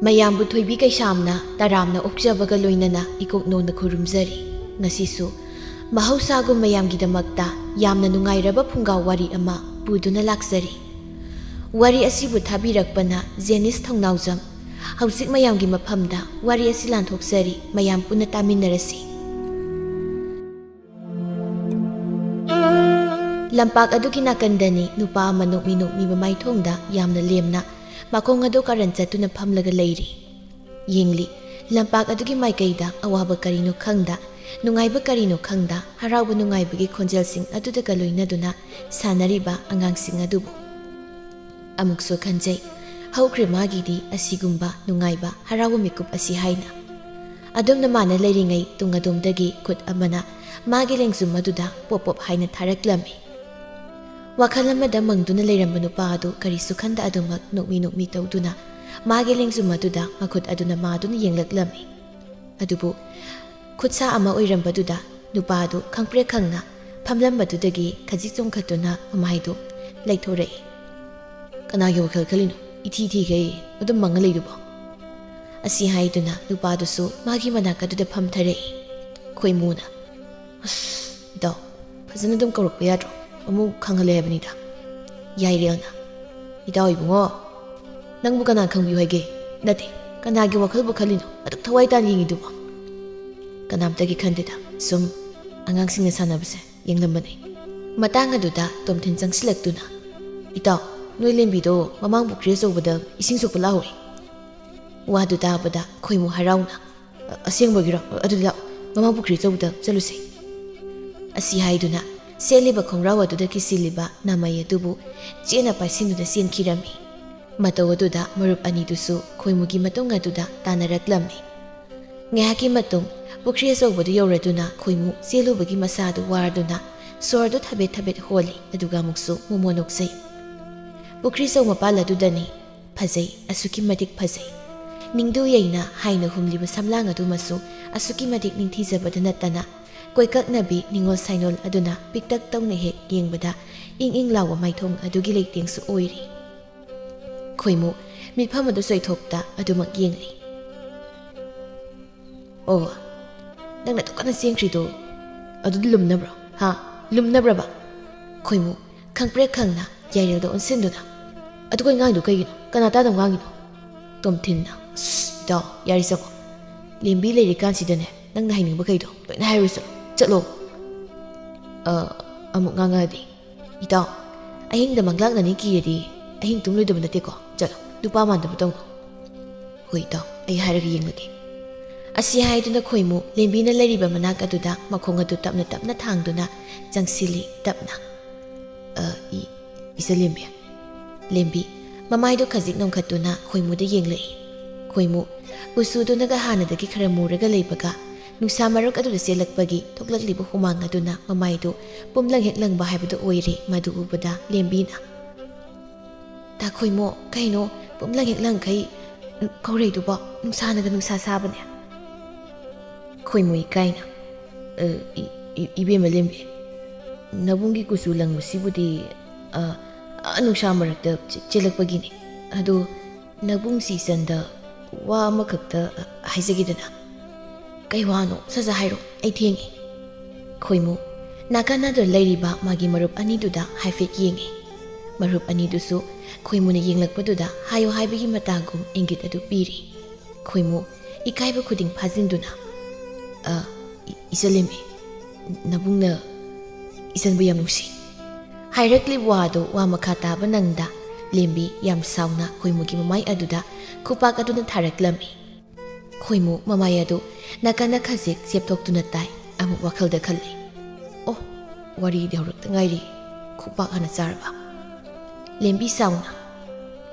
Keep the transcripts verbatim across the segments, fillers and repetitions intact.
ꯃꯌꯥꯝꯕꯨ ꯊꯣꯏꯕꯤ ꯀꯩꯁꯥꯝꯅ ꯇꯔꯥꯝꯅ ꯑꯣꯛꯆꯕꯒ ꯂꯣꯏꯅꯅ ꯏꯀꯣꯛ ꯅꯣꯟꯅ ꯈꯨꯔꯨꯝꯖꯔꯤ꯫ ꯉꯁꯤꯁꯨ ꯃꯍꯧꯁꯥꯒꯨꯝ ꯃꯌꯥꯝꯒꯤꯗꯃꯛꯇ ꯌꯥꯝꯅ ꯅꯨꯡꯉꯥꯏꯔꯕ ꯐꯨꯡꯒꯥ ꯋꯥꯔꯤ ꯑꯃ ꯄꯨꯗꯨꯅ ꯂꯥꯛꯆꯔꯤ꯫ ꯋꯥꯔꯤ ꯑꯁꯤꯕꯨ ꯊꯥꯕꯤꯔꯛꯄꯅ ꯖꯦꯅꯤꯁ ꯊꯧꯅꯥꯎꯖꯝ꯫ ꯍꯧꯖꯤꯛ ꯃꯌꯥꯝꯒꯤ ꯃꯐꯝꯗ ꯋꯥꯔꯤ ꯑꯁꯤ ꯂꯥꯟꯊꯣꯛꯆꯔꯤ, ꯃꯌꯥꯝ ꯄꯨꯟꯅ ꯇꯥꯃꯤꯟꯅꯔꯁꯤ꯫ ꯂꯝꯄꯥꯛ ꯑꯗꯨꯒꯤ ꯅꯥꯀꯟꯗꯅꯤ ꯅꯨꯄꯥ ꯑꯃ ꯅꯣꯛꯃꯤ ꯅꯣꯛꯃꯤ ꯃꯃꯥꯏꯊꯣꯡꯗ ꯌꯥꯝꯅ ꯂꯦꯝꯅ ꯃꯈꯣꯡ ꯑꯗꯨ ꯀꯥꯔꯟ ꯆꯠꯇꯨꯅ ꯐꯝꯂꯒ ꯂꯩꯔꯤ꯫ ꯌꯦꯡꯂꯤ, ꯂꯝꯄꯥꯛ ꯑꯗꯨꯒꯤ ꯃꯥꯏꯀꯩꯗ ꯑꯋꯥꯕ ꯀꯔꯤꯅꯣ ꯈꯪꯗ, ꯅꯨꯡꯉꯥꯏꯕ ꯀꯔꯤꯅꯣ ꯈꯪꯗ, ꯍꯔꯥꯎꯕ ꯅꯨꯡꯉꯥꯏꯕꯒꯤ ꯈꯣꯟꯖꯦꯜꯁꯤꯡ ꯑꯗꯨꯗꯒ ꯂꯣꯏꯅꯗꯨꯅ ꯁꯥꯟꯅꯔꯤꯕ ꯑꯉꯥꯡꯁꯤꯡ ꯑꯗꯨꯕꯨ꯫ ꯑꯃꯨꯛꯁꯨ ꯈꯟꯖꯩ, ꯍꯧꯈ꯭ꯔꯦ ꯃꯥꯒꯤꯗꯤ ꯑꯁꯤꯒꯨꯝꯕ ꯅꯨꯡꯉꯥꯏꯕ ꯍꯔꯥꯎꯕ ꯃꯤꯀꯨꯞ ꯑꯁꯤ ꯍꯥꯏꯅ꯫ ꯑꯗꯨꯝꯅ ꯃꯥꯅ ꯂꯩꯔꯤꯉꯩ ꯇꯨꯡ ꯑꯗꯣꯝꯗꯒꯤ ꯈꯨꯠ ꯑꯃꯅ ꯃꯥꯒꯤ ꯂꯦꯡꯖꯨꯝ ꯑꯗꯨꯗ ꯄꯣꯞ ꯄꯣꯞ ꯍꯥꯏꯅ ꯊꯥꯔꯛꯂꯝꯃꯤ꯫ ꯋꯥꯈꯜ ꯑꯃꯗ ꯃꯪꯗꯨꯅ ꯂꯩꯔꯝꯕ ꯅꯨꯄꯥ ꯑꯗꯨ ꯀꯔꯤꯁꯨ ꯈꯟꯗ ꯑꯗꯨꯃꯛ ꯅꯣꯛꯃꯤ ꯅꯣꯛꯃꯤ ꯇꯧꯗꯨꯅ ꯃꯥꯒꯤ ꯂꯦꯡꯖꯨꯝ ꯑꯗꯨꯗ ꯃꯈꯨꯠ ꯑꯗꯨꯅ ꯃꯥꯗꯨꯅ ꯌꯦꯡꯂꯛꯂꯝꯃꯤ꯫ ꯑꯗꯨꯕꯨ ꯈꯨꯠꯁꯥ ꯑꯃ ꯑꯣꯏꯔꯝꯕꯗꯨꯗ ꯅꯨꯄꯥ ꯑꯗꯨ ꯈꯪꯄ꯭ꯔꯦꯛ ꯈꯪꯅ ꯐꯝꯂꯝꯕꯗꯨꯗꯒꯤ ꯈꯖꯤꯛ ꯆꯣꯡꯈꯠꯇꯨꯅ ꯃꯃꯥꯏꯗꯨ ꯂꯩꯊꯣꯔꯛꯏ꯫ "ꯀꯅꯥꯒꯤ ꯋꯥꯈꯜ ꯈꯜꯂꯤꯅꯣ? ꯏꯊꯤ ꯊꯤꯈꯩ ꯑꯗꯨꯝ ꯃꯪꯉ ꯂꯩꯗꯨꯕꯣ?" ꯑꯁꯤ ꯍꯥꯏꯗꯨꯅ ꯅꯨꯄꯥꯗꯨꯁꯨ ꯃꯥꯒꯤ ꯃꯅꯥꯛ ꯑꯗꯨꯗ ꯐꯝꯊꯔꯛꯏ꯫ ꯈꯣꯏꯃꯨꯅ, "ꯑꯁ, ꯏꯇꯥꯎ, ꯐꯖꯅ ꯑꯗꯨꯝ ꯀꯧꯔꯛꯄ ꯌꯥꯗ꯭ꯔꯣ? ꯑꯃꯨꯛ ꯈꯪꯍꯜꯂꯦ ꯍꯥꯏꯕꯅꯤꯗ꯫" ꯌꯥꯏꯔꯦꯜꯅ, "ꯏꯇꯥꯎ ꯏꯕꯨꯡꯉꯣ, ꯅꯪꯕꯨ ꯀꯅꯥ ꯈꯪꯕꯤꯌꯨ ꯍꯥꯏꯒꯦ? ꯅꯠꯇꯦ, ꯀꯅꯥꯒꯤ ꯋꯥꯈꯜꯕꯨ ꯈꯜꯂꯤꯅꯣ? ꯑꯗꯨꯛ ꯊꯋꯥꯏ ꯇꯥꯅ ꯌꯦꯡꯉꯤꯗꯨꯕꯣ?" "ꯀꯅꯥꯝꯇꯒꯤ ꯈꯟꯗꯦꯗ, ꯁꯨꯝ ꯑꯉꯥꯡꯁꯤꯡꯅ ꯁꯥꯟꯅꯕꯁꯦ ꯌꯦꯡꯂꯝꯕꯅꯦ꯫" ꯃꯇꯥꯡ ꯑꯗꯨꯗ ꯇꯣꯝꯊꯤꯟ ꯆꯪꯁꯤꯜꯂꯛꯇꯨꯅ, "ꯏꯇꯥꯎ, ꯅꯣꯏ ꯂꯦꯝꯕꯤꯗꯣ ꯃꯃꯥꯡ ꯄꯨꯈ꯭ꯔꯤ ꯑꯆꯧꯕꯗ ꯏꯁꯤꯡ ꯁꯣꯛꯄ ꯂꯥꯛꯍꯧꯔꯦ꯫" ꯋꯥꯗꯨ ꯇꯥꯕꯗ ꯈꯣꯏꯃꯨ ꯍꯔꯥꯎꯅ, "ꯑ-, ꯑꯁꯦꯡꯕꯒꯤꯔꯣ? ꯑꯗꯨꯗꯤ ꯂꯥꯛꯑꯣ, ꯃꯃꯥꯡ ꯄꯨꯈ꯭ꯔꯤ ꯑꯆꯧꯕꯗ ꯆꯠꯂꯨꯁꯦ꯫" ꯑꯁꯤ ꯍꯥꯏꯗꯨꯅ ꯁꯦꯠꯂꯤꯕ ꯈꯣꯡꯒ꯭ꯔꯥꯎ ꯑꯗꯨꯗ ꯀꯤꯁꯤꯜꯂꯤꯕ ꯅꯥꯃꯩ ꯑꯗꯨꯕꯨ ꯆꯦꯠꯅ ꯄꯥꯏꯁꯤꯟꯗꯨꯅ ꯆꯦꯟꯈꯤꯔꯝꯃꯤ꯫ ꯃꯇꯧ ꯑꯗꯨꯗ ꯃꯔꯨꯞ ꯑꯅꯤꯗꯨꯁꯨ ꯈꯣꯏꯃꯨꯒꯤ ꯃꯇꯨꯡ ꯑꯗꯨꯗ ꯇꯥꯟꯅꯔꯛꯂꯝꯃꯤ꯫ ꯉꯥꯏꯍꯥꯛꯀꯤ ꯃꯇꯨꯡ ꯄꯨꯈ꯭ꯔꯤ ꯑꯆꯧꯕꯗꯨ ꯌꯧꯔꯗꯨꯅ ꯈꯣꯏꯃꯨ ꯆꯦꯜꯂꯨꯕꯒꯤ ꯃꯁꯥꯗꯨ ꯋꯥꯔꯗꯨꯅ ꯁꯣꯔꯗꯨ ꯊꯕꯦꯠ ꯊꯕꯦꯠ ꯍꯣꯜꯂꯤ, ꯑꯗꯨꯒ ꯑꯃꯨꯛꯁꯨ ꯃꯣꯃꯣ ꯅꯣꯛꯆꯩ꯫ ꯄꯨꯈ꯭ꯔꯤ ꯑꯆꯧ ꯃꯄꯥꯜ ꯑꯗꯨꯗꯅꯤ꯫ ꯐꯖꯩ, ꯑꯁꯨꯛꯀꯤ ꯃꯇꯤꯛ ꯐꯖꯩ꯫ ꯅꯤꯡꯗꯨ ꯌꯩꯅ ꯍꯥꯏꯅ ꯍꯨꯝꯂꯤꯕ ꯁꯝꯂꯥꯡ ꯑꯗꯨꯃꯁꯨ ꯑꯁꯨꯛꯀꯤ ꯃꯇꯤꯛ ꯅꯤꯡꯊꯤꯖꯕꯗ ꯅꯠꯇꯅ ꯀꯣꯏꯀꯛꯅꯕꯤ ꯅꯤꯉꯣꯜ ꯁꯥꯏꯅꯣꯜ ꯑꯗꯨꯅ ꯄꯤꯛꯇꯛ ꯇꯧꯅ ꯍꯦꯛ ꯌꯦꯡꯕꯗ ꯏꯪ ꯏꯪ ꯂꯥꯎꯕ ꯃꯥꯏꯊꯣꯡ ꯑꯗꯨꯒꯤ ꯂꯩꯇꯦꯡꯁꯨ ꯑꯣꯏꯔꯤ꯫ ꯈꯣꯏꯃꯨ ꯃꯤꯠꯐꯝ ꯑꯗꯨ ꯆꯣꯏꯊꯣꯛꯇ ꯑꯗꯨꯃꯛ ꯌꯦꯡꯂꯤ꯫ "ꯑꯣ, ꯅꯪꯅ ꯑꯗꯨꯛ ꯀꯟꯅ ꯆꯦꯟꯈ꯭ꯔꯤꯗꯣ ꯑꯗꯨꯗꯤ ꯂꯨꯝꯅꯕ꯭ꯔꯣ? ꯍꯥ? ꯂꯨꯝꯅꯕ꯭ꯔꯕ?" ꯈꯣꯏꯃꯨ ꯈꯪꯄ꯭ꯔꯦꯛ ꯈꯪꯅ ꯌꯥꯏꯔꯦꯜꯗ ꯑꯣꯟꯁꯤꯟꯗꯨꯅ, "ꯑꯗꯨ ꯀꯩ ꯉꯥꯡꯉꯤꯗꯣ ꯀꯩꯒꯤꯅꯣ? ꯀꯅꯥ ꯇꯥꯗꯕ ꯉꯥꯡꯉꯤꯅꯣ?" ꯇꯣꯝꯊꯤꯟꯅ, "ꯁꯁ, ꯏꯇꯥꯎ, ꯌꯥꯔꯦ ꯆꯪꯉꯣ꯫ ꯂꯦꯝꯕꯤ ꯂꯩꯔꯤꯀꯥꯟꯁꯤꯗꯅꯦ ꯅꯪꯅ ꯍꯥꯏꯅꯤꯡꯕ ꯀꯩꯗꯣ ꯂꯣꯏꯅ ꯍꯥꯏꯔꯨꯁꯨ꯫ ꯆꯠꯂꯣ꯫" "ꯑ, ꯑꯃꯨꯛ ꯉꯥꯡꯉꯛꯑꯗꯤ?" "ꯏꯇꯥꯎ, ꯑꯍꯤꯡꯗ ꯃꯪꯂꯥꯛꯅꯅꯤ ꯀꯤꯔꯗꯤ ꯑꯍꯤꯡ ꯇꯨꯝꯂꯣꯏꯗꯕ ꯅꯠꯇꯦꯀꯣ꯫ ꯆꯠꯂꯣ, ꯅꯨꯄꯥ ꯃꯥꯟꯗꯕ ꯇꯧꯅꯨ꯫" "ꯍꯣꯏ ꯏꯇꯥꯎ, ꯑꯩ ꯍꯥꯏꯔꯒ ꯌꯦꯡꯂꯒꯦ꯫" ꯑꯁꯤ ꯍꯥꯏꯗꯨꯅ ꯈꯣꯏꯃꯨ ꯂꯦꯝꯕꯤꯅ ꯂꯩꯔꯤꯕ ꯃꯅꯥꯛ ꯑꯗꯨꯗ ꯃꯈꯣꯡ ꯑꯗꯨ ꯇꯞꯅ ꯇꯞꯅ ꯊꯥꯡꯗꯨꯅ ꯆꯪꯁꯤꯜꯂꯤ꯫ ꯇꯞꯅ, "ꯑ, ꯏ-, ꯏꯆꯜ ꯂꯦꯝꯕꯤ꯫" ꯂꯦꯝꯕꯤ ꯃꯃꯥꯏꯗꯨ ꯈꯖꯤꯛ ꯅꯣꯝꯈꯠꯇꯨꯅ ꯈꯣꯏꯃꯨꯗ ꯌꯦꯡꯂꯛꯏ꯫ ꯈꯣꯏꯃꯨ ꯀꯨꯆꯨꯗꯨꯅꯒ ꯍꯥꯟꯅꯗꯒꯤ ꯈꯔ ꯃꯨꯔꯒ ꯂꯩꯕꯒ ꯅꯨꯡꯁꯥ ꯃꯔꯛ ꯑꯗꯨꯗ ꯆꯦꯜꯂꯛꯄꯒꯤ ꯊꯣꯛꯂꯛꯂꯤꯕ ꯍꯨꯃꯥꯡ ꯑꯗꯨꯅ ꯃꯃꯥꯏꯗꯨ ꯄꯨꯝꯂꯪ ꯍꯦꯛ ꯂꯪꯕ ꯍꯥꯏꯕꯗꯨ ꯑꯣꯏꯔꯦ꯫ ꯃꯗꯨ ꯎꯕꯗ ꯂꯦꯝꯕꯤꯅ, "ꯇꯥ ꯈꯣꯏꯃꯨ, ꯀꯩꯅꯣ ꯄꯨꯝꯂꯪ ꯍꯦꯛ ꯂꯪꯈꯩ ꯀꯧꯔꯩꯗꯨꯕꯣ? ꯅꯨꯡꯁꯥꯅꯒ ꯅꯨꯡꯁꯥ ꯁꯥꯕꯅꯦ꯫" ꯈꯣꯏꯃꯨ ꯏꯀꯥꯏꯅ, "ꯑ, ꯏ-, ꯏ-, ꯏꯕꯦꯝꯃ ꯂꯦꯝꯕꯤ, ꯅꯕꯨꯡꯒꯤ ꯀꯨꯆꯨ ꯂꯪꯕꯁꯤꯕꯨꯗꯤ, ꯑ, ꯑ, ꯅꯨꯡꯁꯥ ꯃꯔꯛꯇ ꯆꯦ-, ꯆꯦꯜꯂꯛꯄꯒꯤꯅꯤ꯫ ꯑꯗꯣ ꯅꯕꯨꯡꯁꯤ ꯏꯆꯟꯗ ꯋꯥ ꯑꯃꯈꯛꯇ ꯍꯥꯏꯖꯒꯦꯗꯅ꯫" "ꯀꯩ ꯋꯥꯅꯣ? ꯁꯠ ꯁꯠ ꯍꯥꯏꯔꯣ, ꯑꯩ ꯊꯦꯡꯉꯦ꯫" ꯈꯣꯏꯃꯨ ꯅꯥꯀꯟ ꯑꯗꯨꯗ ꯂꯩꯔꯤꯕ ꯃꯥꯒꯤ ꯃꯔꯨꯞ ꯑꯅꯤꯗꯨꯗ ꯍꯥꯏꯐꯦꯠ ꯌꯦꯡꯉꯤ꯫ ꯃꯔꯨꯞ ꯑꯅꯤꯗꯨꯁꯨ ꯈꯣꯏꯃꯨꯅ ꯌꯦꯡꯂꯛꯄꯗꯨꯗ ꯍꯥꯏꯌꯣ ꯍꯥꯏꯕꯒꯤ ꯃꯇꯥꯒꯨꯝ ꯏꯪꯒꯤꯠ ꯑꯗꯨ ꯄꯤꯔꯤ꯫ ꯈꯣꯏꯃꯨ ꯏꯀꯥꯏꯕ ꯈꯨꯗꯤꯡ ꯐꯥꯖꯤꯟꯗꯨꯅ, "ꯑ, ꯏ-, ꯏꯆꯜ ꯂꯦꯝꯕꯤ, ꯅꯕꯨꯡꯅ ꯏꯆꯟꯕꯨ ꯌꯥꯝ ꯅꯨꯡꯁꯤ꯫" ꯍꯥꯏꯔꯛꯂꯤꯕ ꯋꯥꯗꯨ ꯋꯥ ꯃꯈꯥ ꯇꯥꯕ ꯅꯪꯗ ꯂꯦꯝꯕꯤ ꯌꯥꯝ ꯁꯥꯎꯅ ꯈꯣꯏꯃꯨꯒꯤ ꯃꯃꯥꯏ ꯑꯗꯨꯗ ꯈꯨꯄꯥꯛ ꯑꯗꯨꯅ ꯊꯥꯔꯛꯂꯝꯃꯤ꯫ ꯈꯣꯏꯃꯨ ꯃꯃꯥꯏ ꯑꯗꯨ ꯅꯥꯀꯟꯗ ꯈꯖꯤꯛ ꯆꯦꯞꯊꯣꯛꯇꯨꯅ ꯇꯥꯏ꯫ ꯑꯃꯨꯛ ꯋꯥꯈꯜꯗ ꯈꯜꯂꯤ, "ꯑꯣ, ꯋꯥꯔꯤꯗꯤ ꯍꯧꯔꯛꯇ ꯉꯥꯏꯔꯤ, ꯈꯨꯄꯥꯛ ꯍꯥꯟꯅ ꯆꯥꯔꯕ?" ꯂꯦꯝꯕꯤ ꯁꯥꯎꯅ,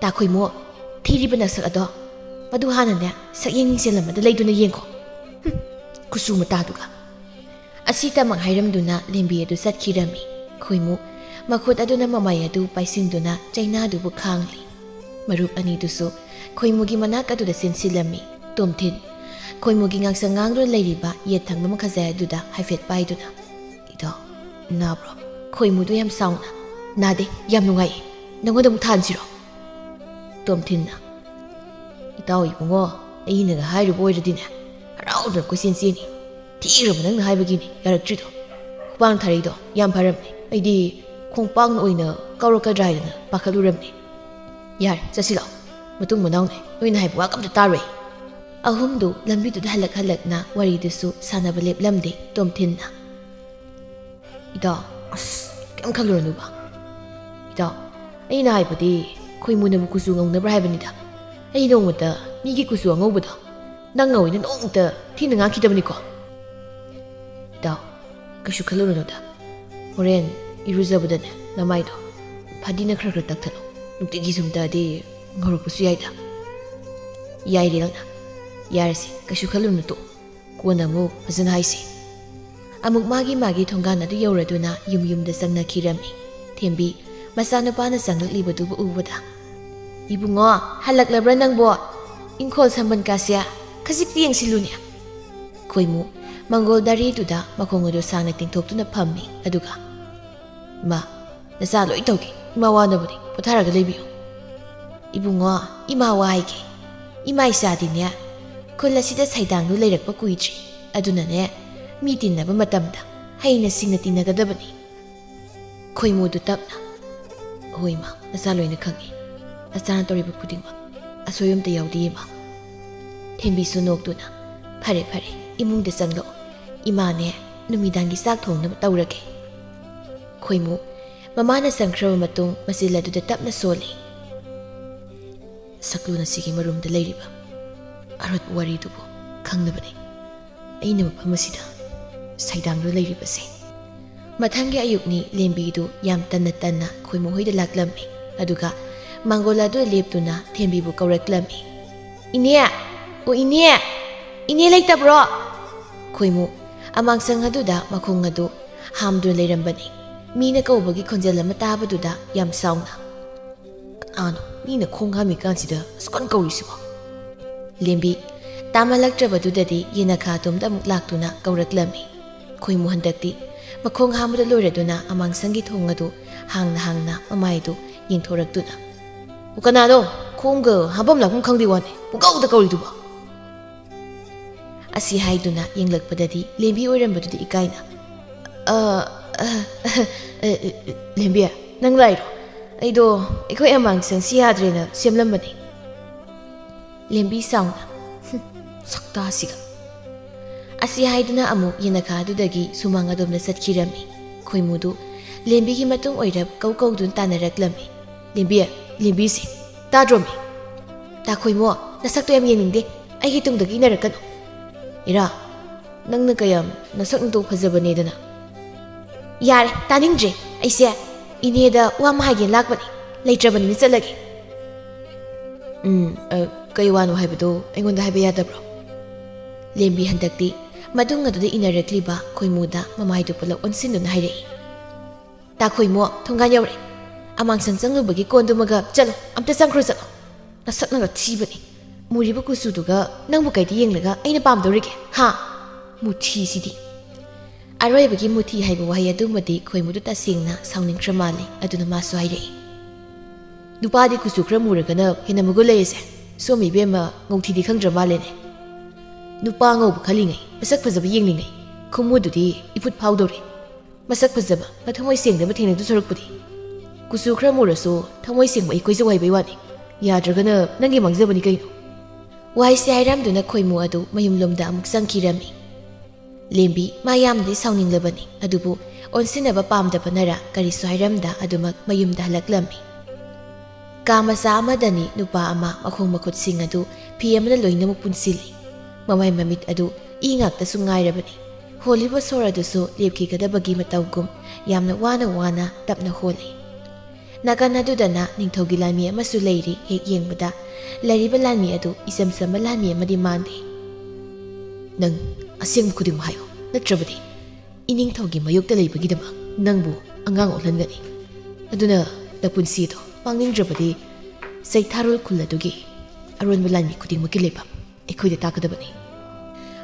"ꯇꯥ ꯈꯣꯏꯃꯨ, ꯊꯤꯔꯤꯕ ꯅꯁꯛ ꯑꯗꯣ ꯃꯗꯨ ꯍꯥꯟꯅꯅꯦ ꯁꯛꯌꯦꯡ ꯅꯤꯡꯁꯦꯜ ꯑꯃꯗ ꯂꯩꯗꯨꯅ ꯌꯦꯡꯈꯣ꯫ ꯍꯨꯝ, ꯀꯨꯆꯨ ꯃꯇꯥꯗꯨꯒ꯫" ꯑꯁꯤꯇꯃꯛ ꯍꯥꯏꯔꯝꯗꯨꯅ ꯂꯦꯝꯕꯤ ꯑꯗꯨ ꯆꯠꯈꯤꯔꯝꯃꯤ꯫ ꯈꯣꯏꯃꯨ ꯃꯈꯨꯠ ꯑꯗꯨꯅ ꯃꯃꯥꯏ ꯑꯗꯨ ꯄꯥꯏꯁꯤꯟꯗꯨꯅ ꯆꯩꯅꯥꯗꯨꯕꯨ ꯈꯥꯡꯂꯤ꯫ ꯃꯔꯨꯞ ꯑꯅꯤꯗꯨꯁꯨ ꯈꯣꯏꯃꯨꯒꯤ ꯃꯅꯥꯛ ꯑꯗꯨꯗ ꯆꯦꯟꯁꯤꯜꯂꯝꯃꯤ꯫ ꯇꯣꯝꯊꯤꯟ ꯈꯣꯏꯃꯨꯒꯤ ꯉꯥꯡꯁꯪ ꯉꯥꯡꯗꯨꯅ ꯂꯩꯔꯤꯕ ꯌꯦꯠ ꯊꯪꯕ ꯃꯈꯥꯖꯥꯏ ꯑꯗꯨꯗ ꯍꯥꯏꯐꯦꯠ ꯄꯥꯏꯗꯨꯅ, "ꯏꯇꯥꯎ, ꯅꯥꯕ꯭ꯔꯣ?" ꯈꯣꯏꯃꯨꯗꯨ ꯌꯥꯝ ꯁꯥꯎꯅ, "ꯅꯥꯗꯦ, ꯌꯥꯝ ꯅꯨꯡꯉꯥꯏꯌꯦ꯫ ꯅꯪꯉꯣꯟꯗ ꯑꯃꯨꯛ ꯊꯥꯍꯟꯁꯤꯔꯣ?" ꯇꯣꯝꯊꯤꯟꯅ, "ꯏꯇꯥꯎ ꯏꯕꯨꯡꯉꯣ, ꯑꯩꯅꯒ ꯍꯥꯏꯔꯨꯕ ꯑꯣꯏꯔꯗꯤꯅꯦ, ꯍꯔꯥꯎꯗꯅ ꯀꯣꯏꯆꯦꯟ ꯆꯦꯟꯅꯤ꯫ ꯊꯤꯈ꯭ꯔꯕ ꯅꯪꯅ ꯍꯥꯏꯕꯒꯤꯅꯤ ꯌꯥꯔꯛꯇ꯭ꯔꯤꯗꯣ꯫ ꯈꯨꯄꯥꯡ ꯊꯥꯔꯛꯏꯗꯣ ꯌꯥꯝ ꯐꯔꯝꯅꯦ꯫ ꯑꯩꯗꯤ ꯈꯣꯡꯄꯥꯛꯅ ꯑꯣꯏꯅ ꯀꯥꯎꯔꯛꯀꯗ꯭ꯔꯥ ꯍꯥꯏꯗꯅ ꯄꯥꯈꯠꯂꯨꯔꯝꯅꯦ꯫ ꯌꯥꯔꯦ, ꯆꯠꯁꯤ ꯂꯥꯛꯑꯣ꯫ ꯃꯇꯨꯡ ꯃꯅꯥꯎꯅꯦ, ꯅꯣꯏꯅ ꯍꯥꯏꯕ ꯋꯥ ꯑꯝꯇ ꯇꯥꯔꯣꯏ꯫" ꯑꯍꯨꯝꯗꯨ ꯂꯝꯕꯤꯗꯨꯗ ꯍꯜꯂꯛ ꯍꯜꯂꯛꯅ ꯋꯥꯔꯤꯗꯨꯁꯨ ꯁꯥꯟꯅꯕ ꯂꯦꯞꯂꯝꯗꯦ ꯇꯣꯝꯊꯤꯟꯅ꯫ "ꯏꯇꯥꯎ, ꯑꯁ, ꯀꯩꯝ ꯈꯜꯂꯨꯔꯅꯨꯕ꯫ ꯏꯇꯥꯎ, ꯑꯩꯅ ꯍꯥꯏꯕꯗꯤ ꯈꯣꯏꯃꯨꯅꯕꯨ ꯀꯨꯆꯨ ꯉꯧꯅꯕ꯭ꯔꯥ ꯍꯥꯏꯕꯅꯤꯗ꯫ ꯑꯩ ꯅꯣꯡꯃꯇ ꯃꯤꯒꯤ ꯀꯨꯆꯨ ꯑꯉꯧꯕꯗꯣ ꯅꯪ ꯉꯧꯏꯅ ꯅꯣꯡꯃꯇ ꯊꯤꯅ ꯉꯥꯡꯈꯤꯗꯕꯅꯤꯀꯣ꯫ ꯏꯇꯥꯎ, ꯀꯩꯁꯨ ꯈꯜꯂꯨꯔꯅꯨꯗ꯫ ꯍꯣꯔꯦꯟ ꯏꯔꯨꯖꯕꯗꯅꯦ ꯅꯃꯥꯏꯗꯣ ꯐꯗꯤꯅ ꯈꯔ ꯈꯔ ꯇꯛꯊꯠꯂꯣ꯫ ꯅꯨꯡꯇꯤꯒꯤ ꯁꯨꯝ ꯇꯛꯑꯗꯤ ꯉꯧꯔꯛꯄꯁꯨ ꯌꯥꯏꯗ꯫" "ꯌꯥꯏꯔꯦ ꯅꯪꯅ꯫ ꯌꯥꯔꯦꯁꯦ, ꯀꯩꯁꯨ ꯈꯜꯂꯨꯅꯨ, ꯇꯣꯛꯑꯣ꯫ ꯀꯣꯟꯅ ꯑꯃꯨꯛ ꯐꯖꯅ ꯍꯥꯏꯁꯦ꯫" ꯑꯃꯨꯛ ꯃꯥꯒꯤ ꯃꯥꯒꯤ ꯊꯣꯡꯒꯥꯟ ꯑꯗꯨ ꯌꯧꯔꯗꯨꯅ ꯌꯨꯝ ꯌꯨꯝꯗ ꯆꯪꯅꯈꯤꯔꯝꯃꯤ꯫ ꯊꯦꯝꯕꯤ ꯃꯆꯥꯅꯨꯄꯥꯅ ꯆꯪꯂꯛꯂꯤꯕꯗꯨꯕꯨ ꯎꯕꯗ, "ꯏꯕꯨꯡꯉꯣ, ꯍꯜꯂꯛꯂꯕ꯭ꯔꯥ ꯅꯪꯕꯣ? ꯏꯪꯈꯣꯜ ꯁꯝꯕꯟ ꯀꯥꯁꯦ ꯈꯖꯤꯛꯇꯤ ꯌꯦꯡꯁꯤꯜꯂꯨꯅꯦ꯫" ꯈꯣꯏꯃꯨ ꯃꯪꯒꯣꯜ ꯗꯥꯔꯤꯗꯨꯗ ꯃꯈꯣꯡ ꯑꯗꯨ ꯁꯥꯡꯅ ꯇꯤꯡꯊꯣꯛꯇꯨꯅ ꯐꯝꯃꯤ꯫ ꯑꯗꯨꯒ, "ꯏꯃꯥ, ꯅꯆꯥ ꯂꯣꯏ ꯇꯧꯒꯦ꯫ ꯏꯃꯥ ꯋꯥꯅꯕꯅꯤ꯫ ꯄꯣꯊꯥꯔꯒ ꯂꯩꯕꯤꯌꯨ꯫" "ꯏꯕꯨꯡꯉꯣ, ꯏꯃꯥ ꯋꯥ ꯍꯥꯏꯒꯦ꯫ ꯏꯃꯥ ꯏꯆꯥꯗꯤꯅꯦ, ꯈꯨꯜ ꯑꯁꯤꯗ ꯁꯩꯗꯥꯡꯗꯨ ꯂꯩꯔꯛꯄ ꯀꯨꯏꯗ꯭ꯔꯤ꯫ ꯑꯗꯨꯅꯅꯦ, ꯃꯤ ꯇꯤꯟꯅꯕ ꯃꯇꯝꯗ ꯍꯩꯅ ꯁꯤꯡꯅ ꯇꯤꯟꯅꯒꯗꯕꯅꯤ꯫" ꯈꯣꯏꯃꯨꯗꯨ ꯇꯞꯅ, "ꯍꯣꯏ ꯏꯃꯥ, ꯅꯆꯥ ꯂꯣꯏꯅ ꯈꯪꯉꯤ꯫ ꯅꯆꯥꯅ ꯇꯧꯔꯤꯕ ꯈꯨꯗꯤꯡꯃꯛ ꯑꯁꯣꯏꯕ ꯑꯝꯇ ꯌꯥꯎꯗꯦ ꯏꯃꯥ꯫" ꯊꯦꯝꯕꯤꯁꯨ ꯅꯣꯛꯇꯨꯅ, "ꯐꯔꯦ ꯐꯔꯦ, ꯏꯃꯨꯡꯗ ꯆꯪꯂꯛꯑꯣ꯫ ꯏꯃꯥꯅꯦ, ꯅꯨꯃꯤꯗꯥꯡꯒꯤ ꯆꯥꯛ ꯊꯣꯡꯅꯕ ꯇꯧꯔꯒꯦ꯫" ꯈꯣꯏꯃꯨ ꯃꯃꯥꯅ ꯆꯪꯈ꯭ꯔꯕ ꯃꯇꯨꯡ ꯃꯆꯤꯜ ꯑꯗꯨꯗ ꯇꯞꯅ ꯁꯣꯜꯂꯤ꯫ "ꯁꯛꯂꯣꯟ ꯑꯁꯤꯒꯤ ꯃꯔꯨꯝꯗ ꯂꯩꯔꯤꯕ ꯑꯔꯣꯠꯄ ꯋꯥꯔꯤꯗꯨꯕꯨ ꯈꯪꯅꯕꯅꯤ ꯑꯩꯅ ꯃꯐꯝ ꯑꯁꯤꯗ ꯁꯩꯗꯥꯡꯗꯨꯅ ꯂꯩꯔꯤꯕꯁꯦ꯫" ꯃꯊꯪꯒꯤ ꯑꯌꯨꯛꯅꯤ꯫ ꯂꯦꯝꯕꯤꯗꯨ ꯌꯥꯝ ꯇꯟꯅ ꯇꯟꯅ ꯈꯣꯏꯃꯨ ꯍꯣꯏꯗ ꯂꯥꯛꯂꯝꯃꯤ꯫ ꯑꯗꯨꯒ ꯃꯥꯡꯒꯣꯜ ꯑꯗꯨ ꯂꯦꯞꯇꯨꯅ ꯊꯦꯝꯕꯤꯕꯨ ꯀꯧꯔꯛꯂꯝꯃꯤ꯫ "ꯏꯅꯦ! ꯑꯣ ꯏꯅꯦ! ꯏꯅꯦ ꯂꯩꯇꯕ꯭ꯔꯣ?" ꯈꯣꯏꯃꯨ ꯑꯃꯥꯡꯁꯪ ꯑꯗꯨꯗ ꯃꯈꯣꯡ ꯑꯗꯨ ꯍꯥꯝꯗꯨꯅ ꯂꯩꯔꯝꯕꯅꯤ꯫ ꯃꯤꯅ ꯀꯧꯕꯒꯤ ꯈꯣꯟꯖꯦꯜ ꯑꯃ ꯇꯥꯕꯗꯨꯗ ꯌꯥꯝ ꯁꯥꯎꯅ, "ꯀꯅꯥꯅꯣ ꯃꯤꯅ ꯈꯣꯡ ꯍꯥꯝꯃꯤꯀꯥꯟꯁꯤꯗ ꯑꯁꯨꯛ ꯀꯟꯅ ꯀꯧꯔꯤꯁꯤꯕꯣ?" ꯂꯦꯝꯕꯤ ꯇꯥꯃꯜꯂꯛꯇ꯭ꯔꯕꯗꯨꯗꯗꯤ ꯌꯦꯅꯈꯥ ꯑꯗꯣꯝꯗ ꯑꯃꯨꯛ ꯂꯥꯛꯇꯨꯅ ꯀꯧꯔꯛꯂꯝꯃꯤ꯫ ꯈꯣꯏꯃꯨ ꯍꯟꯗꯛꯇꯤ ꯃꯈꯣꯡ ꯍꯥꯝꯕꯗ ꯂꯣꯏꯔꯗꯨꯅ ꯑꯃꯥꯡꯁꯪꯒꯤ ꯊꯣꯡ ꯑꯗꯨ ꯍꯥꯡꯅ ꯍꯥꯡꯅ ꯃꯃꯥꯏꯗꯨ ꯌꯦꯡꯊꯣꯔꯛꯇꯨꯅ, "ꯑꯣ, ꯀꯅꯥꯅꯣ ꯈꯣꯡꯒ ꯍꯥꯝꯐꯝ ꯂꯥꯛꯐꯝ ꯈꯪꯗꯦ ꯋꯥꯅꯦ, ꯄꯨꯡꯀꯧꯗ ꯀꯧꯔꯤꯗꯨꯕꯣ?" ꯑꯁꯤ ꯍꯥꯏꯗꯨꯅ ꯌꯦꯡꯂꯛꯄꯗꯗꯤ ꯂꯦꯝꯕꯤ ꯑꯣꯏꯔꯝꯕꯗꯨꯗꯤ ꯏꯀꯥꯏꯅ, "ꯑ, ꯑ, ꯑ, ꯂꯦꯝꯕꯤ, ꯅꯪ ꯂꯥꯛꯏꯔꯣ? ꯑꯩꯗꯣ ꯑꯩꯈꯣꯏ ꯑꯃꯥꯡꯁꯪꯁꯤ ꯌꯥꯗ꯭ꯔꯦꯅ ꯁꯦꯝꯂꯝꯕꯅꯤ꯫" ꯂꯦꯝꯕꯤ ꯁꯥꯎꯅ, "ꯍꯨꯝ, ꯁꯛꯇꯥꯁꯤꯒ꯫" ꯑꯁꯤ ꯍꯥꯏꯗꯨꯅ ꯑꯃꯨꯛ ꯌꯦꯅꯈꯥ ꯑꯗꯨꯗꯒꯤ ꯁꯨꯃꯥꯡ ꯑꯗꯣꯝꯗ ꯆꯠꯈꯤꯔꯝꯃꯤ꯫ ꯈꯣꯏꯃꯨꯗꯨ ꯂꯦꯝꯕꯤꯒꯤ ꯃꯇꯨꯡ ꯑꯣꯏꯔꯞ ꯀꯧ ꯀꯧꯗꯨꯅ ꯇꯥꯟꯅꯔꯛꯂꯝꯃꯤ꯫ "ꯂꯦꯝꯕꯤ, ꯂꯦꯝꯕꯤꯁꯦ, ꯇꯥꯗ꯭ꯔꯣꯃꯤ?" "ꯇꯥ ꯈꯣꯏꯃꯨ, ꯅꯁꯛꯇꯣ ꯌꯥꯝ ꯌꯦꯡꯅꯤꯡꯗꯦ꯫ ꯑꯩꯒꯤ ꯇꯨꯡꯗꯒꯤ ꯏꯟꯅꯔꯛꯀꯅꯨ꯫" "ꯏꯔꯥ, ꯅꯪꯅ ꯀꯌꯥꯝ ꯅꯁꯛ ꯅꯇꯧ ꯐꯖꯕꯅꯦꯗꯅ?" "ꯌꯥꯔꯦ, ꯇꯥꯅꯤꯡꯗ꯭ꯔꯦ꯫ ꯑꯩꯁꯦ ꯏꯅꯦꯗ ꯋꯥ ꯑꯃ ꯍꯥꯏꯒꯦꯅ ꯂꯥꯛꯄꯅꯤ꯫ ꯂꯩꯇ꯭ꯔꯕꯅꯤꯅ ꯆꯠꯂꯒꯦ꯫" "ꯎꯝ, ꯑ, ꯀꯩ ꯋꯥꯅꯣ ꯍꯥꯏꯕꯗꯣ ꯑꯩꯉꯣꯟꯗ ꯍꯥꯏꯕ ꯌꯥꯗꯕ꯭ꯔꯣ?" ꯂꯦꯝꯕꯤ ꯍꯟꯗꯛꯇꯤ ꯃꯇꯨꯡ ꯑꯗꯨꯗ ꯏꯟꯅꯔꯛꯂꯤꯕ ꯈꯣꯏꯃꯨꯗ ꯃꯃꯥꯏꯗꯨ ꯄꯨꯂꯞ ꯑꯣꯟꯁꯤꯟꯗꯨꯅ ꯍꯥꯏꯔꯛꯏ꯫ "ꯇꯥ ꯈꯣꯏꯃꯨ, ꯊꯣꯡꯒꯥꯟ ꯌꯧꯔꯦ꯫ ꯑꯃꯥꯡꯁꯪ ꯆꯪꯂꯨꯕꯒꯤ ꯀꯣꯟꯗꯨꯃꯒ ꯆꯠꯂꯣ, ꯑꯝꯇ ꯆꯪꯈ꯭ꯔꯣ ꯆꯠꯂꯣ꯫ ꯅꯁꯛꯅꯒ ꯊꯤꯕꯅꯦ꯫ ꯃꯨꯔꯤꯕ ꯀꯨꯆꯨꯗꯨꯒ ꯅꯪꯕꯨ ꯀꯩꯗ ꯌꯦꯡꯂꯒ ꯑꯩꯅ ꯄꯥꯝꯗꯧꯔꯤꯒꯦ, ꯍꯥ? ꯃꯨꯊꯤꯁꯤꯗꯤ꯫" ꯑꯔꯣꯏꯕꯒꯤ ꯃꯨꯊꯤ ꯍꯥꯏꯕ ꯋꯥꯍꯩ ꯑꯗꯨꯃꯗꯤ ꯈꯣꯏꯃꯨꯗꯨ ꯇꯁꯦꯡꯅ ꯁꯥꯎꯅꯤꯡꯈ꯭ꯔ ꯃꯥꯜꯂꯦ꯫ ꯑꯗꯨꯅ ꯃꯥꯁꯨ ꯍꯥꯏꯔꯛꯏ, "ꯅꯨꯄꯥꯗꯤ ꯀꯨꯆꯨ ꯈꯔ ꯃꯨꯔꯒꯅ ꯍꯦꯟꯅ ꯃꯒꯨꯟ ꯂꯩꯔꯤꯁꯦ꯫ ꯁꯣꯝ ꯏꯕꯦꯝꯃ ꯉꯧꯊꯤꯗꯤ ꯈꯪꯗ꯭ꯔ ꯃꯥꯜꯂꯦꯅꯦ꯫ ꯅꯨꯄꯥ ꯉꯧꯕ ꯈꯜꯂꯤꯉꯩ, ꯃꯁꯛ ꯐꯖꯕ ꯌꯦꯡꯂꯤꯉꯩ, ꯈꯨꯃꯨꯗꯨꯗꯤ ꯏꯐꯨꯠ ꯐꯥꯎꯗꯧꯔꯦ꯫ ꯃꯁꯛ ꯐꯖꯕ, ꯃꯊꯃꯣꯏ ꯁꯦꯡꯗꯕ ꯊꯦꯡꯅꯗꯨ ꯁꯔꯨꯛꯄꯨꯗꯤ꯫ ꯀꯨꯆꯨ ꯈꯔ ꯃꯨꯔꯁꯨ ꯊꯃꯣꯏ ꯁꯦꯡꯕ ꯑꯩ ꯀꯣꯏꯖꯧ ꯍꯥꯏꯕꯩ ꯋꯥꯅꯤ꯫ ꯌꯥꯗ꯭ꯔꯒꯅ ꯅꯪꯒꯤ ꯃꯥꯡꯖꯕꯅꯤ ꯀꯩꯅꯣ꯫" ꯋꯥꯍꯩꯁꯦ ꯍꯥꯏꯔꯝꯗꯨꯅ ꯈꯣꯏꯃꯨ ꯑꯗꯨ ꯃꯌꯨꯝꯂꯣꯝꯗ ꯑꯃꯨꯛ ꯆꯪꯈꯤꯔꯝꯃꯤ꯫ ꯂꯦꯝꯕꯤ ꯃꯥ ꯌꯥꯝꯅꯗꯤ ꯁꯥꯎꯅꯤꯡꯂꯕꯅꯤ, ꯑꯗꯨꯕꯨ ꯑꯣꯟꯁꯤꯟꯅꯕ ꯄꯥꯝꯗꯕꯅꯔ ꯀꯔꯤꯁꯨ ꯍꯥꯏꯔꯝꯗ ꯑꯗꯨꯃꯛ ꯃꯌꯨꯝꯗ ꯍꯜꯂꯛꯂꯝꯃꯤ꯫ ꯀꯥ ꯃꯆꯥ ꯑꯃꯗꯅꯤ ꯅꯨꯄꯥ ꯑꯃ ꯃꯈꯣꯡ ꯃꯈꯨꯠꯁꯤꯡ ꯑꯗꯨ ꯐꯤ ꯑꯃꯅ ꯂꯣꯏꯅꯃꯛ ꯄꯨꯟꯁꯤꯜꯂꯤ꯫ ꯃꯃꯥꯏ ꯃꯃꯤꯠ ꯑꯗꯨ ꯏ ꯉꯥꯛꯇꯁꯨ ꯉꯥꯏꯔꯕꯅꯤ꯫ ꯍꯣꯜꯂꯤꯕ ꯁꯣꯔ ꯑꯗꯨꯁꯨ ꯂꯦꯞꯈꯤꯒꯗꯕꯒꯤ ꯃꯇꯧꯒꯨꯝ ꯌꯥꯝꯅ ꯋꯥꯅ ꯋꯥꯅ ꯇꯞꯅ ꯍꯣꯜꯂꯤ꯫ ꯅꯥꯀꯟ ꯑꯗꯨꯗꯅ ꯅꯤꯡꯊꯧꯒꯤ ꯂꯥꯟꯃꯤ ꯑꯃꯁꯨ ꯂꯩꯔꯤ꯫ ꯍꯦꯛ ꯌꯦꯡꯕꯗ ꯂꯩꯔꯤꯕ ꯂꯥꯟꯃꯤ ꯑꯗꯨ ꯏꯆꯝ ꯆꯝꯕ ꯂꯥꯟꯃꯤ ꯑꯃꯗꯤ ꯃꯥꯟꯗꯦ꯫ "ꯅꯪ ꯑꯁꯦꯡꯕ ꯈꯨꯗꯤꯡꯃꯛ ꯍꯥꯏꯌꯨ, ꯅꯠꯇ꯭ꯔꯕꯗꯤ ꯏꯅꯤꯡꯊꯧꯒꯤ ꯃꯥꯌꯣꯛꯇ ꯂꯩꯕꯒꯤꯗꯃꯛ ꯅꯪꯕꯨ ꯑꯉꯥꯡ ꯑꯣꯜꯍꯟꯒꯅꯤ꯫ ꯑꯗꯨꯅ ꯅꯄꯨꯟꯁꯤꯗꯣ ꯃꯥꯡꯅꯤꯡꯗ꯭ꯔꯕꯗꯤ ꯆꯩꯊꯥꯔꯣꯜ ꯈꯨꯜ ꯑꯗꯨꯒꯤ ꯑꯔꯣꯟꯕ ꯂꯥꯟꯃꯤ ꯈꯨꯗꯤꯡꯃꯛꯀꯤ ꯂꯩꯐꯝ ꯑꯩꯈꯣꯏꯗ ꯇꯥꯛꯀꯗꯕꯅꯤ꯫"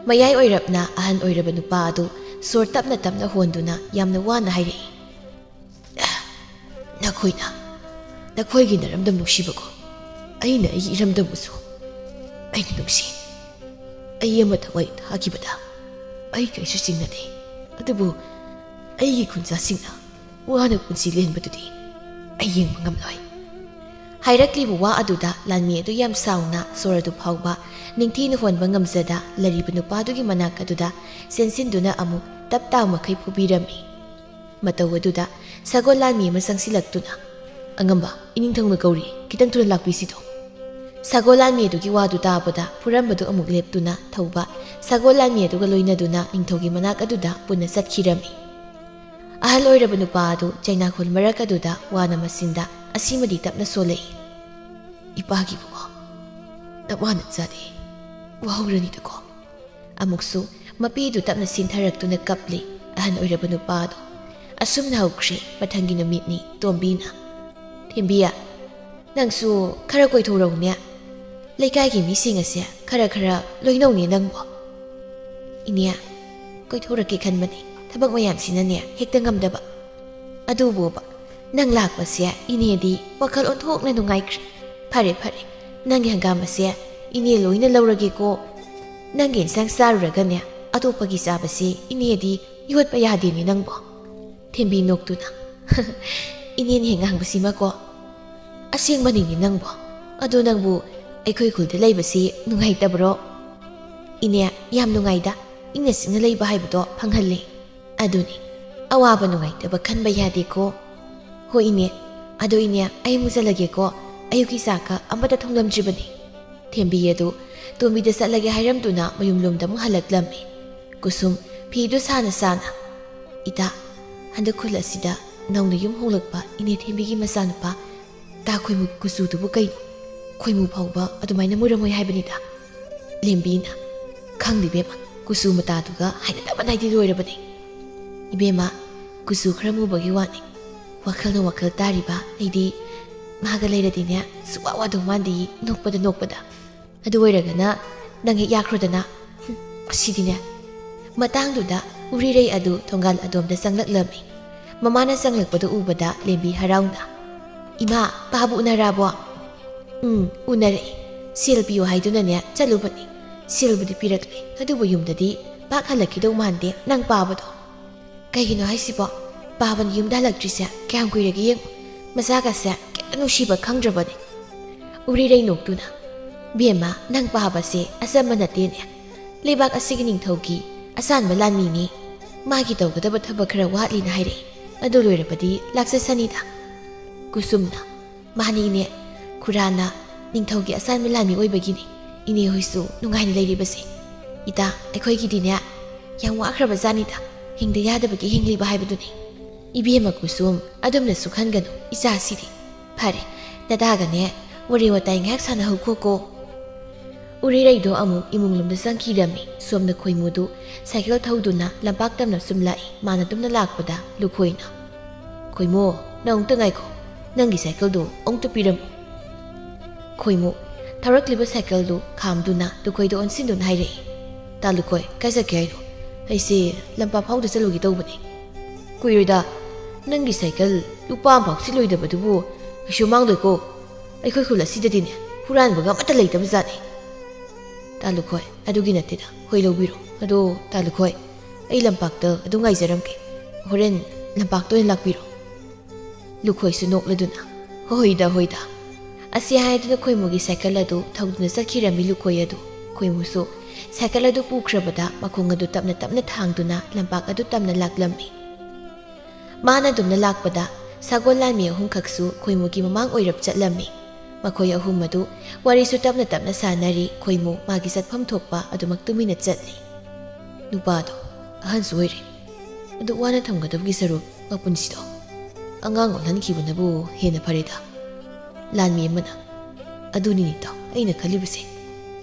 ꯃꯌꯥꯏ ꯑꯣꯏꯔꯞꯅ ꯑꯍꯟ ꯑꯣꯏꯔꯕ ꯅꯨꯄꯥ ꯑꯗꯨ ꯁꯣꯔ ꯇꯞꯅ ꯇꯞꯅ ꯍꯣꯟꯗꯨꯅ ꯌꯥꯝꯅ ꯋꯥꯅ ꯍꯥꯏꯔꯛꯏ, "ꯅꯈꯣꯏꯅ ꯅꯈꯣꯏꯒꯤ ꯅꯔꯝꯗꯝ ꯅꯨꯡꯁꯤꯕꯀꯣ, ꯑꯩꯅ ꯑꯩꯒꯤ ꯏꯔꯝꯗꯝꯕꯨꯁꯨ ꯑꯩꯅ ꯅꯨꯡꯁꯤ꯫ ꯑꯩ ꯑꯃ ꯊꯋꯥꯏ ꯊꯥꯈꯤꯕꯗ ꯑꯩ ꯀꯩꯁꯨ ꯆꯤꯡꯅꯗꯦ꯫ ꯑꯗꯨꯕꯨ ꯑꯩꯒꯤ ꯈꯨꯟꯖꯥꯁꯤꯡꯅ ꯋꯥꯅ ꯄꯨꯟꯁꯤ ꯂꯦꯟꯕꯗꯨꯗꯤ ꯑꯩ ꯌꯦꯡꯕ ꯉꯝꯂꯣꯏ꯫ ꯍꯥꯏꯔꯛꯂꯤꯕ ꯋꯥ ꯑꯗꯨꯗ ꯂꯥꯟꯃꯤ ꯑꯗꯨ ꯌꯥꯝ ꯁꯥꯎꯅ ꯁꯣꯔ ꯑꯗꯨ ꯐꯥꯎꯕ ꯅꯤꯡꯊꯤꯅ ꯍꯣꯟꯕ ꯉꯝꯖꯗ ꯂꯩꯔꯤꯕ ꯅꯨꯄꯥꯗꯨꯒꯤ ꯃꯅꯥꯛ ꯑꯗꯨꯗ ꯆꯦꯟꯁꯤꯟꯗꯨꯅ ꯑꯃꯨꯛ ꯇꯞ ꯇꯥꯎ ꯃꯈꯩ ꯐꯨꯕꯤꯔꯝꯃꯤ꯫ ꯃꯇꯧ ꯑꯗꯨꯗ ꯁꯒꯣꯜ ꯂꯥꯟꯃꯤ ꯑꯃ ꯆꯪꯁꯤꯜꯂꯛꯇꯨꯅ, "ꯑꯉꯝꯕ, ꯏꯅꯤꯡꯊꯧꯅ ꯀꯧꯔꯤ, ꯈꯤꯇꯪ ꯊꯨꯅ ꯂꯥꯛꯄꯤꯁꯤꯗꯣ"꯫ ꯁꯒꯣꯜ ꯂꯥꯟꯃꯤ ꯑꯗꯨꯒꯤ ꯋꯥꯗꯨ ꯇꯥꯕꯗ ꯐꯨꯔꯝꯕꯗꯨ ꯑꯃꯨꯛ ꯂꯦꯞꯇꯨꯅ ꯊꯧꯕ ꯁꯒꯣꯜ ꯂꯥꯟꯃꯤ ꯑꯗꯨꯒ ꯂꯣꯏꯅꯗꯨꯅ ꯅꯤꯡꯊꯧꯒꯤ ꯃꯅꯥꯛ ꯑꯗꯨꯗ ꯄꯨꯟꯅ ꯆꯠꯈꯤꯔꯝꯃꯤ꯫ ꯑꯍꯜ ꯑꯣꯏꯔꯕ ꯅꯨꯄꯥ ꯑꯗꯨ ꯆꯩꯅꯥꯈꯣꯜ ꯃꯔꯛ ꯑꯗꯨꯗ ꯋꯥꯅ ꯃꯆꯤꯟꯗ ꯑꯁꯤꯃꯗꯤ ꯇꯞꯅ ꯁꯣꯜꯂꯛꯏ, "ꯏꯄꯥꯒꯤ ꯏꯕꯨꯡꯉꯣ, ꯅꯋꯥꯅ ꯆꯥꯗꯦ, ꯋꯥꯍꯧꯔꯅꯤꯗꯀꯣ"꯫ ꯑꯃꯨꯛꯁꯨ ꯃꯄꯤꯗꯨ ꯇꯞꯅ ꯁꯤꯟꯊꯔꯛꯇꯨꯅ ꯀꯞꯂꯤ ꯑꯍꯟ ꯑꯣꯏꯔꯕ ꯅꯨꯄꯥꯗꯨ꯫ ꯑꯁꯨꯝꯅ ꯍꯧꯈ꯭ꯔꯦ ꯃꯊꯪꯒꯤ ꯅꯨꯃꯤꯠꯅꯤ꯫ ꯇꯣꯝꯕꯤꯅ, "ꯊꯦꯝꯕꯤꯌꯥ, ꯅꯪꯁꯨ ꯈꯔ ꯀꯣꯏꯊꯣꯔꯛꯎꯅꯦ꯫ ꯂꯩꯀꯥꯏꯒꯤ ꯃꯤꯁꯤꯡ ꯑꯁꯦ ꯈꯔ ꯈꯔ ꯂꯣꯏꯅꯧꯅꯦ ꯅꯪꯕꯣ"꯫ "ꯏꯅꯦ, ꯀꯣꯏꯊꯣꯔꯛꯀꯦ ꯈꯟꯕꯅꯦ, ꯊꯕꯛ ꯃꯌꯥꯝꯁꯤꯅꯅꯦ ꯍꯦꯛꯇ ꯉꯝꯗꯕ꯫ ꯑꯗꯨꯕꯨꯕ, ꯅꯪ ꯂꯥꯛꯄꯁꯦ ꯏꯅꯦꯗꯤ ꯋꯥꯈꯜ ꯑꯣꯟꯊꯣꯛꯅ ꯅꯨꯡꯉꯥꯏꯈ꯭ꯔꯦ꯫ ꯐꯔꯦ ꯐꯔꯦ, ꯅꯪꯒꯤ ꯍꯪꯒꯥꯝ ꯑꯁꯦ ꯏꯅꯦ ꯂꯣꯏꯅ ꯂꯧꯔꯒꯦꯀꯣ꯫ ꯅꯪꯒꯤ ꯏꯟꯁꯥꯡ ꯆꯥꯔꯨꯔꯒꯅꯦ ꯑꯇꯣꯞꯄꯒꯤ ꯆꯥꯕꯁꯦ ꯏꯅꯦꯗꯤ ꯌꯣꯠꯄ ꯌꯥꯗꯦꯅꯦ ꯅꯪꯕꯣ"꯫ ꯊꯦꯝꯕꯤ ꯅꯣꯛꯇꯨꯅ, "ꯏꯅꯦꯅ ꯍꯦꯛ ꯉꯥꯡꯕꯁꯤꯃꯀꯣ꯫ ꯑꯁꯦꯡꯕꯅꯤꯅꯦ ꯅꯪꯕꯣ꯫ ꯑꯗꯣ ꯅꯪꯕꯨ ꯑꯩꯈꯣꯏ ꯈꯨꯜꯗ ꯂꯩꯕꯁꯤ ꯅꯨꯡꯉꯥꯏꯇꯕ꯭ꯔꯣ?" "ꯏꯅꯦ, ꯌꯥꯝ ꯅꯨꯡꯉꯥꯏꯗ꯫ ꯏꯪꯅ ꯆꯤꯛꯅ ꯂꯩꯕ ꯍꯥꯏꯕꯗꯣ ꯐꯪꯍꯜꯂꯦ꯫ ꯑꯗꯨꯅꯤ, ꯑꯋꯥꯕ ꯅꯨꯡꯉꯥꯏꯇꯕ ꯈꯟꯕ ꯌꯥꯗꯦꯀꯣ꯫ ꯍꯣꯏ ꯏꯅꯦ, ꯑꯗꯣ ꯏꯅꯦ, ꯑꯩ ꯑꯃꯨꯛ ꯆꯠꯂꯒꯦꯀꯣ꯫ ꯑꯌꯨꯛꯀꯤ ꯆꯥꯛꯀ ꯑꯃꯠꯇ ꯊꯣꯡꯂꯝꯗ꯭ꯔꯤꯕꯅꯤ"꯫ ꯊꯦꯝꯕꯤ ꯑꯗꯨ ꯇꯣꯝꯕꯤꯗ ꯆꯠꯂꯒꯦ ꯍꯥꯏꯔꯝꯗꯨꯅ ꯃꯌꯨꯝꯂꯣꯝꯗ ꯑꯃꯨꯛ ꯍꯜꯂꯛꯂꯝꯃꯤ꯫ ꯀꯨꯁꯨꯝ ꯐꯤꯗꯨ ꯁꯥꯅ ꯁꯥꯅ, "ꯏꯇꯥ, ꯍꯟꯗꯛ ꯈꯨꯜ ꯑꯁꯤꯗ ꯅꯧꯅ ꯌꯨꯝ ꯍꯣꯡꯂꯛꯄ ꯏꯅꯦ ꯊꯦꯝꯕꯤꯒꯤ ꯃꯆꯥꯅꯨꯄꯥ ꯇꯥ ꯈꯣꯏꯃꯨ ꯀꯨꯆꯨꯗꯨꯕꯨ ꯀꯩꯅꯣ? ꯈꯣꯏꯃꯨ ꯐꯥꯎꯕ ꯑꯗꯨꯃꯥꯏꯅ ꯃꯨꯔꯝꯃꯣꯏ ꯍꯥꯏꯕꯅꯤꯗ"꯫ ꯂꯦꯝꯕꯤꯅ, "ꯈꯪꯗꯦ ꯏꯕꯦꯝꯃ, ꯀꯨꯆꯨ ꯃꯇꯥꯗꯨꯒ ꯍꯩꯅꯗꯕꯅ ꯑꯩꯗꯤ ꯂꯣꯏꯔꯕꯅꯤ"꯫ "ꯏꯕꯦꯝꯃ, ꯀꯨꯆꯨ ꯈꯔ ꯃꯨꯕꯒꯤ ꯋꯥꯅꯤ꯫ ꯋꯥꯈꯜꯅ ꯋꯥꯈꯜ ꯇꯥꯔꯤꯕ ꯑꯩꯗꯤ ꯃꯥꯒ ꯂꯩꯔꯗꯤꯅꯦ ꯁꯨꯛꯋꯥ ꯋꯥꯗꯧ ꯃꯥꯟꯗꯦ, ꯅꯣꯛꯄꯗ ꯅꯣꯛꯄꯗ꯫ ꯑꯗꯨ ꯑꯣꯏꯔꯒꯅ ꯅꯪ ꯍꯦꯛ ꯌꯥꯈ꯭ꯔꯣꯗꯅ"꯫ "ꯍꯨꯝ, ꯑꯁꯤꯗꯤꯅꯦ"꯫ ꯃꯇꯥꯡꯗꯨꯗ ꯎꯔꯤꯔꯩ ꯑꯗꯨ ꯊꯣꯡꯒꯥꯜ ꯑꯗꯣꯝꯗ ꯆꯪꯂꯛꯂꯝꯃꯤ꯫ ꯃꯃꯥꯅ ꯆꯪꯂꯛꯄꯗꯨ ꯎꯕꯗ ꯂꯦꯝꯕꯤ ꯍꯔꯥꯎꯅ, "ꯏꯃꯥ, ꯄꯥꯕꯨ ꯎꯅꯔꯕꯣ?" "ꯎꯝ, ꯎꯅꯔꯛꯑꯦ꯫ ꯁꯦꯜ ꯄꯤꯌꯨ ꯍꯥꯏꯗꯨꯅꯅꯦ ꯆꯠꯂꯨꯕꯅꯤ꯫ ꯁꯦꯜꯕꯨꯗꯤ ꯄꯤꯔꯛꯂꯦ, ꯑꯗꯨꯕꯨ ꯌꯨꯝꯗꯗꯤ ꯄꯥꯛ ꯍꯜꯂꯛꯈꯤꯗꯧ ꯃꯥꯟꯗꯦ ꯅꯪ ꯄꯥꯕꯗꯣ꯫ ꯀꯩꯒꯤꯅꯣ ꯍꯥꯏꯁꯤꯕꯣ? ꯄꯥꯕꯅ ꯌꯨꯝꯗ ꯍꯜꯂꯛꯇ꯭ꯔꯤꯁꯦ ꯀꯌꯥꯝ ꯀꯨꯏꯔꯒꯦ ꯌꯦꯡꯉꯨ꯫ ꯃꯆꯥꯒꯁꯦ ꯀꯌꯥ ꯅꯨꯡꯁꯤꯕ ꯈꯪꯗ꯭ꯔꯕꯅꯤ꯫" ꯎꯔꯤꯔꯩ ꯅꯣꯛꯇꯨꯅ, "ꯕꯦꯝꯃ, ꯅꯪ ꯄꯥꯕꯁꯦ ꯑꯆꯝꯕ ꯅꯠꯇꯦꯅꯦ꯫ ꯂꯩꯕꯥꯛ ꯑꯁꯤꯒꯤ ꯅꯤꯡꯊꯧꯒꯤ ꯑꯁꯥꯟꯕ ꯂꯥꯟꯃꯤꯅꯤ꯫ ꯃꯥꯒꯤ ꯇꯧꯒꯗꯕ ꯊꯕꯛ ꯈꯔ ꯋꯥꯠꯂꯤꯅ ꯍꯥꯏꯔꯛꯏ꯫ ꯑꯗꯨ ꯂꯣꯏꯔꯕꯗꯤ ꯂꯥꯛꯆꯁꯅꯤꯗ꯫" ꯀꯨꯁꯨꯝꯅ, "ꯃꯥꯅꯤꯅꯦ, ꯈꯨꯔꯥꯅ ꯅꯤꯡꯊꯧꯒꯤ ꯑꯁꯥꯟꯕ ꯂꯥꯟꯃꯤ ꯑꯣꯏꯕꯒꯤꯅꯤ ꯏꯅꯦ ꯍꯣꯏꯁꯨ ꯅꯨꯡꯉꯥꯏꯅ ꯂꯩꯔꯤꯕꯁꯦ꯫ ꯏꯇꯥ, ꯑꯩꯈꯣꯏꯒꯤꯗꯤꯅꯦ, ꯌꯥꯝ ꯋꯥꯈ꯭ꯔꯕ ꯖꯥꯠꯅꯤꯗ, ꯍꯤꯡꯗ ꯌꯥꯗꯕꯒꯤ ꯍꯤꯡꯂꯤꯕ ꯍꯥꯏꯕꯗꯨꯅꯤ꯫ ꯏꯕꯦꯝꯃ ꯀꯨꯁꯨꯝ, ꯑꯗꯨꯝꯅꯁꯨ ꯈꯟꯒꯅꯨ, ꯏꯆꯥꯁꯤꯗꯤ꯫ ꯐꯔꯦ, ꯅꯇꯥꯒꯅꯦ ꯋꯥꯔꯤ ꯋꯥꯇꯥꯏ ꯉꯥꯏꯍꯥꯛ ꯁꯥꯟꯅꯍꯧꯈꯣꯀꯣ꯫" ꯎꯔꯤꯔꯩꯗꯣ ꯑꯃꯨꯛ ꯏꯃꯨꯡ ꯂꯣꯝꯗ ꯆꯪꯈꯤꯔꯝꯃꯤ꯫ ꯁꯣꯝꯗ ꯈꯣꯏꯃꯨꯗꯨ ꯁꯥꯏꯀꯜ ꯊꯧꯗꯨꯅ ꯂꯝꯄꯥꯛ ꯇꯝꯅ ꯁꯨꯝ ꯂꯥꯛꯏ꯫ ꯃꯥꯅ ꯇꯨꯝꯅ ꯂꯥꯛꯄꯗ ꯂꯨꯈꯣꯏꯅ, "ꯈꯣꯏꯃꯨ, ꯅꯪ ꯑꯃꯨꯛꯇ ꯉꯥꯏꯈꯣ, ꯅꯪꯒꯤ ꯁꯥꯏꯀꯜꯗꯨ ꯑꯃꯨꯛꯇ ꯄꯤꯔꯝꯃꯨ꯫" ꯈꯣꯏꯃꯨ ꯊꯧꯔꯛꯂꯤꯕ ꯁꯥꯏꯀꯜꯗꯨ ꯈꯥꯝꯗꯨꯅ ꯂꯨꯈꯣꯏꯗ ꯑꯣꯟꯁꯤꯟꯗꯨꯅ ꯍꯥꯏꯔꯛꯏ, "ꯇꯥ ꯂꯨꯈꯣꯏ, ꯀꯥꯏ ꯆꯠꯀꯦ ꯍꯥꯏꯅꯣ?" "ꯑꯩꯁꯦ ꯂꯝꯄꯥꯛ ꯐꯥꯎꯗ ꯆꯠꯂꯨꯒꯦ ꯇꯧꯕꯅꯤ꯫" "ꯀꯨꯏꯔꯣꯏꯗ, ꯅꯪꯒꯤ ꯁꯥꯏꯀꯜ ꯂꯨꯄꯥ ꯑꯃ ꯐꯥꯎ ꯁꯤꯠꯂꯣꯏꯗꯕꯗꯨꯕꯨ ꯀꯩꯁꯨ ꯃꯥꯡꯂꯣꯏꯀꯣ꯫ ꯑꯩꯈꯣꯏ ꯈꯨꯜ ꯑꯁꯤꯗꯗꯤꯅꯦ ꯍꯨꯔꯥꯟꯕꯒ ꯑꯃꯠꯇ ꯂꯩꯇꯕ ꯖꯥꯠꯅꯤ꯫" "ꯇꯥ ꯂꯨꯈꯣꯏ, ꯑꯗꯨꯒꯤ ꯅꯠꯇꯦꯗ, ꯍꯣꯏ ꯂꯧꯕꯤꯔꯣ꯫ ꯑꯗꯣ ꯇꯥ ꯂꯨꯈꯣꯏ, ꯑꯩ ꯂꯝꯄꯥꯛꯇ ꯑꯗꯨꯝ ꯉꯥꯏꯖꯔꯝꯒꯦ꯫ ꯍꯣꯔꯦꯟ ꯂꯝꯄꯥꯛꯇ ꯑꯣꯏꯅ ꯂꯥꯛꯄꯤꯔꯣ꯫" ꯂꯨꯈꯣꯏꯁꯨ ꯅꯣꯛꯂꯗꯨꯅ, "ꯍꯣꯏꯗ, ꯍꯣꯏꯗ꯫" ꯑꯁꯤ ꯍꯥꯏꯗꯨꯅ ꯈꯣꯏꯃꯨꯒꯤ ꯁꯥꯏꯀꯜ ꯑꯗꯨ ꯊꯧꯗꯨꯅ ꯆꯠꯈꯤꯔꯝꯃꯤ ꯂꯨꯈꯣꯏ ꯑꯗꯨ꯫ ꯈꯣꯏꯃꯨꯁꯨ ꯁꯥꯏꯀꯜ ꯑꯗꯨ ꯄꯨꯈ꯭ꯔꯕꯗ ꯃꯈꯣꯡ ꯑꯗꯨ ꯇꯞꯅ ꯇꯞꯅ ꯊꯥꯡꯗꯨꯅ ꯂꯝꯄꯥꯛ ꯑꯗꯨ ꯇꯝꯅ ꯂꯥꯛꯂꯝꯃꯤ꯫ ꯃꯥꯅ ꯑꯗꯨꯝꯅ ꯂꯥꯛꯄꯗ ꯁꯒꯣꯜ ꯂꯥꯟꯃꯤ ꯑꯍꯨꯝꯈꯛꯁꯨ ꯈꯣꯏꯃꯨꯒꯤ ꯃꯃꯥꯡ ꯑꯣꯏꯔꯞ ꯆꯠꯂꯝꯃꯤ꯫ ꯃꯈꯣꯏ ꯑꯍꯨꯝ ꯑꯗꯨ ꯋꯥꯔꯤꯁꯨ ꯇꯞꯅ ꯇꯞꯅ ꯁꯥꯟꯅꯔꯤ꯫ ꯈꯣꯏꯃꯨ ꯃꯥꯒꯤ ꯆꯠꯐꯝ ꯊꯣꯛꯄ ꯑꯗꯨꯃꯛ ꯇꯨꯃꯤꯟꯅ ꯆꯠꯂꯤ꯫ "ꯅꯨꯄꯥꯗꯣ ꯑꯍꯟꯁꯨ ꯑꯣꯏꯔꯦ꯫ ꯑꯗꯨ ꯋꯥꯅ ꯊꯝꯒꯗꯕꯒꯤ ꯁꯔꯨꯛ ꯃꯄꯨꯟꯁꯤꯗꯣ ꯑꯉꯥꯡ ꯑꯣꯜꯍꯟꯈꯤꯕꯅꯕꯨ ꯍꯦꯟꯅ ꯐꯔꯦꯗ꯫" ꯂꯥꯟꯃꯤ ꯑꯃꯅ, "ꯑꯗꯨꯅꯤꯅꯦ ꯏꯇꯥꯎ, ꯑꯩꯅ ꯈꯜꯂꯤꯕꯁꯦ꯫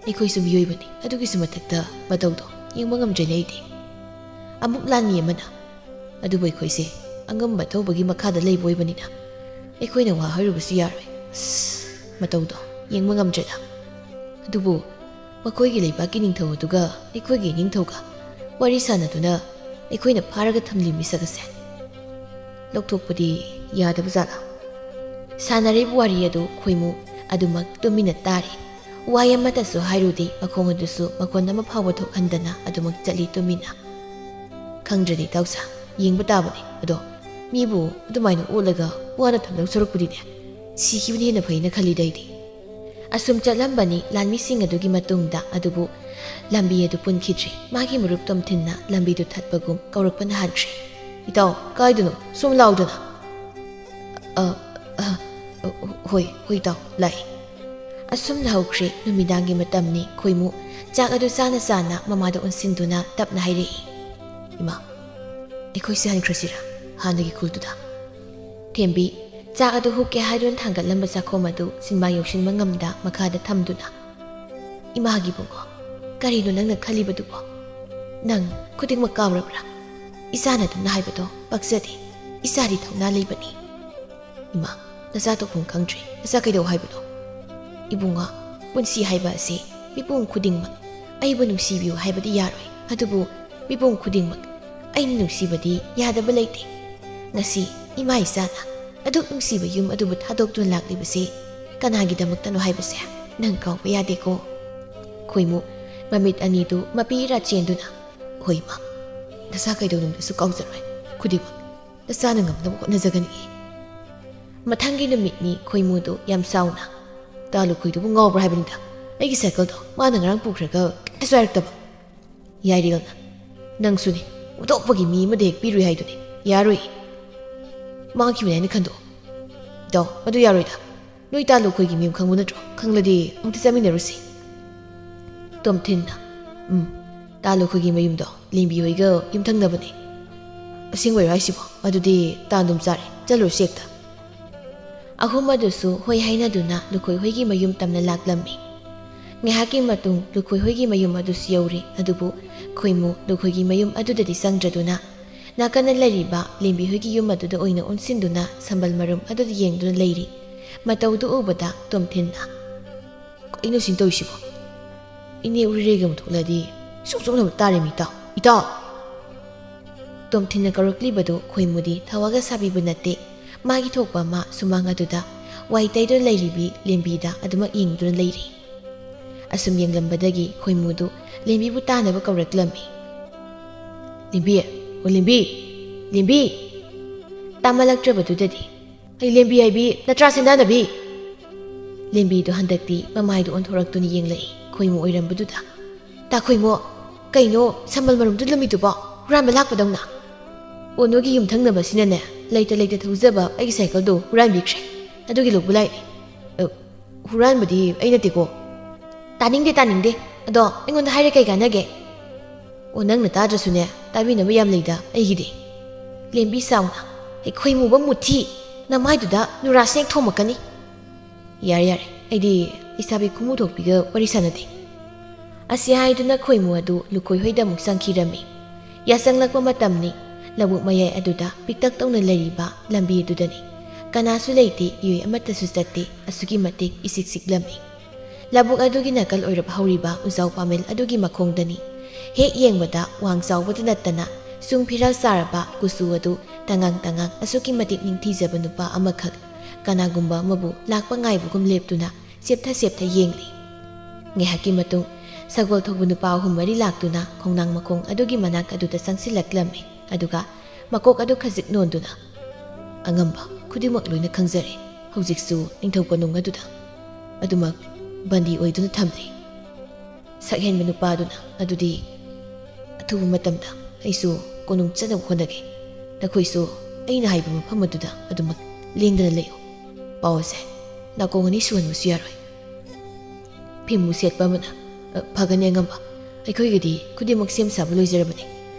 ꯑꯩꯈꯣꯏꯁꯨ ꯃꯤꯑꯣꯏꯕꯅꯤ, ꯑꯗꯨꯒꯤꯁꯨ ꯃꯊꯛꯇ ꯃꯇꯧꯗꯣ ꯌꯦꯡꯕ ꯉꯝꯗ꯭ꯔꯦꯅꯦ ꯑꯩꯗꯤ꯫" ꯑꯃꯨꯛ ꯂꯥꯟꯃꯤ ꯑꯃꯅ, "ꯑꯗꯨꯕꯨ ꯑꯩꯈꯣꯏꯁꯦ ꯑꯉꯝꯕ ꯑꯊꯧꯕꯒꯤ ꯃꯈꯥꯗ ꯂꯩꯕ ꯑꯣꯏꯕꯅꯤꯅ ꯑꯩꯈꯣꯏꯅ ꯋꯥ ꯍꯥꯏꯔꯨꯕꯁꯨ ꯌꯥꯔꯣꯏ꯫ ꯑꯁ, ꯃꯇꯧꯗꯣ ꯌꯦꯡꯕ ꯉꯝꯗ꯭ꯔꯦꯗ꯫ ꯑꯗꯨꯕꯨ ꯃꯈꯣꯏꯒꯤ ꯂꯩꯕꯥꯛꯀꯤ ꯅꯤꯡꯊꯧ ꯑꯗꯨꯒ ꯑꯩꯈꯣꯏꯒꯤ ꯅꯤꯡꯊꯧꯒ ꯋꯥꯔꯤ ꯁꯥꯟꯅꯗꯨꯅ ꯑꯩꯈꯣꯏꯅ ꯐꯥꯔꯒ ꯊꯝꯂꯤ ꯃꯤꯁꯛ ꯑꯁꯦ ꯂꯧꯊꯣꯛꯄꯗꯤ ꯌꯥꯗꯕ ꯖꯥꯠꯂꯥ?" ꯁꯥꯟꯅꯔꯤꯕ ꯋꯥꯔꯤ ꯑꯗꯨ ꯈꯣꯏꯃꯨ ꯑꯗꯨꯃꯛ ꯇꯨꯃꯤꯟꯅ ꯇꯥꯔꯤ꯫ ꯋꯥꯍꯩ ꯑꯃꯠꯇꯁꯨ ꯍꯥꯏꯔꯨꯗꯦ, ꯃꯈꯣꯡ ꯑꯗꯨꯁꯨ ꯃꯈꯣꯟ ꯑꯃ ꯐꯥꯎꯕ ꯊꯣꯛꯍꯟꯗꯅ ꯑꯗꯨꯃꯛ ꯆꯠꯂꯤ ꯇꯨꯃꯤꯟꯅ꯫ "ꯈꯪꯗ꯭ꯔꯗꯤ ꯏꯇꯥꯎꯁꯥ, ꯌꯦꯡꯕ ꯇꯥꯕꯅꯤ꯫ ꯑꯗꯣ ꯃꯤꯕꯨ ꯑꯗꯨꯃꯥꯏꯅ ꯑꯣꯠꯂꯒ ꯋꯥꯅ ꯊꯝꯗꯧ ꯁꯔꯨꯛꯄꯨꯗꯤꯅꯦ, ꯁꯤꯈꯤꯕꯅ ꯍꯦꯟꯅ ꯐꯩꯅ ꯈꯜꯂꯤꯗ ꯑꯩꯗꯤ"꯫ ꯑꯁꯨꯝ ꯆꯠꯂꯝꯕꯅꯤ ꯂꯥꯟꯃꯤꯁꯤꯡ ꯑꯗꯨꯒꯤ ꯃꯇꯨꯡꯗ, ꯑꯗꯨꯕꯨ ꯂꯝꯕꯤ ꯑꯗꯨ ꯄꯨꯟꯈꯤꯗ꯭ꯔꯦ꯫ ꯃꯥꯒꯤ ꯃꯔꯨꯞ ꯇꯣꯝꯊꯤꯟꯅ ꯂꯝꯕꯤꯗꯨ ꯊꯠꯄꯒꯨꯝ ꯀꯧꯔꯛꯄꯅ ꯍꯥꯟꯈ꯭ꯔꯦ꯫ "ꯏꯇꯥꯎ, ꯀꯥꯏꯗꯅꯣ? ꯁꯣꯝ ꯂꯥꯎꯗꯅ!" "ꯑ, ꯑ, ꯑ, ꯍꯣꯏ, ꯍꯣꯏ ꯏꯇꯥꯎ, ꯂꯥꯛꯑꯦ"꯫ ꯑꯁꯨꯝꯅ ꯍꯧꯈ꯭ꯔꯦ꯫ ꯅꯨꯃꯤꯗꯥꯡꯒꯤ ꯃꯇꯝꯅꯤ꯫ ꯈꯣꯏꯃꯨ ꯆꯥꯛ ꯑꯗꯨ ꯆꯥꯅ ꯆꯥꯅ ꯃꯃꯥꯗ ꯑꯣꯟꯁꯤꯟꯗꯨꯅ ꯇꯞꯅ ꯍꯥꯏꯔꯛꯏ, "ꯏꯃꯥ, ꯑꯩꯈꯣꯏꯁꯦ ꯍꯟꯈ꯭ꯔꯁꯤꯔꯥ ꯍꯥꯟꯅꯒꯤ ꯈꯨꯜꯗꯨꯗ?" ꯊꯦꯝꯕꯤ ꯆꯥꯛ ꯑꯗꯨ ꯍꯨꯛꯀꯦ ꯍꯥꯏꯗꯨꯅ ꯊꯥꯡꯒꯠꯂꯝꯕ ꯆꯥꯛꯈꯣꯝ ꯑꯗꯨ ꯁꯤꯟꯃꯥ ꯌꯧꯁꯤꯟꯕ ꯉꯝꯗ ꯃꯈꯥꯗ ꯊꯝꯗꯨꯅ, "ꯏꯃꯥꯒꯤ ꯏꯕꯨꯡꯉꯣ, ꯀꯔꯤꯅꯣ ꯅꯪꯅ ꯈꯜꯂꯤꯕꯗꯨꯕꯣ? ꯅꯪ ꯈꯨꯗꯤꯡꯃꯛ ꯀꯥꯎꯔꯕ꯭ꯔꯥ? ꯏꯆꯥꯅ ꯑꯗꯨꯝꯅ ꯍꯥꯏꯕꯗꯣ ꯄꯛꯆꯗꯦ꯫ ꯏꯆꯥꯗꯤ ꯊꯧꯅꯥ ꯂꯩꯕꯅꯤ"꯫ "ꯏꯃꯥ, ꯅꯆꯥ ꯇꯧꯐꯝ ꯈꯪꯗ꯭ꯔꯦ꯫ ꯅꯆꯥ ꯀꯩꯗꯧ ꯍꯥꯏꯕꯅꯣ?" "ꯏꯕꯨꯡꯉꯣ, ꯄꯨꯟꯁꯤ ꯍꯥꯏꯕ ꯑꯁꯤ ꯃꯤꯄꯨꯝ ꯈꯨꯗꯤꯡꯃꯛ ꯑꯩꯕꯨ ꯅꯨꯡꯁꯤꯕꯤꯌꯨ ꯍꯥꯏꯕꯗꯤ ꯌꯥꯔꯣꯏ, ꯑꯗꯨꯕꯨ ꯃꯤꯄꯨꯝ ꯈꯨꯗꯤꯡꯃꯛ ꯑꯩꯅ ꯅꯨꯡꯁꯤꯕꯗꯤ ꯌꯥꯗꯕ ꯂꯩꯇꯦ꯫ ꯉꯁꯤ ꯏꯃꯥ ꯏꯆꯥꯅ ꯑꯗꯨꯛ ꯅꯨꯡꯁꯤꯕ ꯌꯨꯝ ꯑꯗꯨꯕꯨ ꯊꯥꯗꯣꯛꯇꯨꯅ ꯂꯥꯛꯂꯤꯕꯁꯤ ꯀꯅꯥꯒꯤꯗꯃꯛꯇꯅꯣ ꯍꯥꯏꯕꯁꯦ ꯅꯪ ꯀꯥꯎꯕ ꯌꯥꯗꯦꯀꯣ"꯫ ꯈꯣꯏꯃꯨ ꯃꯃꯤꯠ ꯑꯅꯤꯗꯨ ꯃꯄꯤ ꯏꯔꯥ ꯆꯦꯟꯗꯨꯅ, "ꯍꯣꯏ ꯏꯃꯥ, ꯅꯆꯥ ꯀꯩꯗꯧꯅꯨꯡꯗꯁꯨ ꯀꯥꯎꯖꯔꯣꯏ꯫ ꯈꯨꯗꯤꯡꯃꯛ ꯅꯆꯥꯅ ꯉꯝꯅꯕ ꯍꯣꯠꯅꯖꯒꯅꯤ"꯫ ꯃꯊꯪꯒꯤ ꯅꯨꯃꯤꯠꯅꯤ꯫ ꯈꯣꯏꯃꯨꯗꯨ ꯌꯥꯝ ꯁꯥꯎꯅ, "ꯇꯥ ꯂꯨꯈꯣꯏꯗꯨꯕꯨ ꯉꯥꯎꯕ꯭ꯔꯥ ꯍꯥꯏꯕꯅꯤꯗ? ꯑꯩꯒꯤ ꯁꯥꯏꯀꯜꯗꯣ ꯃꯥꯅ ꯉꯔꯥꯡ ꯄꯨꯈ꯭ꯔꯒ ꯀꯩꯝꯇꯁꯨ ꯍꯥꯏꯔꯛꯇꯕ"꯫ ꯌꯥꯏꯔꯦꯜꯅ, "ꯅꯪꯁꯨꯅꯦ, ꯎꯗꯣꯛꯄꯒꯤ ꯃꯤ ꯑꯃꯗ ꯍꯦꯛ ꯄꯤꯔꯨꯏ ꯍꯥꯏꯗꯨꯅꯦ꯫ ꯌꯥꯔꯣꯏ꯫ ꯃꯥꯡꯈꯤꯕꯅꯦ ꯍꯥꯏꯅ ꯈꯟꯗꯣꯛꯑꯣ"꯫ "ꯏꯇꯥꯎ, ꯃꯗꯨ ꯌꯥꯔꯣꯏꯗ꯫ ꯅꯣꯏ ꯇꯥ ꯂꯨꯈꯣꯏꯒꯤ ꯃꯌꯨꯝ ꯈꯪꯕ ꯅꯠꯇ꯭ꯔꯣ? ꯈꯪꯂꯗꯤ ꯑꯃꯨꯛꯇ ꯆꯠꯃꯤꯟꯅꯔꯨꯁꯤ"꯫ ꯇꯣꯝꯊꯤꯟꯅ, "ꯎꯝ, ꯇꯥ ꯂꯨꯈꯣꯏꯒꯤ ꯃꯌꯨꯝꯗꯣ ꯂꯦꯝꯕꯤ ꯍꯣꯏꯒ ꯌꯨꯝꯊꯪꯅꯕꯅꯦ"꯫ "ꯑꯁꯦꯡꯕꯩꯔꯣ ꯍꯥꯏꯁꯤꯕꯣ? ꯑꯗꯨꯗꯤ ꯇꯥꯟꯗꯨꯝ ꯆꯥꯔꯦ, ꯆꯠꯂꯨꯔꯁꯤ ꯍꯦꯛꯇ"꯫ ꯑꯍꯨꯝ ꯑꯗꯨꯁꯨ ꯍꯣꯏ ꯍꯥꯏꯅꯗꯨꯅ ꯂꯨꯈꯣꯏ ꯍꯣꯏꯒꯤ ꯃꯌꯨꯝ ꯇꯝꯅ ꯂꯥꯛꯂꯝꯃꯤ꯫ ꯉꯥꯏꯍꯥꯛꯀꯤ ꯃꯇꯨꯡ ꯂꯨꯈꯣꯏ ꯍꯣꯏꯒꯤ ꯃꯌꯨꯝ ꯑꯗꯨꯁꯨ ꯌꯧꯔꯦ, ꯑꯗꯨꯕꯨ ꯈꯣꯏꯃꯨ ꯂꯨꯈꯣꯏꯒꯤ ꯃꯌꯨꯝ ꯑꯗꯨꯗꯗꯤ ꯆꯪꯗ꯭ꯔꯗꯨꯅ ꯅꯥꯀꯟꯗ ꯂꯩꯔꯤꯕ ꯂꯦꯝꯕꯤ ꯍꯣꯏꯒꯤ ꯌꯨꯝ ꯑꯗꯨꯗ ꯑꯣꯏꯅ ꯑꯣꯟꯁꯤꯟꯗꯨꯅ ꯁꯝꯕꯜ ꯃꯔꯨꯝ ꯑꯗꯨꯗ ꯌꯦꯡꯗꯨꯅ ꯂꯩꯔꯤ꯫ ꯃꯇꯧꯗꯨ ꯎꯕꯗ ꯇꯣꯝꯊꯤꯟꯅ, "ꯀꯩꯅꯣ ꯁꯤꯅ ꯇꯧꯔꯤꯁꯤꯕꯣ? ꯏꯅꯦ ꯎꯔꯤꯔꯩꯒ ꯑꯃꯨꯛ ꯊꯣꯛꯂꯛꯑꯗꯤ ꯁꯨꯛ ꯆꯨꯛꯅꯕ ꯇꯥꯔꯦ ꯃꯤ ꯏꯇꯥꯎ꯫ ꯏꯇꯥꯎ!" ꯇꯣꯝꯊꯤꯟꯅ ꯀꯧꯔꯛꯂꯤꯕꯗꯨ ꯈꯣꯏꯃꯨꯗꯤ ꯊꯋꯥꯒ ꯁꯥꯕꯤꯕ ꯅꯠꯇꯦ꯫ ꯃꯥꯒꯤ ꯊꯣꯛꯄ ꯑꯃ ꯁꯨꯃꯥꯡ ꯑꯗꯨꯗ ꯋꯥꯏ ꯇꯩꯗꯨꯅ ꯂꯩꯔꯤꯕꯤ ꯂꯦꯝꯕꯤꯗ ꯑꯗꯨꯃꯛ ꯌꯦꯡꯗꯨꯅ ꯂꯩꯔꯤ꯫ ꯑꯁꯨꯝ ꯌꯦꯡꯂꯝꯕꯗꯒꯤ ꯈꯣꯏꯃꯨꯗꯨ ꯂꯦꯝꯕꯤꯕꯨ ꯇꯥꯅꯕ ꯀꯧꯔꯛꯂꯝꯃꯤ꯫ "ꯂꯦꯝꯕꯤ, ꯑꯣ ꯂꯦꯝꯕꯤ, ꯂꯦꯝꯕꯤ!" ꯇꯥꯃꯜꯂꯛꯇ꯭ꯔꯕꯗꯨꯗꯗꯤ, "ꯑꯩ ꯂꯦꯝꯕꯤ ꯍꯥꯏꯕꯤ ꯅꯠꯇ꯭ꯔꯥ ꯁꯦꯟꯗꯥꯅꯕꯤ?" ꯂꯦꯝꯕꯤꯗꯣ ꯍꯟꯗꯛꯇꯤ ꯃꯃꯥꯏꯗꯣ ꯑꯣꯟꯊꯣꯔꯛꯇꯨꯅ ꯌꯦꯡꯂꯛꯏ ꯈꯣꯏꯃꯨ ꯑꯣꯏꯔꯝꯕꯗꯨꯗ꯫ "ꯇꯥ ꯈꯣꯏꯃꯨ, ꯀꯩꯅꯣ ꯁꯝꯕꯜ ꯃꯔꯨꯝꯗꯨ ꯂꯨꯝꯃꯤꯗꯨꯕꯣ, ꯍꯨꯔꯥꯟꯕ ꯂꯥꯛꯄꯗꯧꯅ?" "ꯑꯣ, ꯅꯣꯏꯒꯤ ꯌꯨꯝꯊꯪꯅꯕꯁꯤꯅꯅꯦ, ꯂꯩꯇ ꯂꯩꯇ ꯊꯧꯖꯕ ꯑꯩꯒꯤ ꯁꯥꯏꯀꯜꯗꯣ ꯍꯨꯔꯥꯟꯕꯤꯈ꯭ꯔꯦ, ꯑꯗꯨꯒꯤ ꯂꯧꯕ ꯂꯥꯛꯏꯅꯦ꯫" "ꯑ, ꯍꯨꯔꯥꯟꯕꯗꯤ ꯑꯩ ꯅꯠꯇꯦꯀꯣ꯫" "ꯇꯥꯅꯤꯡꯗꯦ, ꯇꯥꯅꯤꯡꯗꯦ꯫ ꯑꯗꯣ ꯑꯩꯉꯣꯟꯗ ꯍꯥꯏꯔꯦ ꯀꯩ ꯀꯥꯟꯅꯒꯦ?" "ꯑꯣ, ꯅꯪꯅ ꯇꯥꯗ꯭ꯔꯁꯨꯅꯦ, ꯇꯥꯕꯤꯅꯕ ꯌꯥꯝ ꯂꯩꯗ ꯑꯩꯒꯤꯗꯤ꯫" ꯂꯦꯝꯕꯤ ꯁꯥꯎꯅ, "ꯑꯩ ꯈꯣꯏꯃꯨꯕ ꯃꯨꯊꯤ, ꯅꯃꯥꯏꯗꯨꯗ ꯅꯨꯔꯥ ꯁꯦꯡ ꯊꯣꯝꯃꯛꯀꯅꯤ꯫" "ꯌꯥꯔꯦ, ꯌꯥꯔꯦ, ꯑꯩꯗꯤ ꯂꯩꯁꯥꯕꯤ ꯈꯨꯃꯨ ꯊꯣꯛꯄꯤꯒ ꯋꯥꯔꯤ ꯁꯥꯟꯅꯗꯦ꯫" ꯑꯁꯤ ꯍꯥꯏꯗꯨꯅ ꯈꯣꯏꯃꯨ ꯑꯗꯨ ꯂꯨꯈꯣꯏ ꯍꯣꯏꯗ ꯑꯃꯨꯛ ꯆꯪꯈꯤꯔꯝꯃꯤ꯫ ꯌꯥꯆꯪꯂꯛꯄ ꯃꯇꯝꯅꯤ꯫ ꯂꯧꯕꯨꯛ ꯃꯌꯥꯏ ꯑꯗꯨꯗ ꯄꯤꯛꯇꯛ ꯇꯧꯅ ꯂꯩꯔꯤꯕ ꯂꯝꯕꯤ ꯑꯗꯨꯗꯅꯤ꯫ ꯀꯅꯥꯁꯨ ꯂꯩꯇꯦ, ꯏꯑꯣꯏ ꯑꯃꯠꯇꯁꯨ ꯆꯠꯇꯦ꯫ ꯑꯁꯨꯛꯀꯤ ꯃꯇꯤꯛ ꯏꯆꯤꯛ ꯆꯤꯛꯂꯝꯃꯤ꯫ ꯂꯧꯕꯨꯛ ꯑꯗꯨꯒꯤ ꯅꯥꯀꯜ ꯑꯣꯏꯔꯞ ꯍꯧꯔꯤꯕ ꯎꯖꯥꯎ ꯄꯥꯃꯦꯜ ꯑꯗꯨꯒꯤ ꯃꯈꯣꯡꯗꯅꯤ꯫ ꯍꯦꯛ ꯌꯦꯡꯕꯗ ꯋꯥꯡ ꯆꯥꯎꯕꯇ ꯅꯠꯇꯅ ꯆꯨꯡ ꯐꯤꯔꯥꯜ ꯆꯥꯔꯕ ꯀꯨꯆꯨ ꯑꯗꯨ ꯇꯉꯥꯡ ꯇꯉꯥꯡ ꯑꯁꯨꯛꯀꯤ ꯃꯇꯤꯛ ꯅꯤꯡꯊꯤꯖꯕ ꯅꯨꯄꯥ ꯑꯃꯈꯛ ꯀꯅꯥꯒꯨꯝꯕ ꯑꯃꯕꯨ ꯂꯥꯛꯄ ꯉꯥꯏꯕꯒꯨꯝ ꯂꯦꯞꯇꯨꯅ ꯆꯦꯞꯊ ꯆꯦꯞꯊ ꯌꯦꯡꯂꯤ꯫ ꯉꯥꯏꯍꯥꯛꯀꯤ ꯃꯇꯨꯡ ꯁꯒꯣꯜ ꯊꯧꯕ ꯅꯨꯄꯥ ꯑꯍꯨꯝ ꯃꯔꯤ ꯂꯥꯛꯇꯨꯅ ꯈꯣꯡꯅꯥꯡ ꯃꯈꯣꯡ ꯑꯗꯨꯒꯤ ꯃꯅꯥꯛ ꯑꯗꯨꯗ ꯆꯪꯁꯤꯜꯂꯛꯂꯝꯃꯤ꯫ ꯑꯗꯨꯒ ꯃꯀꯣꯛ ꯑꯗꯨ ꯈꯖꯤꯛ ꯅꯣꯟꯗꯨꯅ, "ꯑꯉꯝꯕ, ꯈꯨꯗꯤꯡꯃꯛ ꯂꯣꯏꯅ ꯈꯪꯖꯔꯦ꯫ ꯍꯧꯖꯤꯛꯁꯨ ꯅꯤꯡꯊꯧ ꯀꯣꯅꯨꯡ ꯑꯗꯨꯗ ꯑꯗꯨꯃꯛ ꯕꯟꯗꯤ ꯑꯣꯏꯗꯨꯅ ꯊꯝꯂꯤ꯫" ꯁꯛꯍꯦꯟꯕ ꯅꯨꯄꯥꯗꯨꯅ, "ꯑꯗꯨꯗꯤ ꯑꯊꯨꯕ ꯃꯇꯝꯗ ꯑꯩꯁꯨ ꯀꯣꯅꯨꯡ ꯆꯠꯅꯕ ꯍꯣꯠꯅꯒꯦ꯫ ꯅꯈꯣꯏꯁꯨ ꯑꯩꯅ ꯍꯥꯏꯕ ꯃꯐꯝ ꯑꯗꯨꯗ ꯑꯗꯨꯃꯛ ꯂꯦꯡꯗꯅ ꯂꯩꯌꯨ꯫ ꯄꯥꯎ ꯑꯁꯦ ꯅꯥꯀꯣꯡ ꯑꯅꯤ ꯁꯨꯍꯟꯕꯁꯨ ꯌꯥꯔꯣꯏ꯫" ꯐꯤꯃꯨ ꯁꯦꯠꯄ ꯑꯃꯅ, "ꯑ, ꯐꯒꯅꯤ ꯑꯉꯝꯕ꯫ ꯑꯩꯈꯣꯏꯒꯤꯗꯤ ꯈꯨꯗꯤꯡꯃꯛ ꯁꯦꯝ ꯁꯥꯕ ꯂꯣꯏꯖꯔꯕꯅꯤ꯫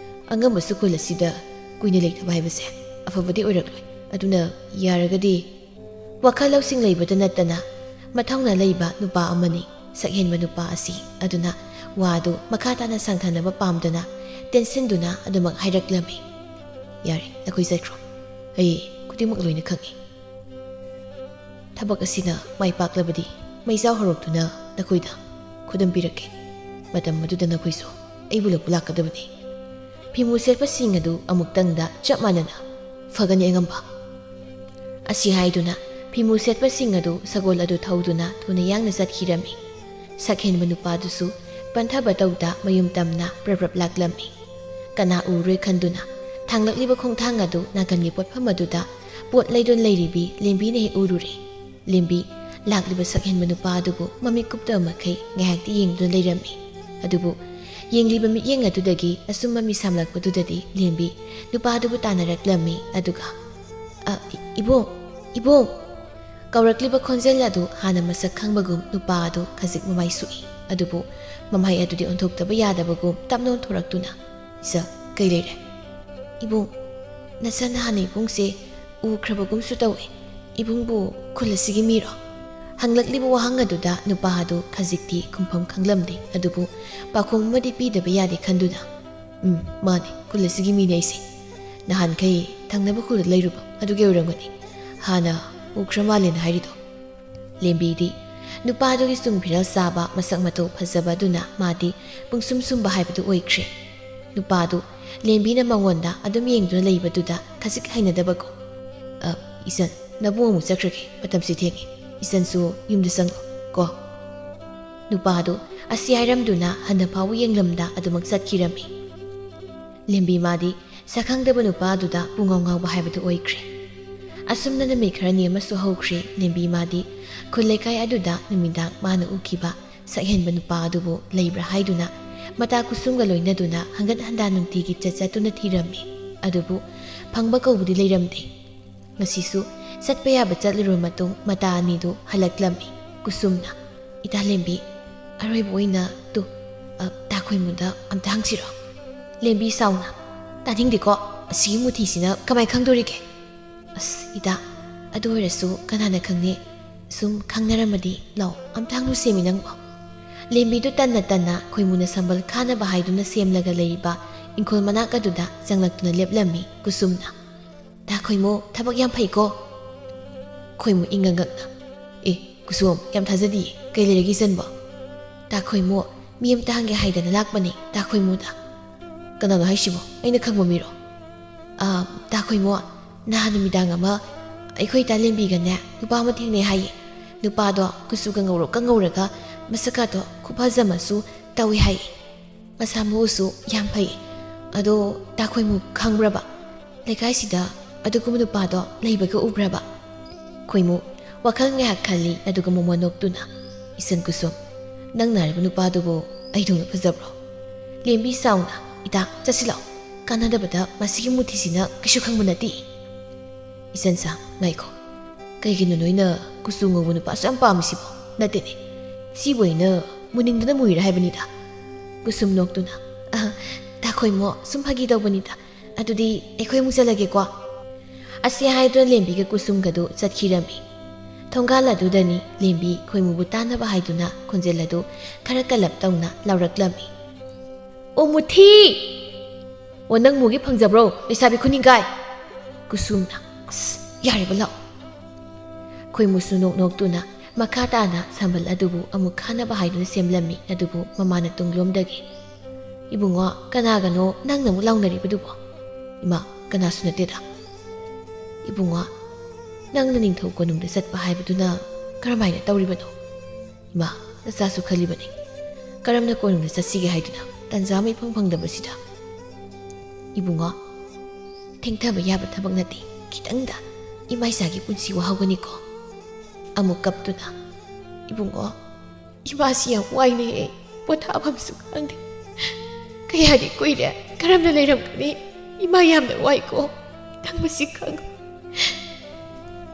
ꯑꯉꯝꯕꯁꯨ ꯈꯨꯜ ꯑꯁꯤꯗ ꯀꯨꯏꯅ ꯂꯩꯇꯕ ꯍꯥꯏꯕꯁꯦ ꯑꯐꯕꯗꯤ ꯑꯣꯏꯔꯛꯂꯣꯏ꯫ ꯑꯗꯨꯅ ꯌꯥꯔꯒꯗꯤ"꯫ ꯋꯥꯈꯜ ꯂꯧꯁꯤꯡ ꯂꯩꯕꯇ ꯅꯠꯇꯅ ꯃꯊꯧꯅꯥ ꯂꯩꯕ ꯅꯨꯄꯥ ꯑꯃꯅꯤ ꯁꯛꯍꯦꯟꯕ ꯅꯨꯄꯥ ꯑꯁꯤ꯫ ꯑꯗꯨꯅ ꯋꯥꯗꯨ ꯃꯈꯥ ꯇꯥꯅ ꯁꯥꯡꯊꯅꯕ ꯄꯥꯝꯗꯅ ꯇꯦꯟꯁꯤꯟꯗꯨꯅ ꯑꯗꯨꯃꯛ ꯍꯥꯏꯔꯛꯂꯝꯃꯤ꯫ "ꯌꯥꯔꯦ, ꯅꯈꯣꯏ ꯆꯠꯈ꯭ꯔꯣ꯫ ꯑꯩ ꯈꯨꯗꯤꯡꯃꯛ ꯂꯣꯏꯅ ꯈꯪꯏ꯫ ꯊꯕꯛ ꯑꯁꯤꯅ ꯃꯥꯏ ꯄꯥꯛꯂꯕꯗꯤ ꯃꯩꯖꯥꯎ ꯍꯧꯔꯛꯇꯨꯅ ꯅꯈꯣꯏꯗ ꯈꯨꯗꯝ ꯄꯤꯔꯛꯀꯦ꯫ ꯃꯇꯝ ꯑꯗꯨꯗ ꯅꯈꯣꯏꯁꯨ ꯑꯩꯕꯨ ꯂꯧꯕ ꯂꯥꯛꯀꯗꯕꯅꯤ꯫" ꯐꯤꯃꯨ ꯁꯦꯠꯄꯁꯤꯡ ꯑꯗꯨ ꯑꯃꯨꯛꯇꯪꯗ ꯆꯞ ꯃꯥꯟꯅꯅ, "ꯐꯒꯅꯤ ꯑꯉꯝꯕ꯫" ꯑꯁꯤ ꯍꯥꯏꯗꯨꯅ ꯐꯤꯃꯨ ꯁꯦꯠꯄꯁꯤꯡ ꯑꯗꯨ ꯁꯒꯣꯜ ꯑꯗꯨ ꯊꯧꯗꯨꯅ ꯊꯨꯅ ꯌꯥꯡꯅ ꯆꯠꯈꯤꯔꯝꯃꯤ꯫ ꯁꯛꯍꯦꯟꯕ ꯅꯨꯄꯥꯗꯨꯁꯨ ꯄꯟꯊꯕ ꯇꯧꯗ ꯃꯌꯨꯝ ꯇꯝꯅ ꯄ꯭ꯔꯞ ꯄ꯭ꯔꯞ ꯂꯥꯛꯂꯝꯃꯤ꯫ ꯀꯅꯥ ꯎꯔꯣꯏ ꯈꯟꯗꯨꯅ ꯊꯥꯡꯂꯛꯂꯤꯕ ꯈꯣꯡꯊꯥꯡ ꯑꯗꯨ ꯅꯥꯀꯟꯒꯤ ꯄꯣꯠꯐꯝ ꯑꯗꯨꯗ ꯄꯣꯠ ꯂꯩꯗꯨꯅ ꯂꯩꯔꯤꯕꯤ ꯂꯦꯝꯕꯤꯅ ꯍꯦꯛ ꯎꯔꯨꯔꯦ꯫ ꯂꯦꯝꯕꯤ ꯂꯥꯛꯂꯤꯕ ꯁꯛꯍꯦꯟꯕ ꯅꯨꯄꯥ ꯑꯗꯨꯕꯨ ꯃꯃꯤꯠ ꯀꯨꯞꯇꯕ ꯃꯈꯩ ꯉꯥꯏꯍꯥꯛꯇꯤ ꯌꯦꯡꯗꯨꯅ ꯂꯩꯔꯝꯃꯤ꯫ ꯑꯗꯨꯕꯨ ꯌꯦꯡꯂꯤꯕ ꯃꯤꯠꯌꯦꯡ ꯑꯗꯨꯗꯒꯤ ꯑꯁꯨꯝ ꯃꯃꯤ ꯁꯥꯝꯂꯛꯄꯗꯨꯗꯗꯤ ꯂꯦꯝꯕꯤ ꯅꯨꯄꯥ ꯑꯗꯨꯕꯨ ꯇꯥꯟꯅꯔꯛꯂꯝꯃꯤ꯫ ꯑꯗꯨꯒ, "ꯑ, ꯏ-, ꯏꯕꯨꯡ, ꯏꯕꯨꯡ!" ꯀꯧꯔꯛꯂꯤꯕ ꯈꯣꯟꯖꯦꯜ ꯑꯗꯨ ꯍꯥꯟꯅ ꯃꯁꯛ ꯈꯪꯕꯒꯨꯝ ꯅꯨꯄꯥ ꯑꯗꯨ ꯈꯖꯤꯛ ꯃꯃꯥꯏ ꯁꯨꯛꯏ꯫ ꯑꯗꯨꯕꯨ ꯃꯃꯥꯏ ꯑꯗꯨꯗꯤ ꯑꯣꯟꯊꯣꯛꯇꯕ ꯌꯥꯗꯕꯒꯨꯝ ꯇꯞꯅ ꯑꯣꯟꯊꯣꯔꯛꯇꯨꯅ, "ꯏꯆꯥ, ꯀꯩ ꯂꯩꯔꯦ?" "ꯏꯕꯨꯡ, ꯅꯆꯟ ꯍꯥꯟꯅ ꯏꯕꯨꯡꯁꯦ ꯎꯈ꯭ꯔꯕꯒꯨꯝꯁꯨ ꯇꯧꯏ꯫ ꯏꯕꯨꯡꯕꯨ ꯈꯨꯜ ꯑꯁꯤꯒꯤ ꯃꯤꯔꯣ?" ꯍꯪꯂꯛꯂꯤꯕ ꯋꯥꯍꯪ ꯑꯗꯨꯗ ꯅꯨꯄꯥ ꯑꯗꯨ ꯈꯖꯤꯛꯇꯤ ꯈꯨꯝꯐꯝ ꯈꯪꯂꯝꯗꯦ꯫ ꯑꯗꯨꯕꯨ ꯄꯥꯎꯈꯨꯝ ꯑꯃꯗꯤ ꯄꯤꯗꯕ ꯌꯥꯗꯦ ꯈꯟꯗꯨꯅ, "ꯎꯝ, ꯃꯥꯅꯤ, ꯈꯨꯜ ꯑꯁꯤꯒꯤ ꯃꯤꯅꯤ ꯑꯩꯁꯦ꯫ ꯅꯍꯥꯟꯈꯩ ꯊꯪꯅꯕ ꯈꯨꯜꯗ ꯂꯩꯔꯨꯕ ꯑꯗꯨꯒꯤ ꯑꯣꯏꯔꯝꯒꯅꯤ꯫ ꯍꯥꯟꯅ ꯎꯈ꯭ꯔ ꯃꯥꯜꯂꯦꯅ ꯍꯥꯏꯔꯤꯗꯣ꯫" ꯂꯦꯝꯕꯤꯗꯤ ꯅꯨꯄꯥꯗꯨꯒꯤ ꯆꯨꯡ ꯐꯤꯔꯥꯜ ꯆꯥꯕ, ꯃꯁꯛ ꯃꯇꯧ ꯐꯖꯕ ꯑꯗꯨꯅ ꯃꯥꯗꯤ ꯄꯨꯡꯁꯨꯝ ꯁꯨꯝꯕ ꯍꯥꯏꯕꯗꯨ ꯑꯣꯏꯈ꯭ꯔꯦ꯫ ꯅꯨꯄꯥꯗꯨ ꯂꯦꯝꯕꯤꯅ ꯃꯉꯣꯟꯗ ꯑꯗꯨꯝ ꯌꯦꯡꯗꯨꯅ ꯂꯩꯕꯗꯨꯗ ꯈꯖꯤꯛ ꯍꯩꯅꯗꯕꯒꯨꯝ, "ꯑ, ꯏꯆꯟ, ꯅꯕꯨꯡ ꯑꯃꯨꯛ ꯆꯠꯈ꯭ꯔꯒꯦ, ꯃꯇꯝꯁꯤ ꯊꯦꯡꯉꯦ꯫ ꯏꯆꯟꯁꯨ ꯌꯨꯝꯗ ꯆꯪꯂꯣ ꯀꯣ꯫" ꯅꯨꯄꯥꯗꯨ ꯑꯁꯤ ꯍꯥꯏꯔꯝꯗꯨꯅ ꯍꯟꯅ ꯐꯥꯎꯕ ꯌꯦꯡꯂꯝꯗ ꯑꯗꯨꯃꯛ ꯆꯠꯈꯤꯔꯝꯃꯤ꯫ ꯂꯦꯝꯕꯤ ꯃꯥꯗꯤ ꯁꯛꯈꯪꯗꯕ ꯅꯨꯄꯥ ꯑꯗꯨꯗ ꯄꯨꯡꯉꯥꯎ ꯉꯥꯎꯕ ꯍꯥꯏꯕꯗꯨ ꯑꯣꯏꯈ꯭ꯔꯦ꯫ ꯑꯁꯨꯝꯅ ꯅꯨꯃꯤꯠ ꯈꯔꯅꯤ ꯑꯃꯁꯨ ꯍꯧꯈ꯭ꯔꯦ꯫ ꯂꯦꯝꯕꯤ ꯃꯥꯗꯤ ꯈꯨꯜ ꯂꯩꯀꯥꯏ ꯑꯗꯨꯗ ꯅꯨꯃꯤꯗꯥꯡ ꯃꯥꯅ ꯎꯈꯤꯕ ꯁꯛꯍꯦꯟꯕ ꯅꯨꯄꯥ ꯑꯗꯨꯕꯨ ꯂꯩꯕ꯭ꯔꯥ ꯍꯥꯏꯗꯨꯅ ꯃꯇꯥ ꯀꯨꯁꯨꯝꯒ ꯂꯣꯏꯅꯗꯨꯅ ꯍꯪꯒꯠ ꯍꯟꯗꯥ ꯅꯨꯡꯇꯤꯒꯤ ꯆꯠ ꯆꯠꯇꯨꯅ ꯊꯤꯔꯝꯃꯤ꯫ ꯑꯗꯨꯕꯨ ꯐꯪꯕ ꯀꯧꯕꯗꯤ ꯂꯩꯔꯝꯗꯦ꯫ ꯉꯁꯤꯁꯨ ꯆꯠꯄ ꯌꯥꯕ ꯆꯠꯂꯨꯔꯕ ꯃꯇꯨꯡ ꯃꯇꯥ ꯑꯅꯤꯗꯨ ꯍꯜꯂꯛꯂꯝꯃꯤ꯫ ꯀꯨꯁꯨꯝꯅ, "ꯏꯇꯥ ꯂꯦꯝꯕꯤ, ꯑꯔꯣꯏꯕ ꯑꯣꯏꯅ ꯇꯨ, ꯑ, ꯇꯥ ꯈꯣꯏꯃꯨꯗ ꯑꯝꯇ ꯍꯪꯁꯤꯔꯣ?" ꯂꯦꯝꯕꯤ ꯁꯥꯎꯅ, "ꯇꯥꯅꯤꯡꯗꯦꯀꯣ, ꯑꯁꯤꯒꯤ ꯃꯨꯊꯤꯁꯤꯅ ꯀꯃꯥꯏ ꯈꯪꯗꯣꯔꯤꯒꯦ?" "ꯑꯁ, ꯏꯇꯥ, ꯑꯗꯨ ꯑꯣꯏꯔꯁꯨ ꯀꯅꯥꯅ ꯈꯪꯅꯤ? ꯁꯨꯝ ꯈꯪꯅꯔꯝꯃꯗꯤ꯫ ꯂꯥꯎ, ꯑꯝꯇ ꯍꯪꯂꯨꯁꯦꯃꯤ ꯅꯪꯕꯣ꯫" ꯂꯦꯝꯕꯤꯗꯨ ꯇꯟꯅ ꯇꯟꯅ ꯈꯣꯏꯃꯨꯅ ꯁꯝꯕꯜ ꯈꯥꯅꯕ ꯍꯥꯏꯗꯨꯅ ꯁꯦꯝꯂꯒ ꯂꯩꯔꯤꯕ ꯏꯪꯈꯣꯜ ꯃꯅꯥꯛ ꯑꯗꯨꯗ ꯆꯪꯂꯛꯇꯨꯅ ꯂꯦꯞꯂꯝꯃꯤ꯫ ꯀꯨꯁꯨꯝꯅ, "ꯇꯥ ꯈꯣꯏꯃꯨ, ꯊꯕꯛ ꯌꯥꯝ ꯐꯩꯀꯣ꯫" ꯈꯣꯏꯃꯨ ꯏꯪꯉ ꯉꯛꯅ, "ꯑꯦ, ꯀꯨꯁꯨꯝ, ꯌꯥꯝ ꯊꯥꯖꯗꯤꯌꯦ꯫ ꯀꯩ ꯂꯩꯔꯒꯦ ꯏꯆꯟꯕꯣ?" "ꯇꯥ ꯈꯣꯏꯃꯨ, ꯃꯤ ꯑꯝꯇ ꯍꯪꯒꯦ ꯍꯥꯏꯗꯅ ꯂꯥꯛꯄꯅꯦ, ꯇꯥ ꯈꯣꯏꯃꯨꯗ꯫" "ꯀꯅꯥꯅꯣ ꯍꯥꯏꯁꯤꯕꯣ? ꯑꯩꯅ ꯈꯪꯕ ꯃꯤꯔꯣ?" "ꯑ, ꯇꯥ ꯈꯣꯏꯃꯨ, ꯅꯍꯥꯟ ꯅꯨꯃꯤꯗꯥꯡ ꯑꯃ ꯑꯩꯈꯣꯏ ꯏꯇꯥ ꯂꯦꯝꯕꯤꯒꯅꯦ ꯅꯨꯄꯥ ꯑꯃ ꯊꯦꯡꯅꯩ ꯍꯥꯏꯌꯦ꯫ ꯅꯨꯄꯥꯗꯣ ꯀꯨꯆꯨꯒ ꯉꯧꯔꯣꯛꯀ ꯉꯧꯔꯒ ꯃꯁꯛꯀꯥꯗꯣ ꯈꯨꯐꯖ ꯑꯃꯁꯨ ꯇꯧꯏ ꯍꯥꯏꯌꯦ꯫ ꯃꯁꯥ ꯃꯎꯁꯨ ꯌꯥꯝ ꯐꯩ꯫ ꯑꯗꯣ ꯇꯥ ꯈꯣꯏꯃꯨ ꯈꯪꯕ꯭ꯔꯕ? ꯂꯩꯀꯥꯏꯁꯤꯗ ꯑꯗꯨꯒꯨꯝꯕ ꯅꯨꯄꯥꯗꯣ ꯂꯩꯕꯒ ꯎꯕ꯭ꯔꯕ? ꯈꯣꯏꯃꯨ ꯋꯥꯈꯜ ꯉꯥꯏꯍꯥꯛ ꯈꯜꯂꯤ, ꯑꯗꯨꯒ ꯃꯣꯃꯣꯟ ꯅꯣꯛꯇꯨꯅ, "ꯏꯆꯟ ꯀꯨꯁꯨꯝ, ꯅꯪꯅ ꯍꯥꯏꯔꯤꯕ ꯅꯨꯄꯥꯗꯨꯕꯨ ꯑꯩꯗꯧꯅ ꯐꯖꯕ꯭ꯔꯣ?" ꯂꯦꯝꯕꯤ ꯁꯥꯎꯅ, "ꯏꯇꯥ, ꯆꯠꯁꯤꯜꯂꯣ꯫ ꯀꯥꯟꯅꯗꯕꯗ ꯃꯁꯤꯒꯤ ꯃꯨꯊꯤꯁꯤꯅ ꯀꯩꯁꯨ ꯈꯪꯕ ꯅꯠꯇꯦ꯫" "ꯏꯆꯟꯁꯥ, ꯉꯥꯏꯈꯣ꯫ ꯀꯩꯒꯤꯅꯣ ꯅꯣꯏꯅ ꯀꯨꯆꯨ ꯉꯧꯕ ꯅꯨꯄꯥꯁꯨ ꯌꯥꯝ ꯄꯥꯝꯃꯤꯁꯤꯕꯣ? ꯅꯠꯇꯦꯅꯦ, ꯁꯤꯕꯨ ꯑꯩꯅ ꯃꯨꯅꯤꯡꯗꯅ ꯃꯨꯏꯔꯥ ꯍꯥꯏꯕꯅꯤꯗ꯫" ꯀꯨꯁꯨꯝ ꯅꯣꯛꯇꯨꯅ, "ꯑ, ꯇꯥ ꯈꯣꯏꯃꯣ, ꯁꯨꯝ ꯐꯥꯒꯤ ꯇꯧꯕꯅꯤꯗ꯫ ꯑꯗꯨꯗꯤ ꯑꯩꯈꯣꯏ ꯑꯃꯨꯛ ꯆꯠꯂꯒꯦꯀꯣ꯫" ꯑꯁꯤ ꯍꯥꯏꯗꯨꯅ ꯂꯦꯝꯕꯤꯒ ꯀꯨꯁꯨꯝꯒꯗꯨ ꯆꯠꯈꯤꯔꯝꯃꯤ꯫ ꯊꯣꯡꯒꯥꯜ ꯑꯗꯨꯗꯅꯤ ꯂꯦꯝꯕꯤ ꯈꯣꯏꯃꯨꯕꯨ ꯇꯥꯟꯅꯕ ꯍꯥꯏꯗꯨꯅ ꯈꯣꯟꯖꯦꯜ ꯑꯗꯨ ꯈꯔ ꯀꯜꯂꯞ ꯇꯧꯅ ꯂꯥꯎꯔꯛꯂꯝꯃꯤ꯫ "ꯑꯣ ꯃꯨꯊꯤ! ꯑꯣ, ꯅꯪ ꯃꯨꯒꯤ ꯐꯪꯖꯕ꯭ꯔꯣ, ꯂꯩꯁꯥꯕꯤ ꯈꯨꯅꯤꯡꯒꯥꯏ?" ꯀꯨꯁꯨꯝꯅ, "ꯑꯁ, ꯌꯥꯔꯦꯕ, ꯂꯥꯛꯑꯣ꯫" ꯈꯣꯏꯃꯨꯁꯨ ꯅꯣꯛ ꯅꯣꯛꯇꯨꯅ ꯃꯈꯥ ꯇꯥꯅ ꯁꯝꯕꯜ ꯑꯗꯨꯕꯨ ꯑꯃꯨꯛ ꯈꯥꯅꯕ ꯍꯥꯏꯗꯨꯅ ꯁꯦꯝꯂꯝꯃꯤ, ꯑꯗꯨꯕꯨ ꯃꯃꯥꯅ ꯇꯨꯡꯂꯣꯝꯗꯒꯤ, "ꯏꯕꯨꯡꯉꯣ, ꯀꯅꯥꯒꯅꯣ ꯅꯪꯅ ꯑꯃꯨꯛ ꯂꯥꯎꯅꯔꯤꯕꯗꯨꯕꯣ?" "ꯏꯃꯥ, ꯀꯅꯥꯁꯨ ꯅꯠꯇꯦꯗ꯫" "ꯏꯕꯨꯡꯉꯣ, ꯅꯪꯅ ꯅꯤꯡꯊꯧ ꯀꯣꯅꯨꯡꯗ ꯆꯠꯄ ꯍꯥꯏꯕꯗꯨꯅ ꯀꯔꯝꯍꯥꯏꯅ ꯇꯧꯔꯤꯕꯅꯣ?" "ꯏꯃꯥ, ꯅꯆꯥꯁꯨ ꯈꯜꯂꯤꯕꯅꯤ꯫ ꯀꯔꯝꯅ ꯀꯣꯅꯨꯡꯗ ꯆꯠꯁꯤꯒꯦ ꯍꯥꯏꯗꯨꯅ ꯇꯟꯖꯥ ꯑꯃ ꯏꯐꯪ ꯐꯪꯗꯕꯁꯤꯗ?" "ꯏꯕꯨꯡꯉꯣ, ꯊꯦꯡꯊꯕ ꯌꯥꯕ ꯊꯕꯛ ꯅꯠꯇꯦ꯫ ꯈꯤꯇꯪꯗ ꯏꯃꯥ ꯏꯆꯥꯒꯤ ꯄꯨꯟꯁꯤ ꯋꯥꯍꯧꯒꯅꯤꯀꯣ꯫" ꯑꯃꯨꯛ ꯀꯞꯇꯨꯅ, "ꯏꯕꯨꯡꯉꯣ, ꯏꯃꯥꯁꯤ ꯌꯥꯝ ꯋꯥꯏꯅꯦ꯫ ꯄꯣꯊꯥꯐꯝꯁꯨ ꯈꯪꯗꯦ꯫ ꯀꯌꯥꯗꯤ ꯀꯨꯏꯔꯦ ꯀꯔꯝꯅ ꯂꯩꯔꯝꯒꯅꯤ꯫ ꯏꯃꯥ ꯌꯥꯝꯅ ꯋꯥꯏꯀꯣ꯫ ꯅꯪ ꯃꯁꯤ ꯈꯪ꯫"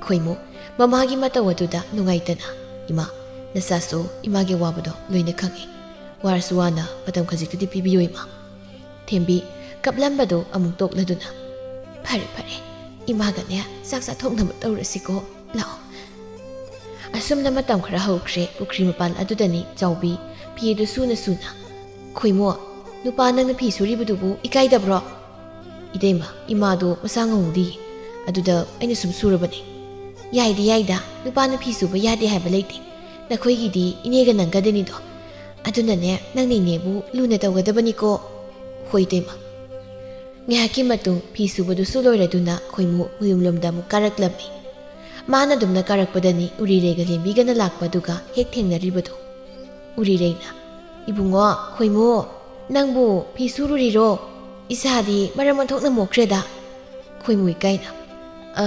ꯈꯣꯏꯃꯨ ꯃꯃꯥꯒꯤ ꯃꯇꯧ ꯑꯗꯨꯗ ꯅꯨꯡꯉꯥꯏꯇꯅ, "ꯏꯃꯥ, ꯅꯆꯥꯁꯨ ꯏꯃꯥꯒꯤ ꯑꯋꯥꯕꯗꯣ ꯂꯣꯏꯅ ꯈꯪꯏ꯫ ꯋꯥꯔꯁꯨ ꯋꯥꯅ ꯃꯇꯝ ꯈꯖꯤꯛꯇꯨꯗꯤ ꯄꯤꯕꯤꯌꯨ, ꯏꯃꯥ꯫" ꯊꯦꯝꯕꯤ ꯀꯞꯂꯝꯕꯗꯨ ꯑꯃꯨꯛ ꯇꯣꯛꯂꯗꯨꯅ, "ꯐꯔꯦ, ꯐꯔꯦ, ꯏꯃꯥꯒꯅꯦ ꯆꯥꯛ ꯆꯥꯊꯣꯛꯅꯕ ꯇꯧꯔꯁꯤꯀꯣ꯫ ꯂꯥꯛꯑꯣ꯫" ꯑꯁꯨꯝꯅ ꯃꯇꯝ ꯈꯔ ꯍꯧꯈ꯭ꯔꯦ꯫ ꯄꯨꯈ꯭ꯔꯤ ꯃꯄꯥꯟ ꯑꯗꯨꯗꯅꯤ ꯆꯥꯎꯕꯤ ꯐꯤꯗꯨ ꯁꯨꯅ ꯁꯨꯅ, "ꯈꯣꯏꯃꯣ, ꯅꯨꯄꯥ ꯅꯪꯅ ꯐꯤ ꯁꯨꯔꯤꯕꯗꯨꯕꯨ ꯏꯀꯥꯏꯗꯕ꯭ꯔꯣ?" "ꯏꯇꯩꯃ, ꯏꯃꯥꯗꯣ ꯃꯁꯥ ꯉꯝꯍꯧꯗꯦ, ꯑꯗꯨꯗ ꯑꯩꯅ ꯁꯨꯝ ꯁꯨꯔꯕꯅꯦ꯫" "ꯌꯥꯏꯗꯤ ꯌꯥꯏꯗ, ꯅꯨꯄꯥꯅ ꯐꯤ ꯁꯨꯕ ꯌꯥꯗꯦ ꯍꯥꯏꯕ ꯂꯩꯇꯦ꯫ ꯅꯈꯣꯏꯒꯤꯗꯤ ꯏꯅꯦꯒ ꯅꯪꯒꯗꯅꯤꯗꯣ꯫ ꯑꯗꯨꯅꯅꯦ, ꯅꯪꯅ ꯏꯅꯦꯕꯨ ꯂꯨꯅ ꯇꯧꯒꯗꯕꯅꯤꯀꯣ꯫" "ꯍꯣꯏ, ꯏꯇꯩꯃ꯫" ꯉꯥꯏꯍꯥꯛꯀꯤ ꯃꯇꯨꯡ ꯐꯤ ꯁꯨꯕꯗꯨꯁꯨ ꯂꯣꯏꯔꯗꯨꯅ ꯈꯣꯏꯃꯨ ꯃꯌꯨꯝꯂꯣꯝꯗ ꯑꯃꯨꯛ ꯀꯥꯔꯛꯂꯝꯃꯤ꯫ ꯃꯥꯅ ꯑꯗꯨꯝꯅ ꯀꯥꯔꯛꯄꯗꯅꯤ ꯎꯔꯤꯔꯩꯒ ꯂꯦꯝꯕꯤꯒꯅ ꯂꯥꯛꯄꯗꯨꯒ ꯍꯦꯛ ꯊꯦꯡꯅꯔꯤꯕꯗꯣ꯫ ꯎꯔꯤꯔꯩꯅ, "ꯏꯕꯨꯡꯉꯣ, ꯈꯣꯏꯃꯨ, ꯅꯪꯕꯨ ꯐꯤ ꯁꯨꯔꯨꯔꯤꯔꯣ? ꯏꯁꯥꯗꯤ ꯃꯔꯝ ꯑꯣꯟꯊꯣꯛꯅ ꯃꯣꯛꯈ꯭ꯔꯦꯗ꯫" ꯈꯣꯏꯃꯨ ꯏꯀꯥꯏꯅ, "ꯑ,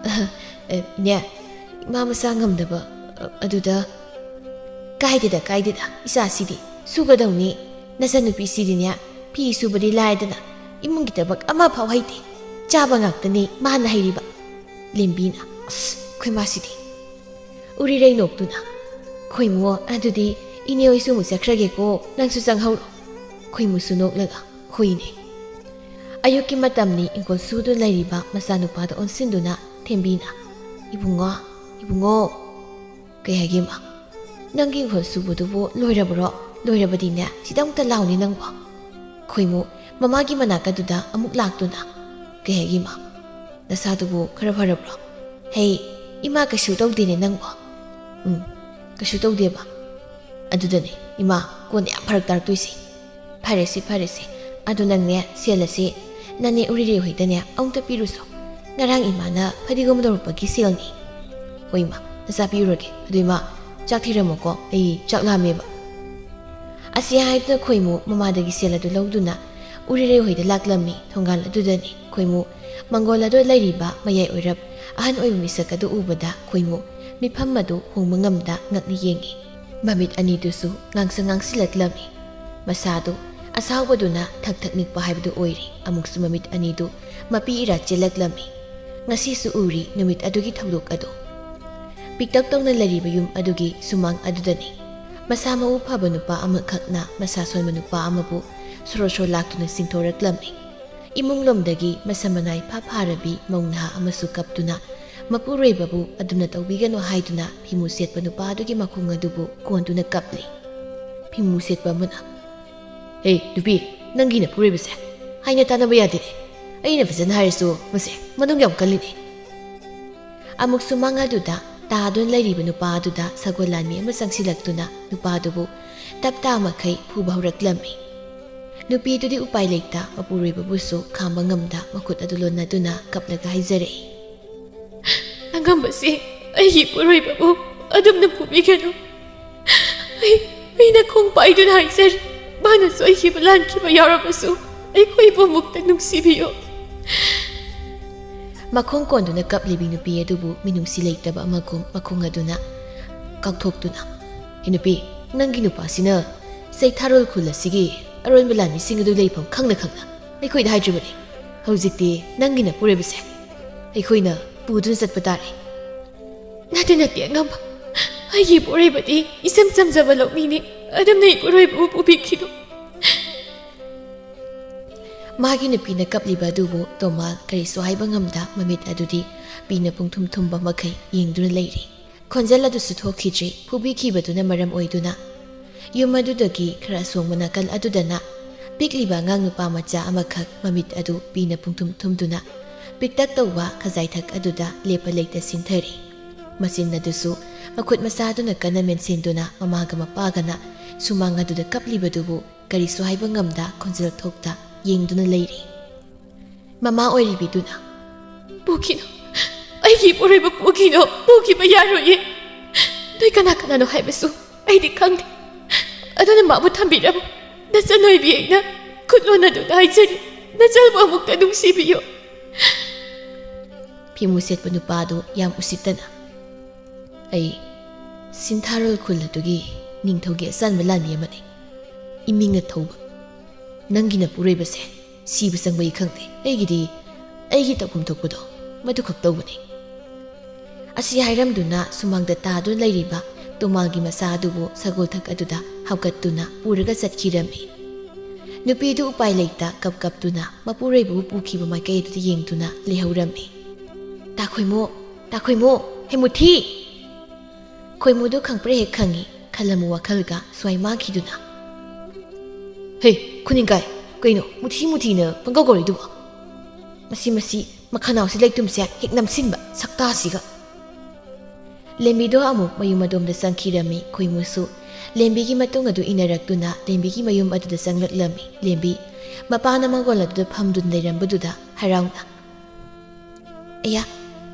ꯑ, ꯑ, ꯏꯅꯦ, ꯏꯃꯥ ꯃꯁꯥ ꯉꯝꯗꯕ, ꯑ, ꯑꯗꯨꯗ꯫" "ꯀꯥꯏꯗꯦꯗ, ꯀꯥꯏꯗꯦꯗ, ꯏꯆꯥꯁꯤꯗꯤ ꯁꯨꯒꯗꯧꯅꯤ꯫ ꯅꯆꯟꯅꯨꯄꯤꯁꯤꯗꯤꯅꯦ, ꯐꯤ ꯁꯨꯕꯗꯤ ꯂꯥꯏꯗꯅ, ꯏꯃꯨꯡꯒꯤ ꯊꯕꯛ ꯑꯃꯐꯥꯎ ꯍꯩꯇꯦ꯫ ꯆꯥꯕ ꯉꯥꯛꯇꯅꯤ ꯃꯥꯅ ꯍꯩꯔꯤꯕ꯫" ꯂꯦꯝꯕꯤꯅ, "ꯑꯁ, ꯑꯩꯈꯣꯏ ꯃꯥꯁꯤꯗꯤ꯫" ꯎꯔꯤꯔꯩ ꯅꯣꯛꯇꯨꯅ, "ꯈꯣꯏꯃꯨ, ꯑꯗꯨꯗꯤ ꯏꯅꯦ ꯍꯣꯏꯁꯨ ꯑꯃꯨꯛ ꯆꯠꯈ꯭ꯔꯒꯦꯀꯣ, ꯅꯪꯁꯨ ꯆꯪꯍꯧꯔꯣ꯫" ꯈꯣꯏꯃꯨꯁꯨ ꯅꯣꯛꯂꯒ, "ꯍꯣꯏꯅꯦ꯫" ꯑꯌꯨꯛꯀꯤ ꯃꯇꯝꯅꯤ꯫ ꯏꯪꯈꯣꯜ ꯁꯨꯗꯨꯅ ꯂꯩꯔꯤꯕ ꯃꯆꯥꯅꯨꯄꯥꯗ ꯑꯣꯟꯁꯤꯟꯗꯨꯅ ꯊꯦꯝꯕꯤꯅ, "ꯏꯕꯨꯡꯉꯣ, ꯏꯕꯨꯡꯉꯣ꯫" "ꯀꯩ ꯍꯥꯏꯒꯦ, ꯏꯃꯥ?" "ꯅꯪꯒꯤ ꯏꯪꯈꯣꯜ ꯁꯨꯕꯗꯨꯕꯨ ꯂꯣꯏꯔꯕ꯭ꯔꯣ? ꯂꯣꯏꯔꯕꯗꯤꯅꯦ, ꯁꯤꯗ ꯑꯃꯨꯛꯇ ꯂꯥꯎꯅꯦ ꯅꯪꯕꯣ꯫" ꯈꯣꯏꯃꯨ ꯃꯃꯥꯒꯤ ꯃꯅꯥꯛ ꯑꯗꯨꯗ ꯑꯃꯨꯛ ꯂꯥꯛꯇꯨꯅ, "ꯀꯩ ꯍꯥꯏꯒꯦ, ꯏꯃꯥ? ꯅꯁꯥꯗꯨꯕꯨ ꯈꯔ ꯐꯔꯕ꯭ꯔꯣ?" "ꯍꯦ, ꯏꯃꯥ, ꯀꯩꯁꯨ ꯇꯧꯗꯦꯅꯦ ꯅꯪꯕꯣ꯫" "ꯎꯝ, ꯀꯩꯁꯨ ꯇꯧꯗꯦꯕ꯫ ꯑꯗꯨꯗꯅꯦ, ꯏꯃꯥ, ꯀꯣꯟꯅ ꯌꯥꯝ ꯐꯔꯛ ꯇꯥꯔꯛꯇꯣꯏꯁꯦ꯫" "ꯐꯔꯦꯁꯦ, ꯐꯔꯦꯁꯦ꯫ ꯑꯗꯨ ꯅꯪꯅꯦ, ꯁꯦꯜ ꯑꯁꯤ ꯅꯅꯦ ꯎꯔꯤꯔꯩ ꯍꯣꯏꯗꯅꯦ ꯑꯃꯨꯛꯇ ꯄꯤꯔꯨꯁꯣ꯫ ꯉꯔꯥꯡ ꯏꯃꯥꯅ ꯐꯗꯤꯒꯣꯝ ꯂꯧꯔꯛꯄꯒꯤ ꯁꯦꯜꯅꯤ꯫" "ꯍꯣꯏ, ꯏꯃꯥ, ꯅꯆꯥ ꯄꯤꯔꯨꯔꯒꯦ꯫ ꯑꯗꯨ, ꯏꯃꯥ, ꯆꯥꯛ ꯊꯤꯔꯝꯃꯣꯀꯣ, ꯑꯩ ꯆꯥꯛ ꯂꯥꯝꯃꯦꯕ꯫" ꯑꯁꯤ ꯍꯥꯏꯗꯨꯅ ꯈꯣꯏꯃꯨ ꯃꯃꯥꯗꯒꯤ ꯁꯦꯜ ꯑꯗꯨ ꯂꯧꯗꯨꯅ ꯎꯔꯤꯔꯩ ꯍꯣꯏꯗ ꯂꯥꯛꯂꯝꯃꯤ꯫ ꯊꯣꯡꯒꯥꯜ ꯑꯗꯨꯗꯅꯤ ꯈꯣꯏꯃꯨ ꯃꯪꯒꯣꯜ ꯑꯗꯨ ꯂꯩꯔꯤꯕ ꯃꯌꯥꯏ ꯑꯣꯏꯔꯞ ꯑꯍꯟ ꯑꯣꯏꯕ ꯃꯤꯁꯛ ꯑꯗꯨ ꯎꯕꯗ ꯈꯣꯏꯃꯨ ꯃꯤꯐꯝ ꯑꯗꯨ ꯍꯣꯡꯕ ꯉꯝꯗ ꯉꯛꯅ ꯌꯦꯡꯉꯤ꯫ ꯃꯃꯤꯠ ꯑꯅꯤꯗꯨꯁꯨ ꯉꯥꯡꯁꯪ ꯉꯥꯡꯁꯤꯜꯂꯛꯂꯝꯃꯤ꯫ ꯃꯁꯥꯗꯨ ꯑꯁꯥꯎꯕꯗꯨꯅ ꯊꯛ ꯊꯛ ꯅꯤꯛꯄ ꯍꯥꯏꯕꯗꯨ ꯑꯣꯏꯔꯤ꯫ ꯑꯃꯨꯛꯁꯨ ꯃꯃꯤꯠ ꯑꯅꯤꯗꯨ ꯃꯄꯤ ꯏꯔꯥ ꯆꯦꯜꯂꯛꯂꯝꯃꯤ꯫ ꯉꯁꯤꯁꯨ ꯎꯔꯤ ꯅꯨꯃꯤꯠ ꯑꯗꯨꯒꯤ ꯊꯧꯗꯣꯛ ꯑꯗꯨ꯫ ꯄꯤꯛꯇꯛ ꯇꯧꯅ ꯂꯩꯔꯤꯕ ꯌꯨꯝ ꯑꯗꯨꯒꯤ ꯁꯨꯃꯥꯡ ꯑꯗꯨꯗꯅꯤ꯫ ꯃꯁꯥ ꯃꯎ ꯐꯕ ꯅꯨꯄꯥ ꯑꯃꯈꯛꯅ ꯃꯁꯥ ꯁꯣꯟꯕ ꯅꯨꯄꯥ ꯑꯃꯕꯨ ꯁꯣꯔꯣ ꯁꯣꯔꯣ ꯂꯥꯛꯇꯨꯅ ꯆꯤꯡꯊꯣꯔꯛꯂꯝꯃꯤ꯫ ꯏꯃꯨꯡꯂꯣꯝꯗꯒꯤ ꯃꯁꯝ ꯃꯅꯥ ꯏꯐꯥ ꯐꯥꯔꯕꯤ ꯃꯧ ꯅꯍꯥ ꯑꯃꯁꯨ ꯀꯞꯇꯨꯅ ꯃꯄꯨꯔꯣꯏꯕꯕꯨ ꯑꯗꯨꯝꯅ ꯇꯧꯕꯤꯒꯅꯨ ꯍꯥꯏꯗꯨꯅ ꯐꯤꯃꯨ ꯁꯦꯠꯄ ꯅꯨꯄꯥ ꯑꯗꯨꯒꯤ ꯃꯈꯣꯡ ꯑꯗꯨꯕꯨ ꯀꯣꯟꯗꯨꯅ ꯀꯞꯂꯤ꯫ ꯐꯤꯃꯨ ꯁꯦꯠꯄ ꯑꯃꯅ, "ꯍꯦ, ꯅꯨꯄꯤ, ꯅꯪꯒꯤ ꯅꯄꯨꯔꯣꯏꯕꯁꯦ ꯍꯥꯏꯅ ꯇꯥꯟꯅꯕ ꯌꯥꯗꯦꯅꯦ꯫ ꯑꯩꯅ ꯐꯖꯅ ꯍꯥꯏꯔꯁꯨ ꯃꯁꯦ ꯃꯅꯨꯡ ꯌꯥꯝ ꯀꯜꯂꯤꯅꯦ꯫" ꯑꯃꯨꯛꯁꯨ ꯃꯥꯡ ꯑꯗꯨꯗ ꯇꯥꯗꯨꯅ ꯂꯩꯔꯤꯕ ꯅꯨꯄꯥ ꯑꯗꯨꯗ ꯁꯒꯣꯜ ꯂꯥꯟꯃꯤ ꯑꯃ ꯆꯪꯁꯤꯜꯂꯛꯇꯨꯅ ꯅꯨꯄꯥ ꯑꯗꯨꯕꯨ ꯇꯞ ꯇꯥ ꯃꯈꯩ ꯐꯨꯕ ꯍꯧꯔꯛꯂꯝꯃꯤ꯫ ꯅꯨꯄꯤꯗꯨꯗꯤ ꯎꯄꯥꯏ ꯂꯩꯇ ꯃꯄꯨꯔꯣꯏꯕꯕꯨꯁꯨ ꯈꯥꯝꯕ ꯉꯝꯗ ꯃꯈꯨꯠ ꯑꯗꯨ ꯂꯣꯟꯅꯗꯨꯅ ꯀꯞꯂꯒ ꯍꯥꯏꯖꯔꯛꯏ, "ꯅꯪ ꯉꯝꯕꯁꯦ ꯑꯩꯒꯤ ꯏꯄꯨꯔꯣꯏꯕꯕꯨ ꯑꯗꯨꯝꯅ ꯄꯨꯕꯤꯒꯅꯨ꯫ ꯑꯩ ꯑꯩꯅ ꯈꯣꯡ ꯄꯥꯏꯗꯨꯅ ꯍꯥꯏꯖꯔꯤ, ꯃꯥꯅ ꯁꯣꯏꯈꯤꯕ ꯂꯥꯟꯈꯤꯕ ꯌꯥꯎꯔꯕꯁꯨ ꯑꯩꯈꯣꯏꯕꯨ ꯑꯃꯨꯛꯇ ꯅꯨꯡꯁꯤꯕꯤꯌꯨ꯫ ꯃꯈꯣꯡ ꯀꯣꯟꯗꯨꯅ ꯀꯞꯂꯤꯕꯤ ꯅꯨꯄꯤ ꯑꯗꯨꯕꯨ ꯃꯤꯅꯨꯡꯁꯤ ꯂꯩꯇꯕ ꯑꯃꯒꯨꯝ ꯃꯈꯣꯡ ꯑꯗꯨꯅ ꯀꯥꯎꯊꯣꯛꯇꯨꯅ, "ꯍꯦ ꯅꯨꯄꯤ, ꯅꯪꯒꯤ ꯅꯨꯄꯥꯁꯤꯅ ꯆꯩꯊꯥꯔꯣꯜ ꯈꯨꯜ ꯑꯁꯤꯒꯤ ꯑꯔꯣꯟꯕ ꯂꯥꯟꯃꯤꯁꯤꯡ ꯑꯗꯨ ꯂꯩꯐꯝ ꯈꯪꯅ ꯈꯪꯅ ꯑꯩꯈꯣꯏꯗ ꯍꯥꯏꯗ꯭ꯔꯤꯕꯅꯤ꯫ ꯍꯧꯖꯤꯛꯇꯤ ꯅꯪꯒꯤ ꯅꯄꯨꯔꯣꯏꯕꯁꯦ ꯑꯩꯈꯣꯏꯅ ꯄꯨꯗꯨꯅ ꯆꯠꯄ ꯇꯥꯔꯦ꯫" "ꯅꯠꯇꯦ, ꯅꯠꯇꯦ, ꯑꯉꯝꯕ꯫ ꯑꯩꯒꯤ ꯏꯄꯨꯔꯣꯏꯕꯗꯤ ꯏꯆꯝ ꯆꯝꯖꯕ ꯂꯧꯃꯤꯅꯤ꯫ ꯑꯗꯨꯝꯅ ꯏꯄꯨꯔꯣꯏꯕꯕꯨ ꯄꯨꯕꯤꯈꯤꯅꯨ꯫" ꯃꯥꯒꯤ ꯅꯨꯄꯤꯅ ꯀꯞꯂꯤꯕ ꯑꯗꯨꯕꯨ ꯇꯣꯃꯥꯜ ꯀꯔꯤꯁꯨ ꯍꯥꯏꯕ ꯉꯝꯗ ꯃꯃꯤꯠ ꯑꯗꯨꯗꯤ ꯄꯤꯅ ꯄꯨꯡꯊꯨꯝ ꯊꯨꯝꯕ ꯃꯈꯩ ꯌꯦꯡꯗꯨꯅ ꯂꯩꯔꯤ꯫ ꯈꯣꯟꯖꯦꯜ ꯑꯗꯨꯁꯨ ꯊꯣꯛꯈꯤꯗ꯭ꯔꯤ꯫ ꯐꯨꯕꯤꯈꯤꯕꯗꯨꯅ ꯃꯔꯝ ꯑꯣꯏꯗꯨꯅ ꯌꯨꯝ ꯑꯗꯨꯗꯒꯤ ꯈꯔ ꯑꯁꯣꯡꯕ ꯅꯥꯀꯜ ꯑꯗꯨꯗꯅ ꯄꯤꯛꯂꯤꯕ ꯑꯉꯥꯡ ꯅꯨꯄꯥ ꯃꯆꯥ ꯑꯃꯈꯛ ꯃꯃꯤꯠ ꯑꯗꯨ ꯄꯤꯅ ꯄꯨꯡꯊꯨꯝ ꯊꯨꯝꯗꯨꯅ ꯄꯤꯛꯇꯛ ꯇꯧꯕ ꯈꯖꯥꯏꯊꯛ ꯑꯗꯨꯗ ꯂꯦꯞꯄ ꯂꯩꯇ ꯁꯤꯟꯊꯔꯤ꯫ ꯃꯆꯤꯟ ꯑꯗꯨꯁꯨ ꯃꯈꯨꯠ ꯃꯁꯥ ꯑꯗꯨꯅ ꯀꯟꯅ ꯃꯦꯟꯁꯤꯟꯗꯨꯅ ꯃꯃꯥꯒ ꯃꯄꯥꯒꯅ ꯁꯨꯃꯥꯡ ꯑꯗꯨꯗ ꯀꯞꯂꯤꯕꯗꯨꯕꯨ ꯀꯔꯤꯁꯨ ꯍꯥꯏꯕ ꯉꯝꯗ ꯈꯣꯟꯖꯦꯜ ꯊꯣꯛꯇ ꯌꯦꯡꯗꯨꯅ ꯂꯩꯔꯤ꯫ ꯃꯃꯥ ꯑꯣꯏꯔꯤꯕꯤꯗꯨꯅ, "ꯄꯨꯈꯤꯅꯨ, ꯑꯩꯒꯤ ꯏꯄꯨꯔꯣꯏꯕ ꯄꯨꯈꯤꯅꯨ, ꯄꯨꯈꯤꯕ ꯌꯥꯔꯣꯏꯌꯦ꯫ ꯅꯣꯏ ꯀꯅꯥ ꯀꯅꯥꯅꯣ ꯍꯥꯏꯕꯁꯨ ꯑꯩꯗꯤ ꯈꯪꯗꯦ꯫ ꯑꯗꯨꯅ ꯃꯥꯕꯨ ꯊꯝꯕꯤꯔꯝꯃꯨ꯫ ꯅꯆꯟ ꯑꯣꯏꯕꯤ ꯑꯩꯅ ꯈꯨꯠ ꯂꯣꯟꯅꯗꯨꯅ ꯍꯥꯏꯖꯔꯤ, ꯅꯆꯟꯕꯨ ꯑꯃꯨꯛꯇ ꯅꯨꯡꯁꯤꯕꯤꯌꯨ꯫" ꯐꯤꯃꯨ ꯁꯦꯠꯄ ꯅꯨꯄꯥꯗꯨ ꯌꯥꯝ ꯎꯁꯤꯠꯇꯅ, "ꯑꯩ ꯁꯤꯟꯊꯥꯔꯣꯜ ꯈꯨꯜ ꯑꯗꯨꯒꯤ ꯅꯤꯡꯊꯧꯒꯤ ꯑꯆꯥꯟꯕ ꯂꯥꯟꯃꯤ ꯑꯃꯅꯤ꯫ ꯏꯃꯤꯡꯅ ꯊꯧꯕ꯫ ꯅꯪꯒꯤ ꯅꯄꯨꯔꯣꯏꯕꯁꯦ ꯁꯤꯕ ꯆꯪꯕꯒꯤ ꯈꯪꯗꯦ꯫ ꯑꯩꯒꯤꯗꯤ ꯑꯩꯒꯤ ꯇꯧꯐꯝ ꯊꯣꯛꯄꯗꯣ ꯃꯗꯨꯈꯛ ꯇꯧꯕꯅꯤ꯫" ꯑꯁꯤ ꯍꯥꯏꯔꯝꯗꯨꯅ ꯁꯨꯃꯥꯡꯗ ꯇꯥꯗꯨꯅ ꯂꯩꯔꯤꯕ ꯇꯣꯃꯥꯜꯒꯤ ꯃꯆꯥ ꯑꯗꯨꯕꯨ ꯁꯒꯣꯜꯊꯛ ꯑꯗꯨꯗ ꯍꯥꯞꯀꯠꯇꯨꯅ ꯄꯨꯔꯒ ꯆꯠꯈꯤꯔꯝꯃꯤ꯫ ꯅꯨꯄꯤꯗꯨ ꯎꯄꯥꯏ ꯂꯩꯇ ꯀꯞ ꯀꯞꯇꯨꯅ ꯃꯄꯨꯔꯣꯏꯕꯕꯨ ꯄꯨꯈꯤꯕ ꯃꯥꯏꯀꯩ ꯑꯗꯨꯗ ꯌꯦꯡꯗꯨꯅ ꯂꯩꯍꯧꯔꯝꯃꯤ꯫ "ꯇꯥꯈꯣꯏꯃꯨ, ꯇꯥꯈꯣꯏꯃꯨ, ꯍꯦ ꯃꯨꯊꯤ!" ꯈꯣꯏꯃꯨꯗꯨ ꯈꯪꯄ꯭ꯔꯦ ꯍꯦꯛ ꯈꯪꯉꯤ ꯈꯜꯂꯝꯃꯨ ꯋꯥꯈꯜꯒ ꯁ꯭ꯋꯥꯏ ꯃꯥꯈꯤꯗꯨꯅ, "ꯍꯦ, ꯈꯨꯅꯤꯡꯀꯥꯏ, ꯀꯩꯅꯣ ꯃꯨꯊꯤ ꯃꯨꯊꯤꯅ ꯄꯪꯀꯧ ꯀꯧꯔꯤꯗꯨꯕꯣ? ꯃꯁꯤ, ꯃꯁꯤ ꯃꯈꯅꯥꯎꯁꯤ ꯂꯩꯇꯨꯝꯁꯦ ꯍꯦꯛ ꯅꯝꯁꯤꯟꯕ ꯁꯛꯇꯥꯁꯤꯒ!" ꯂꯦꯝꯕꯤꯗꯣ ꯑꯃꯨꯛ ꯃꯌꯨꯝ ꯑꯗꯣꯝꯗ ꯆꯪꯈꯤꯔꯝꯃꯤ꯫ ꯈꯣꯏꯃꯨꯁꯨ ꯂꯦꯝꯕꯤꯒꯤ ꯃꯇꯨꯡ ꯑꯗꯨ ꯏꯟꯅꯔꯛꯇꯨꯅ ꯂꯦꯝꯕꯤꯒꯤ ꯃꯌꯨꯝ ꯑꯗꯨꯗ ꯆꯪꯂꯛꯂꯝꯃꯤ꯫ ꯂꯦꯝꯕꯤ ꯃꯄꯥꯅ ꯃꯪꯒꯣꯜ ꯑꯗꯨꯗ ꯐꯝꯗꯨꯅ ꯂꯩꯔꯝꯕꯗꯨꯗ ꯍꯔꯥꯎꯅ, "ꯑꯌꯥ,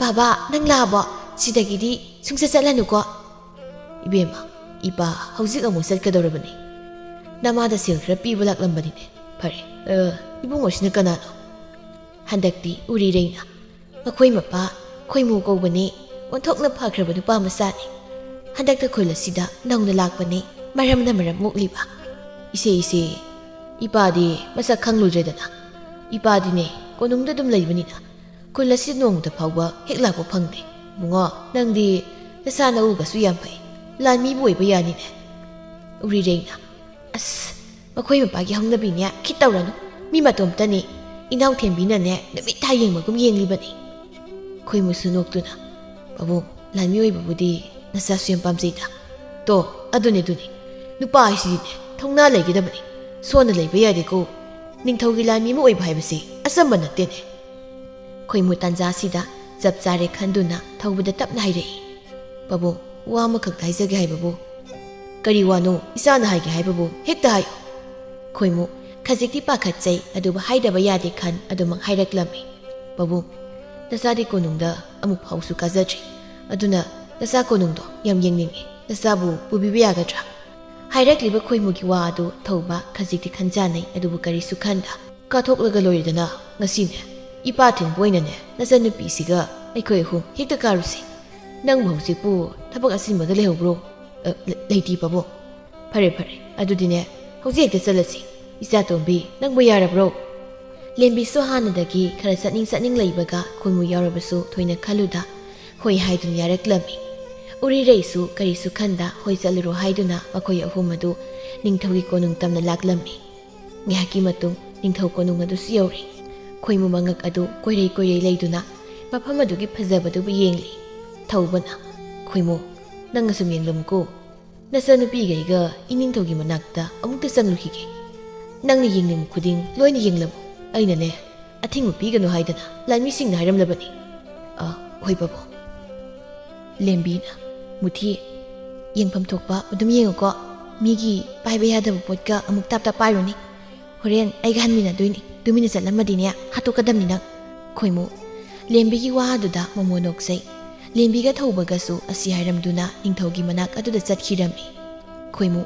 "ꯕꯥꯕꯥ, ꯅꯪ ꯂꯥꯛꯑꯕꯣ? ꯁꯤꯗꯒꯤꯗꯤ ꯁꯨꯡꯆꯠ ꯆꯠꯂꯅꯨꯀꯣ꯫" "ꯏꯕꯦꯝꯃ, ꯏꯄꯥ ꯍꯧꯖꯤꯛ ꯑꯃꯨꯛ ꯆꯠꯀꯗꯧꯔꯕꯅꯤ꯫ ꯅꯃꯥꯗ ꯁꯦꯜ ꯈꯔ ꯄꯤꯕ ꯂꯥꯛꯂꯝꯕꯅꯤꯅꯦ꯫ ꯐꯔꯦ, ꯑ, ꯏꯕꯨꯡꯉꯣꯁꯤꯅ ꯀꯅꯥꯅꯣ?" ꯍꯟꯗꯛꯇꯤ ꯎꯔꯤꯔꯩꯅ, "ꯃꯈꯣꯏ ꯃꯄꯥ ꯈꯣꯏꯃꯨ ꯀꯧꯕꯅꯦ, ꯑꯣꯟꯊꯣꯛꯅ ꯐꯈ꯭ꯔꯕ ꯅꯨꯄꯥ ꯃꯆꯥꯅꯤ꯫ ꯍꯟꯗꯛꯇ ꯈꯨꯜ ꯑꯁꯤꯗ ꯅꯧꯅ ꯂꯥꯛꯄꯅꯦ, ꯃꯔꯝꯅ ꯃꯔꯝ ꯃꯣꯛꯂꯤꯕ꯫" "ꯏꯆꯦ, ꯏꯆꯦ, ꯏꯄꯥꯗꯤ ꯃꯁꯛ ꯈꯪꯂꯨꯗ꯭ꯔꯦꯗꯅ꯫ ꯏꯄꯥꯗꯤꯅꯦ ꯀꯣꯅꯨꯡꯗ ꯑꯗꯨꯝ ꯂꯩꯕꯅꯤꯅ ꯈꯨꯜ ꯑꯁꯤ ꯅꯣꯡꯃꯇ ꯐꯥꯎꯕ ꯍꯦꯛ ꯂꯥꯛꯄ ꯐꯪꯗꯦ꯫ ꯏꯕꯨꯡꯉꯣ, ꯅꯪꯗꯤ ꯅꯁꯥ ꯅꯎꯒꯁꯨ ꯌꯥꯝ ꯐꯩ, ꯂꯥꯟꯃꯤꯕꯨ ꯑꯣꯏꯕ ꯌꯥꯅꯤꯅꯦ꯫" ꯎꯔꯤꯔꯩꯅ, "ꯑꯁ, ꯃꯈꯣꯏ ꯃꯄꯥꯒꯤ ꯍꯧꯅꯕꯤꯅꯦ, ꯈꯤꯠ ꯇꯧꯔꯅꯨ꯫ ꯃꯤ ꯃꯇꯣꯝꯇꯅꯤ꯫ ꯏꯅꯥꯎ ꯊꯦꯝꯕꯤꯅꯅꯦ ꯅꯨꯃꯤꯠ ꯊꯥ ꯌꯦꯡꯕꯒꯨꯝ ꯌꯦꯡꯂꯤꯕꯅꯤ꯫" ꯈꯣꯏꯃꯨꯁꯨ ꯅꯣꯛꯇꯨꯅ, "ꯄꯥꯕꯨꯡ, ꯂꯥꯟꯃꯤ ꯑꯣꯏꯕꯕꯨꯗꯤ ꯅꯆꯥꯁꯨ ꯌꯥꯝ ꯄꯥꯝꯖꯩꯗ꯫" "ꯇꯣ, ꯑꯗꯨꯅꯦ, ꯑꯗꯨꯅꯦ꯫ ꯅꯨꯄꯥ ꯍꯥꯏꯁꯤꯗꯤꯅꯦ ꯊꯧꯅꯥ ꯂꯩꯒꯗꯕꯅꯤ꯫ ꯁꯣꯟꯅ ꯂꯩꯕ ꯌꯥꯗꯦꯀꯣ꯫ ꯅꯤꯡꯊꯧꯒꯤ ꯂꯥꯟꯃꯤ ꯑꯃ ꯑꯣꯏꯕ ꯍꯥꯏꯕꯁꯤ ꯑꯆꯝꯕ ꯅꯠꯇꯦꯅꯦ꯫" ꯈꯣꯏꯃꯨ ꯇꯥꯟꯖꯥꯁꯤꯗ ꯆꯞ ꯆꯥꯔꯦ ꯈꯟꯗꯨꯅ ꯊꯧꯕꯗ ꯇꯞꯅ ꯍꯥꯏꯔꯛꯏ, "ꯄꯥꯕꯨꯡ, ꯋꯥ ꯑꯃꯈꯛꯇ ꯍꯥꯏꯖꯒꯦ ꯍꯥꯏꯕꯕꯨ꯫" "ꯀꯔꯤ ꯋꯥꯅꯣ? ꯏꯆꯥꯅ ꯍꯥꯏꯒꯦ ꯍꯥꯏꯕꯕꯨ ꯍꯦꯛꯇ ꯍꯥꯏꯌꯨ꯫" ꯈꯣꯏꯃꯨ ꯈꯖꯤꯛꯇꯤ ꯄꯥꯈꯠꯆꯩ, ꯑꯗꯨꯕꯨ ꯍꯥꯏꯗꯕ ꯌꯥꯗꯦ ꯈꯟ ꯑꯗꯨꯃꯛ ꯍꯥꯏꯔꯛꯂꯝꯃꯤ꯫ "ꯄꯥꯕꯨꯡ, ꯅꯆꯥꯗꯤ ꯀꯣꯅꯨꯡꯗ ꯑꯃꯨꯛ ꯐꯥꯎꯁꯨ ꯀꯥꯖꯗ꯭ꯔꯤ꯫ ꯑꯗꯨꯅ ꯅꯆꯥ ꯀꯣꯅꯨꯡꯗꯣ ꯌꯥꯝ ꯌꯦꯡꯅꯤꯡꯉꯤ꯫ ꯅꯆꯥꯕꯨ ꯄꯨꯕꯤꯕ ꯌꯥꯒꯗ꯭ꯔꯥ?" ꯍꯥꯏꯔꯛꯂꯤꯕ ꯈꯣꯏꯃꯨꯒꯤ ꯋꯥ ꯑꯗꯨ ꯊꯧꯕ ꯈꯖꯤꯛꯇꯤ ꯈꯟꯖꯥꯟꯅꯩ, ꯑꯗꯨꯕꯨ ꯀꯔꯤꯁꯨ ꯈꯟꯗ, "ꯀꯥꯊꯣꯛꯂꯒ ꯂꯣꯏꯔꯦꯗꯅ꯫ ꯉꯁꯤꯅꯦ ꯏꯄꯥ ꯊꯤꯟꯕ ꯑꯣꯏꯅꯅꯦ ꯅꯆꯟꯅꯨꯄꯤꯁꯤꯒ ꯑꯩꯈꯣꯏ ꯑꯍꯨꯝ ꯍꯦꯛꯇ ꯀꯥꯔꯨꯁꯤ꯫ ꯅꯪꯕꯨ ꯍꯧꯖꯤꯛꯄꯨ ꯊꯕꯛ ꯑꯆꯤꯟꯕꯒ ꯂꯩꯍꯧꯕ꯭ꯔꯣ?" "ꯑ, ꯂꯩ-, ꯂꯩꯇꯦ ꯄꯥꯕꯨꯡ꯫" "ꯐꯔꯦ, ꯐꯔꯦ, ꯑꯗꯨꯗꯤꯅꯦ ꯍꯧꯖꯤꯛ ꯍꯦꯛꯇ ꯆꯠꯂꯁꯤ꯫ ꯏꯆꯥ ꯇꯣꯝꯕꯤ, ꯅꯪꯕꯨ ꯌꯥꯔꯕ꯭ꯔꯣ?" ꯂꯦꯝꯕꯤꯁꯨ ꯍꯥꯟꯅꯗꯒꯤ ꯈꯔ ꯆꯠꯅꯤꯡ ꯆꯠꯅꯤꯡ ꯂꯩꯕꯒ ꯈꯣꯏꯃꯨ ꯌꯥꯎꯔꯕꯁꯨ ꯊꯣꯏꯅ ꯈꯜꯂꯨꯗ ꯍꯣꯏ ꯍꯥꯏꯗꯨꯅ ꯌꯥꯔꯛꯂꯝꯃꯤ꯫ ꯎꯔꯤꯔꯩꯁꯨ ꯀꯔꯤꯁꯨ ꯈꯟꯗ ꯍꯣꯏ ꯆꯠꯂꯨꯔꯣ ꯍꯥꯏꯗꯨꯅ ꯃꯈꯣꯏ ꯑꯍꯨꯝ ꯑꯗꯨ ꯅꯤꯡꯊꯧꯒꯤ ꯀꯣꯅꯨꯡ ꯇꯝꯅ ꯂꯥꯛꯂꯝꯃꯤ꯫ ꯉꯥꯏꯍꯥꯛꯀꯤ ꯃꯇꯨꯡ ꯅꯤꯡꯊꯧ ꯀꯣꯅꯨꯡ ꯑꯗꯨꯁꯨ ꯌꯧꯔꯦ꯫ ꯈꯣꯏꯃꯨ ꯃꯉꯛ ꯑꯗꯨ ꯀꯣꯏꯔꯩ ꯀꯣꯏꯔꯩ ꯂꯩꯗꯨꯅ ꯃꯐꯝ ꯑꯗꯨꯒꯤ ꯐꯖꯕꯗꯨꯕꯨ ꯌꯦꯡꯂꯤ꯫ ꯊꯧꯕꯅ, "ꯈꯣꯏꯃꯨ, ꯅꯪ ꯑꯁꯨꯝ ꯌꯦꯡꯂꯝꯃꯨꯀꯣ꯫ ꯅꯆꯟꯅꯨꯄꯤꯒ ꯑꯩꯒ ꯏꯅꯤꯡꯊꯧꯒꯤ ꯃꯅꯥꯛꯇ ꯑꯃꯨꯛꯇ ꯆꯪꯂꯨꯈꯤꯒꯦ꯫ ꯅꯪꯅ ꯌꯦꯡꯅꯤꯡꯕ ꯈꯨꯗꯤꯡ ꯂꯣꯏꯅ ꯌꯦꯡꯂꯝꯃꯨ꯫ ꯑꯩꯅꯅꯦ, ꯑꯊꯤꯡꯕ ꯄꯤꯒꯅꯨ ꯍꯥꯏꯗꯅ ꯂꯥꯟꯃꯤꯁꯤꯡꯅ ꯍꯥꯏꯔꯝꯂꯕꯅꯤ꯫" "ꯑ, ꯍꯣꯏ ꯄꯥꯕꯨꯡ꯫" ꯂꯦꯝꯕꯤꯅ, "ꯃꯨꯊꯤ, ꯌꯦꯡꯐꯝ ꯊꯣꯛꯄ ꯑꯗꯨꯝ ꯌꯦꯡꯉꯨꯀꯣ꯫ ꯃꯤꯒꯤ ꯄꯥꯏꯕ ꯌꯥꯗꯕ ꯄꯣꯠꯀ ꯑꯃꯨꯛ ꯇꯥꯞ ꯇꯥꯞ ꯄꯥꯏꯔꯨꯅꯤ꯫ ꯍꯣꯔꯦꯟ ꯑꯩꯒ ꯍꯟꯃꯤꯟꯅꯗꯣꯏꯅꯤ꯫ ꯇꯨꯃꯤꯟꯅ ꯆꯠꯂꯝꯃꯗꯤꯅꯦ ꯍꯥꯠꯇꯣꯛꯀꯗꯕꯅꯤ ꯅꯪ꯫" ꯈꯣꯏꯃꯨ ꯂꯦꯝꯕꯤꯒꯤ ꯋꯥꯗꯨꯗ ꯃꯣꯃꯣ ꯅꯣꯛꯆꯩ꯫ ꯂꯦꯝꯕꯤꯒ ꯊꯧꯕꯒꯁꯨ ꯑꯁꯤ ꯍꯥꯏꯔꯝꯗꯨꯅ ꯅꯤꯡꯊꯧꯒꯤ ꯃꯅꯥꯛ ꯑꯗꯨꯗ ꯆꯠꯈꯤꯔꯝꯃꯤ꯫ ꯈꯣꯏꯃꯨ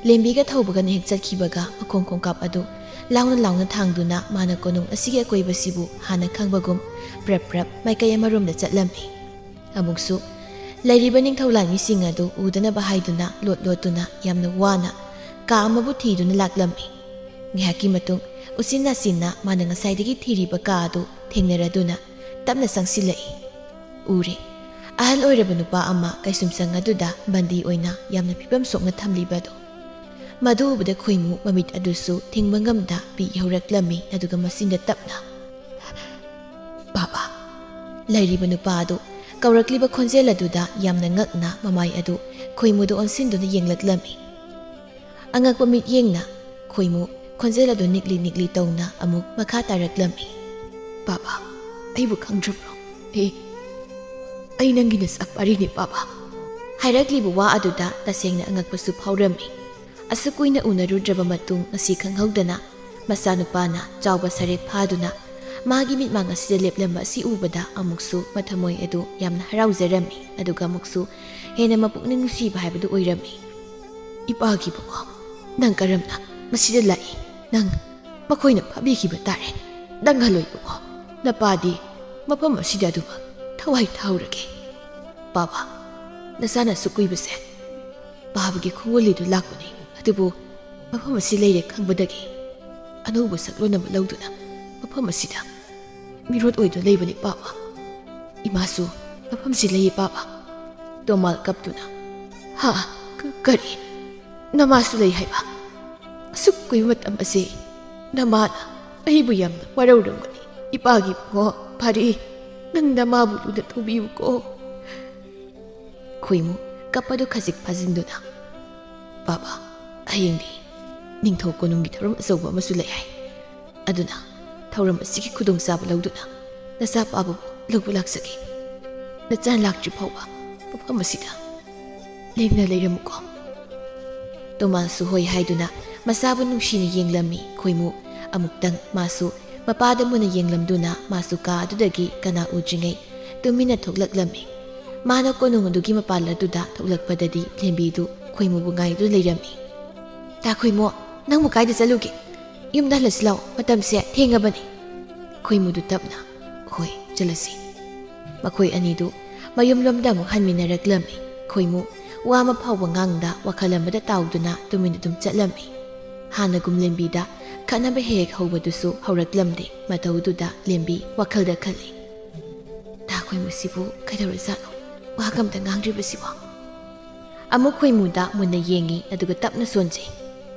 ꯂꯦꯝꯕꯤꯒ ꯊꯧꯕꯒꯅ ꯍꯦꯛ ꯆꯠꯈꯤꯕꯒ ꯃꯈꯣꯡ ꯈꯣꯡꯀꯥꯞ ꯑꯗꯨ ꯂꯥꯎꯅ ꯂꯥꯎꯅ ꯊꯥꯡꯗꯨꯅ ꯃꯥꯅ ꯀꯣꯅꯨꯡ ꯑꯁꯤꯒꯤ ꯑꯀꯣꯏꯕꯁꯤꯕꯨ ꯍꯥꯟꯅ ꯈꯪꯕꯒꯨꯝ ꯄ꯭ꯔꯞ ꯄ꯭ꯔꯞ ꯃꯥꯏꯀꯩ ꯑꯃꯔꯣꯝꯗ ꯆꯠꯂꯝꯃꯤ꯫ ꯑꯃꯨꯛꯁꯨ ꯂꯩꯔꯤꯕ ꯅꯤꯡꯊꯧ ꯂꯥꯟꯃꯤꯁꯤꯡ ꯑꯗꯨ ꯎꯗꯅꯕ ꯍꯥꯏꯗꯨꯅ ꯂꯣꯠ ꯂꯣꯠꯇꯨꯅ ꯌꯥꯝꯅ ꯋꯥꯅ ꯀꯥ ꯑꯃꯕꯨ ꯊꯤꯗꯨꯅ ꯂꯥꯛꯂꯝꯃꯤ꯫ ꯉꯥꯏꯍꯥꯛꯀꯤ ꯃꯇꯨꯡ ꯎꯆꯤꯟ ꯅꯥꯆꯤꯟꯅ ꯃꯥꯅ ꯉꯁꯥꯏꯗꯒꯤ ꯊꯤꯔꯤꯕ ꯀꯥ ꯑꯗꯨ ꯊꯦꯡꯅꯔꯗꯨꯅ ꯇꯞꯅ ꯆꯪꯁꯤꯜꯂꯛꯏ꯫ ꯎꯔꯦ, ꯑꯍꯜ ꯑꯣꯏꯔꯕ ꯅꯨꯄꯥ ꯑꯃ ꯀꯩꯁꯨꯝꯁꯪ ꯑꯗꯨꯗ ꯕꯟꯗꯤ ꯑꯣꯏꯅ ꯌꯥꯝꯅ ꯐꯤꯕꯝ ꯁꯣꯛꯅ ꯊꯝꯂꯤꯕ ꯑꯗꯨ꯫ ꯃꯗꯨ ꯎꯕꯗ ꯈꯣꯏꯃꯨ ꯃꯃꯤꯠ ꯑꯗꯨꯁꯨ ꯊꯤꯡꯕ ꯉꯝꯗ ꯄꯤ ꯍꯧꯔꯛꯂꯝꯃꯤ, ꯑꯗꯨꯒ ꯃꯆꯤꯟꯗ ꯇꯞꯅ, "ꯕꯥꯕꯥ!" ꯂꯩꯔꯤꯕ ꯅꯨꯄꯥ ꯑꯗꯨ ꯀꯧꯔꯛꯂꯤꯕ ꯈꯣꯟꯖꯦꯜ ꯑꯗꯨꯗ ꯌꯥꯝꯅ ꯉꯛꯅ ꯃꯃꯥꯏ ꯑꯗꯨ ꯈꯣꯏꯃꯨꯗ ꯑꯣꯟꯁꯤꯟꯗꯨꯅ ꯌꯦꯡꯂꯛꯂꯝꯃꯤ꯫ ꯑꯉꯛꯄ ꯃꯤꯠꯌꯦꯡꯅ ꯈꯣꯏꯃꯨ ꯈꯣꯟꯖꯦꯜ ꯑꯗꯨ ꯅꯤꯛꯂꯤ ꯅꯤꯛꯂꯤ ꯇꯧꯅ ꯑꯃꯨꯛ ꯃꯈꯥ ꯇꯥꯔꯛꯂꯝꯃꯤ꯫ "ꯕꯥꯕꯥ, ꯑꯩꯕꯨ ꯈꯪꯗ꯭ꯔꯕ꯭ꯔꯣ? ꯑꯦ, ꯑꯩ ꯅꯪꯒꯤ ꯅꯁꯛ ꯄꯥꯔꯤꯅꯤ, ꯕꯥꯕꯥ!" ꯍꯥꯏꯔꯛꯂꯤꯕ ꯋꯥ ꯑꯗꯨꯗ ꯇꯁꯦꯡꯅ ꯑꯉꯛꯄꯁꯨ ꯐꯥꯎꯔꯝꯃꯤ꯫ ꯑꯁꯨꯛ ꯀꯨꯏꯅ ꯎꯅꯔꯨꯗ꯭ꯔꯕ ꯃꯇꯨꯡ ꯉꯁꯤ ꯈꯪꯍꯧꯗꯅ ꯃꯆꯥꯅꯨꯄꯥꯅ ꯆꯥꯎꯕ ꯁꯔꯦꯞ ꯐꯥꯗꯨꯅ ꯃꯥꯒꯤ ꯃꯤꯠꯃꯥꯡ ꯑꯁꯤꯗ ꯂꯦꯞꯂꯝꯕ ꯑꯁꯤ ꯎꯕꯗ ꯑꯃꯨꯛꯁꯨ ꯃꯊꯃꯣꯏ ꯑꯗꯨ ꯌꯥꯝꯅ ꯍꯔꯥꯎꯖꯔꯝꯃꯤ, ꯑꯗꯨꯒ ꯑꯃꯨꯛꯁꯨ ꯍꯦꯟꯅ ꯃꯄꯨꯛꯅꯤꯡ ꯅꯨꯡꯁꯤꯕ ꯍꯥꯏꯕꯗꯨ ꯑꯣꯏꯔꯝꯃꯤ꯫ "ꯏꯄꯥꯒꯤ ꯏꯕꯨꯡꯉꯣ, ꯅꯪ ꯀꯔꯝꯅ ꯃꯁꯤꯗ ꯂꯥꯛꯏ? ꯅꯪ ꯃꯈꯣꯏꯅ ꯐꯥꯕꯤꯈꯤꯕ ꯇꯥꯔꯦ꯫ ꯅꯪ ꯍꯜꯂꯣ ꯏꯕꯨꯡꯉꯣ, ꯅꯄꯥꯗꯤ ꯃꯐꯝ ꯑꯁꯤꯗ ꯑꯗꯨꯃꯛ ꯊꯋꯥꯏ ꯊꯥꯍꯧꯔꯒꯦ꯫" "ꯕꯥꯕꯥ, ꯅꯆꯥꯅ ꯑꯁꯨꯛ ꯀꯨꯏꯕꯁꯦ ꯄꯥꯕꯒꯤ ꯈꯣꯡꯒꯨꯜꯂꯤꯗꯨ ꯂꯥꯛꯄꯅꯤ, ꯑꯗꯨꯕꯨ ꯃꯐꯝ ꯑꯁꯤ ꯂꯩꯔꯦ ꯈꯪꯕꯗꯒꯤ ꯑꯅꯧꯕ ꯁꯛꯂꯣꯟ ꯑꯃ ꯂꯧꯗꯨꯅ ꯃꯐꯝ ꯑꯁꯤꯗ ꯃꯤꯔꯣꯠ ꯑꯣꯏꯗꯨꯅ ꯂꯩꯕꯅꯤ, ꯕꯥꯕꯥ꯫ ꯏꯃꯥꯁꯨ ꯃꯐꯝꯁꯤ ꯂꯩꯌꯦ, ꯕꯥꯕꯥ꯫" ꯇꯣꯃꯥꯜ ꯀꯞꯇꯨꯅ, "ꯍꯥ? ꯀ-, ꯀꯔꯤ? ꯅꯃꯥꯁꯨ ꯂꯩ ꯍꯥꯏꯕ? ꯑꯁꯨꯛ ꯀꯨꯏꯕ ꯃꯇꯝ ꯑꯁꯤ ꯅꯃꯥꯅ ꯑꯩꯕꯨ ꯌꯥꯝꯅ ꯋꯥꯔꯧꯔꯝꯒꯅꯤ꯫ ꯏꯄꯥꯒꯤ ꯏꯕꯨꯡꯉꯣ, ꯐꯔꯦ, ꯅꯪ ꯅꯃꯥꯕꯨ ꯂꯨꯅ ꯇꯧꯕꯤꯌꯨꯀꯣ꯫" ꯈꯣꯏꯃꯨ ꯀꯞꯄꯗꯨ ꯈꯖꯤꯛ ꯐꯥꯖꯤꯟꯗꯨꯅ, "ꯕꯥꯕꯥ, ꯍꯌꯦꯡꯗꯤ ꯅꯤꯡꯊꯧ ꯀꯣꯅꯨꯡꯒꯤ ꯊꯧꯔꯝ ꯑꯆꯧꯕ ꯑꯃꯁꯨ ꯂꯩ ꯍꯥꯏ꯫ ꯑꯗꯨꯅ ꯊꯧꯔꯝ ꯑꯁꯤꯒꯤ ꯈꯨꯗꯣꯡꯆꯥꯕ ꯂꯧꯗꯨꯅ ꯅꯆꯥ ꯄꯥꯕꯕꯨ ꯂꯧꯕ ꯂꯥꯛꯆꯒꯦ꯫ ꯅꯆꯥ ꯂꯥꯛꯇ꯭ꯔꯤ ꯐꯥꯎꯕ ꯃꯐꯝ ꯑꯁꯤꯗ ꯂꯦꯡꯗꯅ ꯂꯩꯔꯝꯃꯨꯀꯣ꯫" ꯇꯣꯃꯥꯜꯁꯨ ꯍꯣꯏ ꯍꯥꯏꯗꯨꯅ ꯃꯆꯥꯕꯨ ꯅꯨꯡꯁꯤꯅ ꯌꯦꯡꯂꯝꯃꯤ꯫ ꯈꯣꯏꯃꯨ ꯑꯃꯨꯛꯇꯪ ꯃꯥꯁꯨ ꯃꯄꯥꯗ ꯃꯨꯟꯅ ꯌꯦꯡꯂꯝꯗꯨꯅ ꯃꯥꯁꯨ ꯀꯥ ꯑꯗꯨꯗꯒꯤ ꯀꯅꯥ ꯎꯗ꯭ꯔꯤꯉꯩ ꯇꯨꯃꯤꯟꯅ ꯊꯣꯛꯂꯛꯂꯝꯃꯤ꯫ ꯃꯥꯅ ꯀꯣꯅꯨꯡ ꯑꯗꯨꯒꯤ ꯃꯄꯥꯟ ꯑꯗꯨꯗ ꯊꯣꯛꯂꯛꯄꯗꯗꯤ ꯂꯦꯝꯕꯤꯗꯨ ꯈꯣꯏꯃꯨꯕꯨ ꯉꯥꯏꯗꯨꯅ ꯂꯩꯔꯝꯃꯤ꯫ "ꯇꯥ ꯈꯣꯏꯃꯨ, ꯅꯪꯕꯨ ꯀꯥꯏꯗ ꯆꯠꯂꯨꯒꯦ? ꯌꯨꯝꯗ ꯍꯜꯂꯁꯤ ꯂꯥꯛꯑꯣ, ꯃꯇꯝꯁꯦ ꯊꯦꯡꯉꯕꯅꯤ꯫" ꯈꯣꯏꯃꯨꯗꯨ ꯇꯞꯅ, "ꯍꯣꯏ, ꯆꯠꯂꯁꯤ꯫" ꯃꯈꯣꯏ ꯑꯅꯤꯗꯨ ꯃꯌꯨꯝꯂꯣꯝꯗ ꯑꯃꯨꯛ ꯍꯟꯃꯤꯟꯅꯔꯛꯂꯝꯃꯤ꯫ ꯈꯣꯏꯃꯨ ꯋꯥ ꯑꯃ ꯐꯥꯎꯕ ꯉꯥꯡꯗ ꯋꯥꯈꯜ ꯑꯃꯗ ꯇꯥꯎꯗꯨꯅ ꯇꯨꯃꯤꯟ ꯑꯗꯨꯝ ꯆꯠꯂꯝꯃꯤ꯫ ꯍꯥꯟꯅꯒꯨꯝ ꯂꯦꯝꯕꯤꯗ ꯈꯠꯅꯕ ꯍꯦꯛ ꯍꯦꯛ ꯍꯧꯕꯗꯨꯁꯨ ꯍꯧꯔꯛꯂꯝꯗꯦ꯫ ꯃꯇꯧꯗꯨꯗ ꯂꯦꯝꯕꯤ ꯋꯥꯈꯜꯗ ꯈꯜꯂꯤ, "ꯇꯥ ꯈꯣꯏꯃꯨꯁꯤꯕꯨ ꯀꯩꯗꯧꯔꯖꯥꯠꯅꯣ? ꯋꯥꯒ ꯑꯝꯇ ꯉꯥꯡꯗ꯭ꯔꯤꯕꯁꯤꯕꯣ?" ꯑꯃꯨꯛ ꯈꯣꯏꯃꯨꯗ ꯃꯨꯟꯅ ꯌꯦꯡꯉꯤ, ꯑꯗꯨꯒ ꯇꯞꯅ ꯁꯣꯟꯖꯩ꯫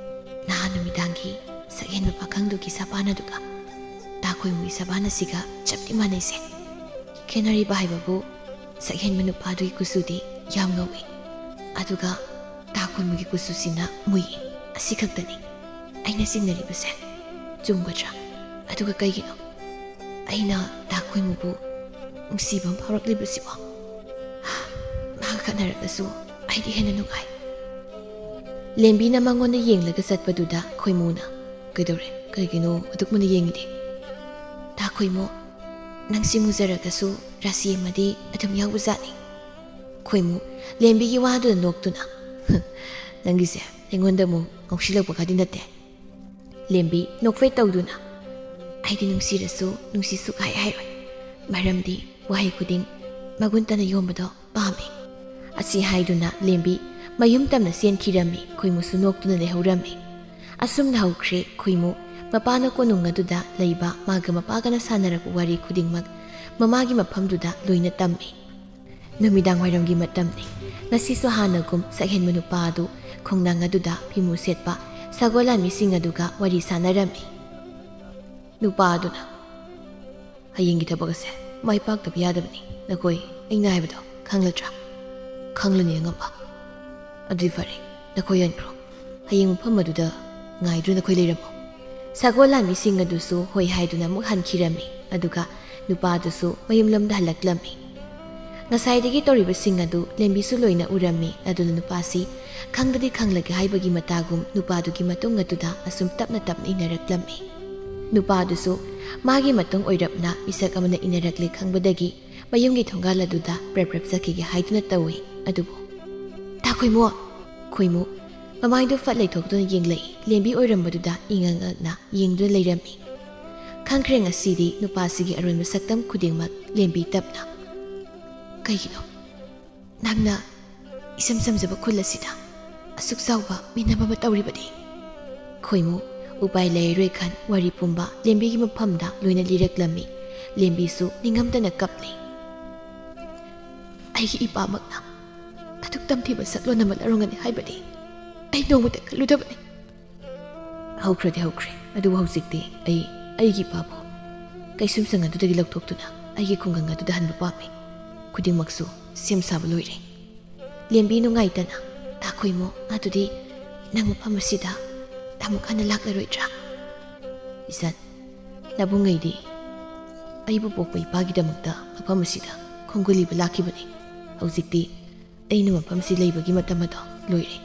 "ꯅꯍꯥꯟ ꯅꯨꯃꯤꯗꯥꯡꯒꯤ ꯁꯛꯍꯦꯟꯕ ꯄꯥꯈꯪꯗꯨꯒꯤ ꯁꯥꯕꯥꯟ ꯑꯗꯨꯒ ꯇꯥ ꯈꯣꯏꯃꯨꯒꯤ ꯁꯥꯕꯥꯟ ꯑꯁꯤꯒ ꯆꯞꯇꯤ ꯃꯥꯟꯅꯩꯁꯦ꯫ ꯈꯦꯠꯅꯔꯤꯕ ꯍꯥꯏꯕꯕꯨ ꯁꯛꯍꯦꯟꯕ ꯅꯨꯄꯥꯗꯨꯒꯤ ꯀꯨꯆꯨꯗꯤ ꯌꯥꯝ ꯉꯧꯏ, ꯑꯗꯨꯒ ꯇꯥ ꯈꯣꯏꯃꯨꯒꯤ ꯀꯨꯆꯨꯁꯤꯅ ꯃꯨꯏ꯫ ꯑꯁꯤ ꯈꯛꯇꯅꯤ ꯑꯩꯅ ꯆꯤꯡꯅꯔꯤꯕꯁꯦ꯫ ꯆꯨꯝꯒꯗ꯭ꯔꯥ? ꯑꯗꯨꯒ ꯀꯩꯒꯤꯅꯣ ꯑꯩꯅ ꯇꯥ ꯈꯣꯏꯃꯨꯕꯨ ꯅꯨꯡꯁꯤꯕ ꯑꯃ ꯐꯥꯎꯔꯛꯂꯤꯕꯁꯤꯕꯣ? ꯃꯥꯒ ꯈꯠꯅꯔꯒꯁꯨ ꯑꯩꯗꯤ ꯍꯦꯟꯅ ꯅꯨꯡꯉꯥꯏ꯫" ꯂꯦꯝꯕꯤꯅ ꯃꯉꯣꯟꯗ ꯌꯦꯡꯂꯒ ꯆꯠꯄꯗꯨꯗ ꯈꯣꯏꯃꯨꯅ, "ꯀꯩꯗꯧꯔꯦ? ꯀꯩꯒꯤꯅꯣ ꯑꯗꯨꯛ ꯃꯨꯟꯅ ꯌꯦꯡꯉꯤꯗꯤ?" "ꯇꯥ ꯈꯣꯏꯃꯨ, ꯅꯪꯁꯤ ꯃꯨꯖꯔꯒꯁꯨ ꯔꯥꯁꯤ ꯑꯃꯗꯤ ꯑꯗꯨꯝ ꯌꯥꯎꯕꯖꯥꯠꯅꯤ꯫" ꯈꯣꯏꯃꯨ ꯂꯦꯝꯕꯤꯒꯤ ꯋꯥꯗꯨꯗ ꯅꯣꯛꯇꯨꯅ, "ꯅꯪꯒꯤꯁꯦ ꯑꯩꯉꯣꯟꯗ ꯑꯃꯨꯛ ꯉꯥꯎꯁꯤꯜꯂꯛꯄꯒꯗꯤ ꯅꯠꯇꯦ?" ꯂꯦꯝꯕꯤ ꯅꯣꯛꯐꯦꯠ ꯇꯧꯗꯨꯅ, "ꯑꯩꯗꯤ ꯅꯨꯡꯁꯤꯔꯁꯨ ꯅꯨꯡꯁꯤ ꯁꯨꯛꯍꯥꯏ ꯍꯥꯏꯔꯣꯏ, ꯃꯔꯝꯗꯤ ꯋꯥꯍꯩ ꯈꯨꯗꯤꯡ ꯃꯒꯨꯟ ꯇꯅ ꯌꯣꯟꯕꯗꯣ ꯄꯥꯝꯃꯤ꯫" ꯑꯁꯤ ꯍꯥꯏꯗꯨꯅ ꯂꯦꯝꯕꯤ ꯃꯌꯨꯝ ꯇꯝꯅ ꯆꯦꯟꯈꯤꯔꯝꯃꯤ꯫ ꯈꯣꯏꯃꯨꯁꯨ ꯅꯣꯛꯇꯨꯅ ꯂꯩꯍꯧꯔꯝꯃꯤ꯫ ꯑꯁꯨꯝꯅ ꯍꯧꯈ꯭ꯔꯦ ꯈꯣꯏꯃꯨ꯫ ꯃꯄꯥꯅ ꯀꯣꯅꯨꯡ ꯑꯗꯨꯗ ꯂꯩꯕ ꯃꯥꯒ ꯃꯄꯥꯒꯅ ꯁꯥꯟꯅꯔꯛꯄ ꯋꯥꯔꯤ ꯈꯨꯗꯤꯡꯃꯛ ꯃꯃꯥꯒꯤ ꯃꯐꯝꯗꯨꯗ ꯂꯣꯏꯅ ꯇꯝꯃꯤ꯫ ꯅꯨꯃꯤꯗꯥꯡ ꯋꯥꯏꯔꯝꯒꯤ ꯃꯇꯝꯅꯤ꯫ ꯉꯁꯤꯁꯨ ꯍꯥꯟꯅꯒꯨꯝ ꯁꯛꯍꯦꯟꯕ ꯅꯨꯄꯥ ꯑꯗꯨ ꯈꯣꯡꯅꯥꯡ ꯑꯗꯨꯗ ꯐꯤꯃꯨ ꯁꯦꯠꯄ ꯁꯒꯣꯜ ꯂꯥꯟꯃꯤꯁꯤꯡ ꯑꯗꯨꯒ ꯋꯥꯔꯤ ꯁꯥꯟꯅꯔꯝꯃꯤ꯫ ꯅꯨꯄꯥ ꯑꯗꯨꯅ, "ꯍꯌꯦꯡꯒꯤ ꯊꯕꯛ ꯑꯁꯦ ꯃꯥꯏ ꯄꯥꯛꯇꯕ ꯌꯥꯗꯕꯅꯤ꯫ ꯅꯈꯣꯏ ꯑꯩꯅ ꯍꯥꯏꯕꯗꯣ ꯈꯪꯂꯗ꯭ꯔꯥ?" "ꯈꯪꯂꯅꯤ ꯑꯉꯝꯕ꯫" "ꯑꯗꯨꯗꯤ ꯐꯔꯦ, ꯅꯈꯣꯏ ꯍꯟꯈ꯭ꯔꯣ꯫ ꯍꯌꯦꯡ ꯃꯐꯝ ꯑꯗꯨꯗ ꯉꯥꯏꯗꯨꯅ ꯅꯈꯣꯏ ꯂꯩꯔꯝꯃꯣ꯫" ꯁꯒꯣꯜ ꯂꯥꯟꯃꯤꯁꯤꯡ ꯑꯗꯨꯁꯨ ꯍꯣꯏ ꯍꯥꯏꯗꯨꯅ ꯑꯃꯨꯛ ꯍꯟꯈꯤꯔꯝꯃꯤ꯫ ꯑꯗꯨꯒ ꯅꯨꯄꯥ ꯑꯗꯨꯁꯨ ꯃꯌꯨꯝꯂꯣꯝꯗ ꯍꯜꯂꯛꯂꯝꯃꯤ꯫ ꯉꯁꯥꯏꯗꯒꯤ ꯇꯧꯔꯤꯕꯁꯤꯡ ꯑꯗꯨ ꯂꯦꯝꯕꯤꯁꯨ ꯂꯣꯏꯅ ꯎꯔꯝꯃꯤ꯫ ꯑꯗꯨꯅ ꯅꯨꯄꯥꯁꯤ ꯈꯪꯗꯗꯤ ꯈꯪꯂꯒꯦ ꯍꯥꯏꯕꯒꯤ ꯃꯇꯥꯒꯨꯝ ꯅꯨꯄꯥꯗꯨꯒꯤ ꯃꯇꯨꯡ ꯑꯗꯨꯗ ꯑꯁꯨꯝ ꯇꯞꯅ ꯇꯞꯅ ꯏꯟꯅꯔꯛꯂꯝꯃꯤ꯫ ꯅꯨꯄꯥꯗꯨꯁꯨ ꯃꯥꯒꯤ ꯃꯇꯨꯡ ꯑꯣꯏꯔꯞꯅ ꯃꯤꯁꯛ ꯑꯃꯅ ꯏꯟꯅꯔꯛꯂꯦ ꯈꯪꯕꯗꯒꯤ ꯃꯌꯨꯝꯒꯤ ꯊꯣꯡꯒꯥꯜ ꯑꯗꯨꯗ ꯄ꯭ꯔꯞ ꯄ꯭ꯔꯞ ꯆꯠꯈꯤꯒꯦ ꯍꯥꯏꯗꯨꯅ ꯇꯧꯏ꯫ ꯑꯗꯨꯕꯨ, "ꯇꯥ ꯈꯣꯏꯃꯨ!" ꯈꯣꯏꯃꯨ ꯃꯃꯥꯏꯗꯨ ꯐꯠ ꯂꯩꯊꯣꯛꯇꯨꯅ ꯌꯦꯡꯂꯛꯏ꯫ ꯂꯦꯝꯕꯤ ꯑꯣꯏꯔꯝꯕꯗꯨꯗ ꯏꯉꯛ ꯉꯛꯅ ꯌꯦꯡꯗꯨꯅ ꯂꯩꯔꯝꯃꯤ꯫ ꯈꯪꯈ꯭ꯔꯦ ꯉꯁꯤꯗꯤ ꯅꯨꯄꯥꯁꯤꯒꯤ ꯑꯔꯣꯟꯕ ꯁꯛꯇꯝ ꯈꯨꯗꯤꯡꯃꯛ꯫ ꯂꯦꯝꯕꯤ ꯇꯞꯅ, "ꯀꯩꯒꯤꯅꯣ ꯅꯪꯅ ꯏꯁꯝ ꯁꯝꯖꯕ ꯈꯨꯜ ꯑꯁꯤꯗ ꯑꯁꯨꯛ ꯆꯥꯎꯕ ꯃꯤꯅꯝ ꯑꯃ ꯇꯧꯔꯤꯕꯗꯤ?" ꯈꯣꯏꯃꯨ ꯎꯄꯥꯏ ꯂꯩꯔꯔꯣꯏ ꯈꯟ ꯋꯥꯔꯤ ꯄꯨꯝꯕ ꯂꯦꯝꯕꯤꯒꯤ ꯃꯐꯝꯗ ꯂꯣꯏꯅ ꯂꯤꯔꯛꯂꯝꯃꯤ꯫ ꯂꯦꯝꯕꯤꯁꯨ ꯅꯤꯡꯉꯝꯗꯅ ꯀꯞꯂꯤ꯫ "ꯑꯩꯒꯤ ꯏꯄꯥꯃꯛꯅ ꯑꯗꯨꯛ ꯇꯝꯊꯤꯕ ꯁꯛꯂꯣꯟ ꯑꯃ ꯂꯧꯔꯝꯒꯅꯤ ꯍꯥꯏꯕꯗꯤ ꯑꯩ ꯅꯣꯡꯃꯇ ꯈꯜꯂꯨꯗꯕꯅꯤ꯫" "ꯍꯧꯈ꯭ꯔꯗꯤ ꯍꯧꯈ꯭ꯔꯦ, ꯑꯗꯨꯕꯨ ꯍꯧꯖꯤꯛꯇꯤ ꯑꯩ ꯑꯩꯒꯤ ꯏꯄꯥꯕꯨ ꯀꯩꯁꯨꯝꯁꯪ ꯑꯗꯨꯗꯒꯤ ꯂꯧꯊꯣꯛꯇꯨꯅ ꯑꯩꯒꯤ ꯈꯨꯡꯒꯪ ꯑꯗꯨꯗ ꯍꯟꯕ ꯄꯥꯝꯃꯤ꯫ ꯈꯨꯗꯤꯡꯃꯛꯁꯨ ꯁꯦꯝ ꯁꯥꯕ ꯂꯣꯏꯔꯦ꯫" ꯂꯦꯝꯕꯤ ꯅꯨꯡꯉꯥꯏꯇꯅ, "ꯇꯥ ꯈꯣꯏꯃꯨ, ꯑꯗꯨꯗꯤ ꯅꯪ ꯃꯐꯝ ꯑꯁꯤꯗ ꯑꯃꯨꯛ ꯍꯟꯅ ꯂꯥꯛꯂꯔꯣꯏꯗ꯭ꯔꯥ?" "ꯏꯆꯟ, ꯅꯕꯨꯡꯉꯩꯗꯤ ꯑꯩꯕꯨ ꯄꯣꯛꯄ ꯏꯄꯥꯒꯤꯗꯃꯛꯇ ꯃꯐꯝ ꯑꯁꯤꯗ ꯈꯣꯡꯒꯨꯜ ꯂꯤꯕ ꯂꯥꯛꯈꯤꯕꯅꯤ꯫ ꯍꯧꯖꯤꯛꯇꯤ ꯑꯩꯅ ꯃꯐꯝꯁꯤ ꯂꯩꯕꯒꯤ ꯃꯇꯝ ꯑꯗꯣ ꯂꯣꯏꯔꯦ꯫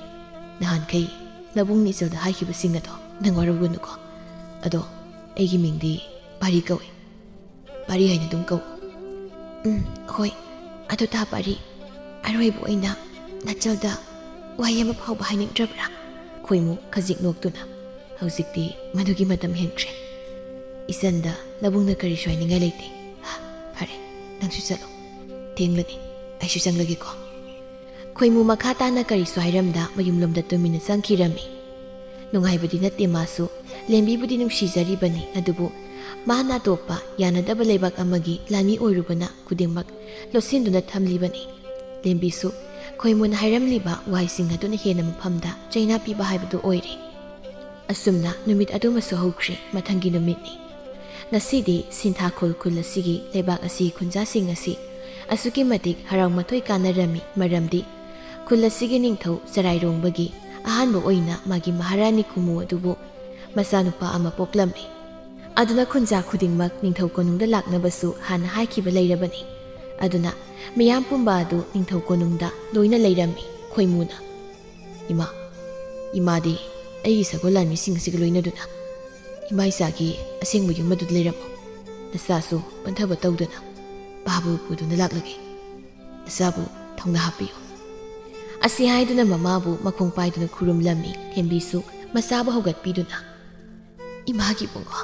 ꯅꯍꯥꯟꯈꯩ ꯅꯕꯨꯡꯅ ꯏꯆꯜꯗ ꯍꯥꯏꯈꯤꯕꯁꯤꯡ ꯑꯗꯣ ꯅꯪ ꯋꯥꯔꯧꯒꯅꯨꯀꯣ꯫ ꯑꯗꯣ ꯑꯩꯒꯤ ꯃꯤꯡꯗꯤ ꯄꯥꯔꯤ ꯀꯧꯏ꯫ ꯄꯥꯔꯤ ꯍꯥꯏꯅ ꯑꯗꯨꯝ ꯀꯧ꯫" "ꯎꯝ, ꯍꯣꯏ꯫ ꯑꯗꯣ ꯇꯥ ꯄꯥꯔꯤ, ꯑꯔꯣꯏꯕ ꯑꯣꯏꯅ ꯅꯆꯜꯗ ꯋꯥꯍꯩ ꯑꯃ ꯐꯥꯎꯕ ꯍꯥꯏꯅꯤꯡꯗ꯭ꯔꯕ꯭ꯔꯥ?" ꯈꯣꯏꯃꯨ ꯈꯖꯤꯛ ꯅꯣꯛꯇꯨꯅ, "ꯍꯧꯖꯤꯛꯇꯤ ꯃꯗꯨꯒꯤ ꯃꯇꯝ ꯍꯦꯟꯈ꯭ꯔꯦ꯫ ꯏꯆꯟꯗ ꯅꯕꯨꯡꯅ ꯀꯔꯤꯁꯨ ꯍꯥꯏꯅꯤꯡꯉꯥꯏ ꯂꯩꯇꯦ꯫ ꯍꯥ, ꯐꯔꯦ, ꯅꯪꯁꯨ ꯆꯠꯂꯣ꯫ ꯊꯦꯡꯂꯅꯤ, ꯑꯩꯁꯨ ꯆꯪꯂꯒꯦꯀꯣ꯫" ꯈꯣꯏꯃꯨ ꯃꯈꯥ ꯇꯥꯅ ꯀꯔꯤꯁꯨ ꯍꯥꯏꯔꯝꯗ ꯃꯌꯨꯝꯂꯣꯝꯗ ꯇꯨꯃꯤꯟꯅ ꯆꯪꯈꯤꯔꯝꯃꯤ꯫ ꯅꯨꯡꯉꯥꯏꯕꯗꯤ ꯅꯠꯇꯦ ꯃꯥꯁꯨ꯫ ꯂꯦꯝꯕꯤꯕꯨꯗꯤ ꯅꯨꯡꯁꯤꯖꯔꯤꯕꯅꯤ, ꯑꯗꯨꯕꯨ ꯃꯥꯅ ꯑꯇꯣꯞꯄ ꯌꯥꯅꯗꯕ ꯂꯩꯕꯥꯛ ꯑꯃꯒꯤ ꯂꯥꯟꯃꯤ ꯑꯣꯏꯔꯨꯕꯅ ꯈꯨꯗꯤꯡꯃꯛ ꯂꯣꯠꯁꯤꯟꯗꯨꯅ ꯊꯝꯂꯤꯕꯅꯤ꯫ ꯂꯦꯝꯕꯤꯁꯨ ꯈꯣꯏꯃꯨꯅ ꯍꯥꯏꯔꯝꯂꯤꯕ ꯋꯥꯍꯩꯁꯤꯡ ꯑꯗꯨꯅ ꯍꯦꯟꯅ ꯃꯐꯝꯗ ꯆꯩꯅꯥ ꯄꯤꯕ ꯍꯥꯏꯕꯗꯨ ꯑꯣꯏꯔꯦ꯫ ꯑꯁꯨꯝꯅ ꯅꯨꯃꯤꯠ ꯑꯗꯨꯃꯁꯨ ꯍꯧꯈ꯭ꯔꯦ꯫ ꯃꯊꯪꯒꯤ ꯅꯨꯃꯤꯠꯅꯤ꯫ ꯉꯁꯤꯗꯤ ꯁꯤꯟꯊꯥꯈꯣꯜ ꯈꯨꯜ ꯑꯁꯤꯒꯤ ꯂꯩꯕꯥꯛ ꯑꯁꯤꯒꯤ ꯈꯨꯟꯖꯥꯁꯤꯡ ꯑꯁꯤ ꯑꯁꯨꯛꯀꯤ ꯃꯇꯤꯛ ꯍꯔꯥꯎ ꯃꯊꯣꯏ ꯀꯥꯟꯅꯔꯝꯃꯤ, ꯃꯔꯝꯗꯤ ꯈꯨꯜ ꯑꯁꯤꯒꯤ ꯅꯤꯡꯊꯧ ꯆꯔꯥꯏꯔꯣꯡꯕꯒꯤ ꯑꯍꯥꯟꯕ ꯑꯣꯏꯅ ꯃꯥꯒꯤ ꯃꯍꯥꯔꯥꯅꯤ ꯈꯨꯃꯨ ꯑꯗꯨꯕꯨ ꯃꯆꯥꯅꯨꯄꯥ ꯑꯃ ꯄꯣꯛꯂꯝꯃꯤ꯫ ꯑꯗꯨꯅ ꯈꯨꯟꯖꯥ ꯈꯨꯗꯤꯡꯃꯛ ꯅꯤꯡꯊꯧ ꯀꯣꯅꯨꯡꯗ ꯂꯥꯛꯅꯕꯁꯨ ꯍꯥꯟꯅ ꯍꯥꯏꯈꯤꯕ ꯂꯩꯔꯕꯅꯤ꯫ ꯑꯗꯨꯅ ꯃꯤꯌꯥꯝ ꯄꯨꯝꯕ ꯑꯗꯨ ꯅꯤꯡꯊꯧ ꯀꯣꯅꯨꯡꯗ ꯂꯣꯏꯅ ꯂꯩꯔꯝꯃꯤ꯫ ꯈꯣꯏꯃꯨꯅ, "ꯏꯃꯥ, ꯏꯃꯥꯗꯤ ꯑꯩꯒꯤ ꯁꯒꯣꯜ ꯂꯥꯟꯃꯤꯁꯤꯡ ꯑꯁꯤꯒ ꯂꯣꯏꯅꯗꯨꯅ "ꯏꯃꯥ ꯏꯆꯥꯒꯤ ꯑꯁꯦꯡꯕ ꯌꯨꯝ ꯑꯗꯨꯗ ꯂꯩꯔꯝꯃꯣ꯫ ꯅꯆꯥꯁꯨ ꯄꯟꯊꯕ ꯇꯧꯗꯅ ꯄꯥꯕꯨ ꯄꯨꯗꯨꯅ ꯂꯥꯛꯂꯒꯦ꯫ ꯅꯆꯥꯕꯨ ꯊꯧꯅꯥ ꯍꯥꯞꯄꯤꯌꯨ"꯫ ꯑꯁꯤ ꯍꯥꯏꯗꯨꯅ ꯃꯃꯥꯕꯨ ꯃꯈꯣꯡ ꯄꯥꯏꯗꯨꯅ ꯈꯨꯔꯨꯝꯂꯝꯃꯤ꯫ ꯊꯦꯝꯕꯤꯁꯨ ꯃꯆꯥꯕꯨ ꯍꯧꯒꯠꯄꯤꯗꯨꯅ, "ꯏꯃꯥꯒꯤ ꯏꯕꯨꯡꯉꯣ,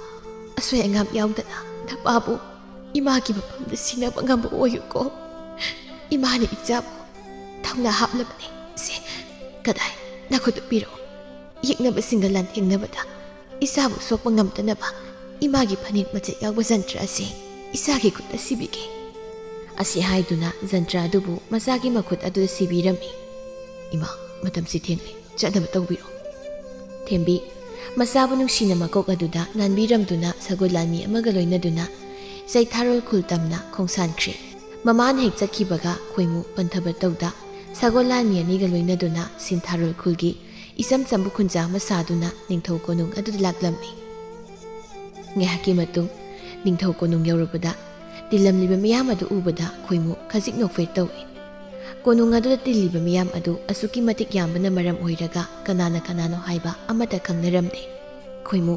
ꯑꯁꯣꯏ ꯑꯉꯥꯝ ꯌꯥꯎꯗꯅ ꯅꯄꯥꯕꯨ ꯏꯃꯥꯒꯤ ꯃꯐꯝꯗ ꯁꯤꯟꯅꯕ ꯉꯝꯕ ꯑꯣꯏꯌꯨꯀꯣ꯫ ꯏꯃꯥꯅ ꯏꯆꯥꯕꯨ ꯊꯧꯅꯥ ꯍꯥꯞꯂꯕꯅꯤ꯫ ꯁꯦ, ꯀꯗꯥꯏ, ꯅꯈꯨꯠꯇꯨ ꯄꯤꯔꯛꯎ꯫ ꯌꯦꯛꯅꯕꯁꯤꯡꯒ ꯂꯥꯟꯊꯦꯡꯅꯕꯗ ꯏꯆꯥꯕꯨ ꯁꯣꯛꯄ ꯉꯝꯗꯅꯕ ꯏꯃꯥꯒꯤ ꯐꯅꯦꯛ ꯃꯆꯦꯠ ꯌꯥꯎꯕ ꯖꯟꯇ꯭ꯔ ꯑꯁꯤ ꯏꯆꯥꯒꯤ ꯈꯨꯠꯇ ꯁꯤꯕꯤꯒꯦ"꯫ ꯑꯁꯤ ꯍꯥꯏꯗꯨꯅ ꯖꯟꯇ꯭ꯔ ꯑꯗꯨꯕꯨ ꯃꯆꯥꯒꯤ ꯃꯈꯨꯠ ꯑꯗꯨꯗ ꯁꯤꯕꯤꯔꯝꯃꯤ꯫ "ꯏꯃꯥ, ꯃꯇꯝꯁꯤ ꯊꯦꯡꯂꯦ, ꯆꯠꯅꯕ ꯇꯧꯕꯤꯔꯣ"꯫ ꯊꯦꯝꯕꯤ ꯃꯆꯥꯕꯨ ꯅꯨꯡꯁꯤꯅ ꯃꯀꯣꯛ ꯑꯗꯨꯗ ꯅꯥꯟꯕꯤꯔꯝꯗꯨꯅ ꯁꯒꯣꯜ ꯂꯥꯟꯃꯤ ꯑꯃꯒ ꯂꯣꯏꯅꯗꯨꯅ ꯆꯩꯊꯥꯔꯣꯜ ꯈꯨꯜ ꯇꯝꯅ ꯈꯣꯡꯁꯥꯟꯈ꯭ꯔꯦ꯫ ꯃꯃꯥꯅ ꯍꯦꯛ ꯆꯠꯈꯤꯕꯒ ꯈꯣꯏꯃꯨ ꯄꯟꯊꯕ ꯇꯧꯗ ꯁꯒꯣꯜ ꯂꯥꯟꯃꯤ ꯑꯅꯤꯒ ꯂꯣꯏꯅꯗꯨꯅ ꯁꯤꯟꯊꯥꯔꯣꯜ ꯈꯨꯜꯒꯤ ꯏꯆꯝ ꯆꯝꯕ ꯈꯨꯟꯖꯥ ꯑꯃ ꯁꯥꯗꯨꯅ ꯅꯤꯡꯊꯧ ꯀꯣꯅꯨꯡ ꯑꯗꯨꯗ ꯂꯥꯛꯂꯝꯃꯤ꯫ ꯉꯥꯏꯍꯥꯛꯀꯤ ꯃꯇꯨꯡ ꯅꯤꯡꯊꯧ ꯀꯣꯅꯨꯡ ꯌꯧꯔꯕꯗ ꯇꯤꯜꯂꯝꯂꯤꯕ ꯃꯤꯌꯥꯝ ꯑꯗꯨ ꯎꯕꯗ ꯈꯣꯏꯃꯨ ꯈꯖꯤꯛ ꯅꯣꯛꯐꯦꯠ ꯇꯧꯏ꯫ ꯀꯣꯅꯨꯡ ꯑꯗꯨꯗ ꯇꯤꯜꯂꯤꯕ ꯃꯤꯌꯥꯝ ꯑꯗꯨ ꯑꯁꯨꯛꯀꯤ ꯃꯇꯤꯛ ꯌꯥꯝꯕꯅ ꯃꯔꯝ ꯑꯣꯏꯔꯒ ꯀꯅꯥꯅ ꯀꯅꯥꯅꯣ ꯍꯥꯏꯕ ꯑꯃꯠꯇ ꯈꯪꯅꯔꯝꯗꯦ꯫ ꯈꯣꯏꯃꯨ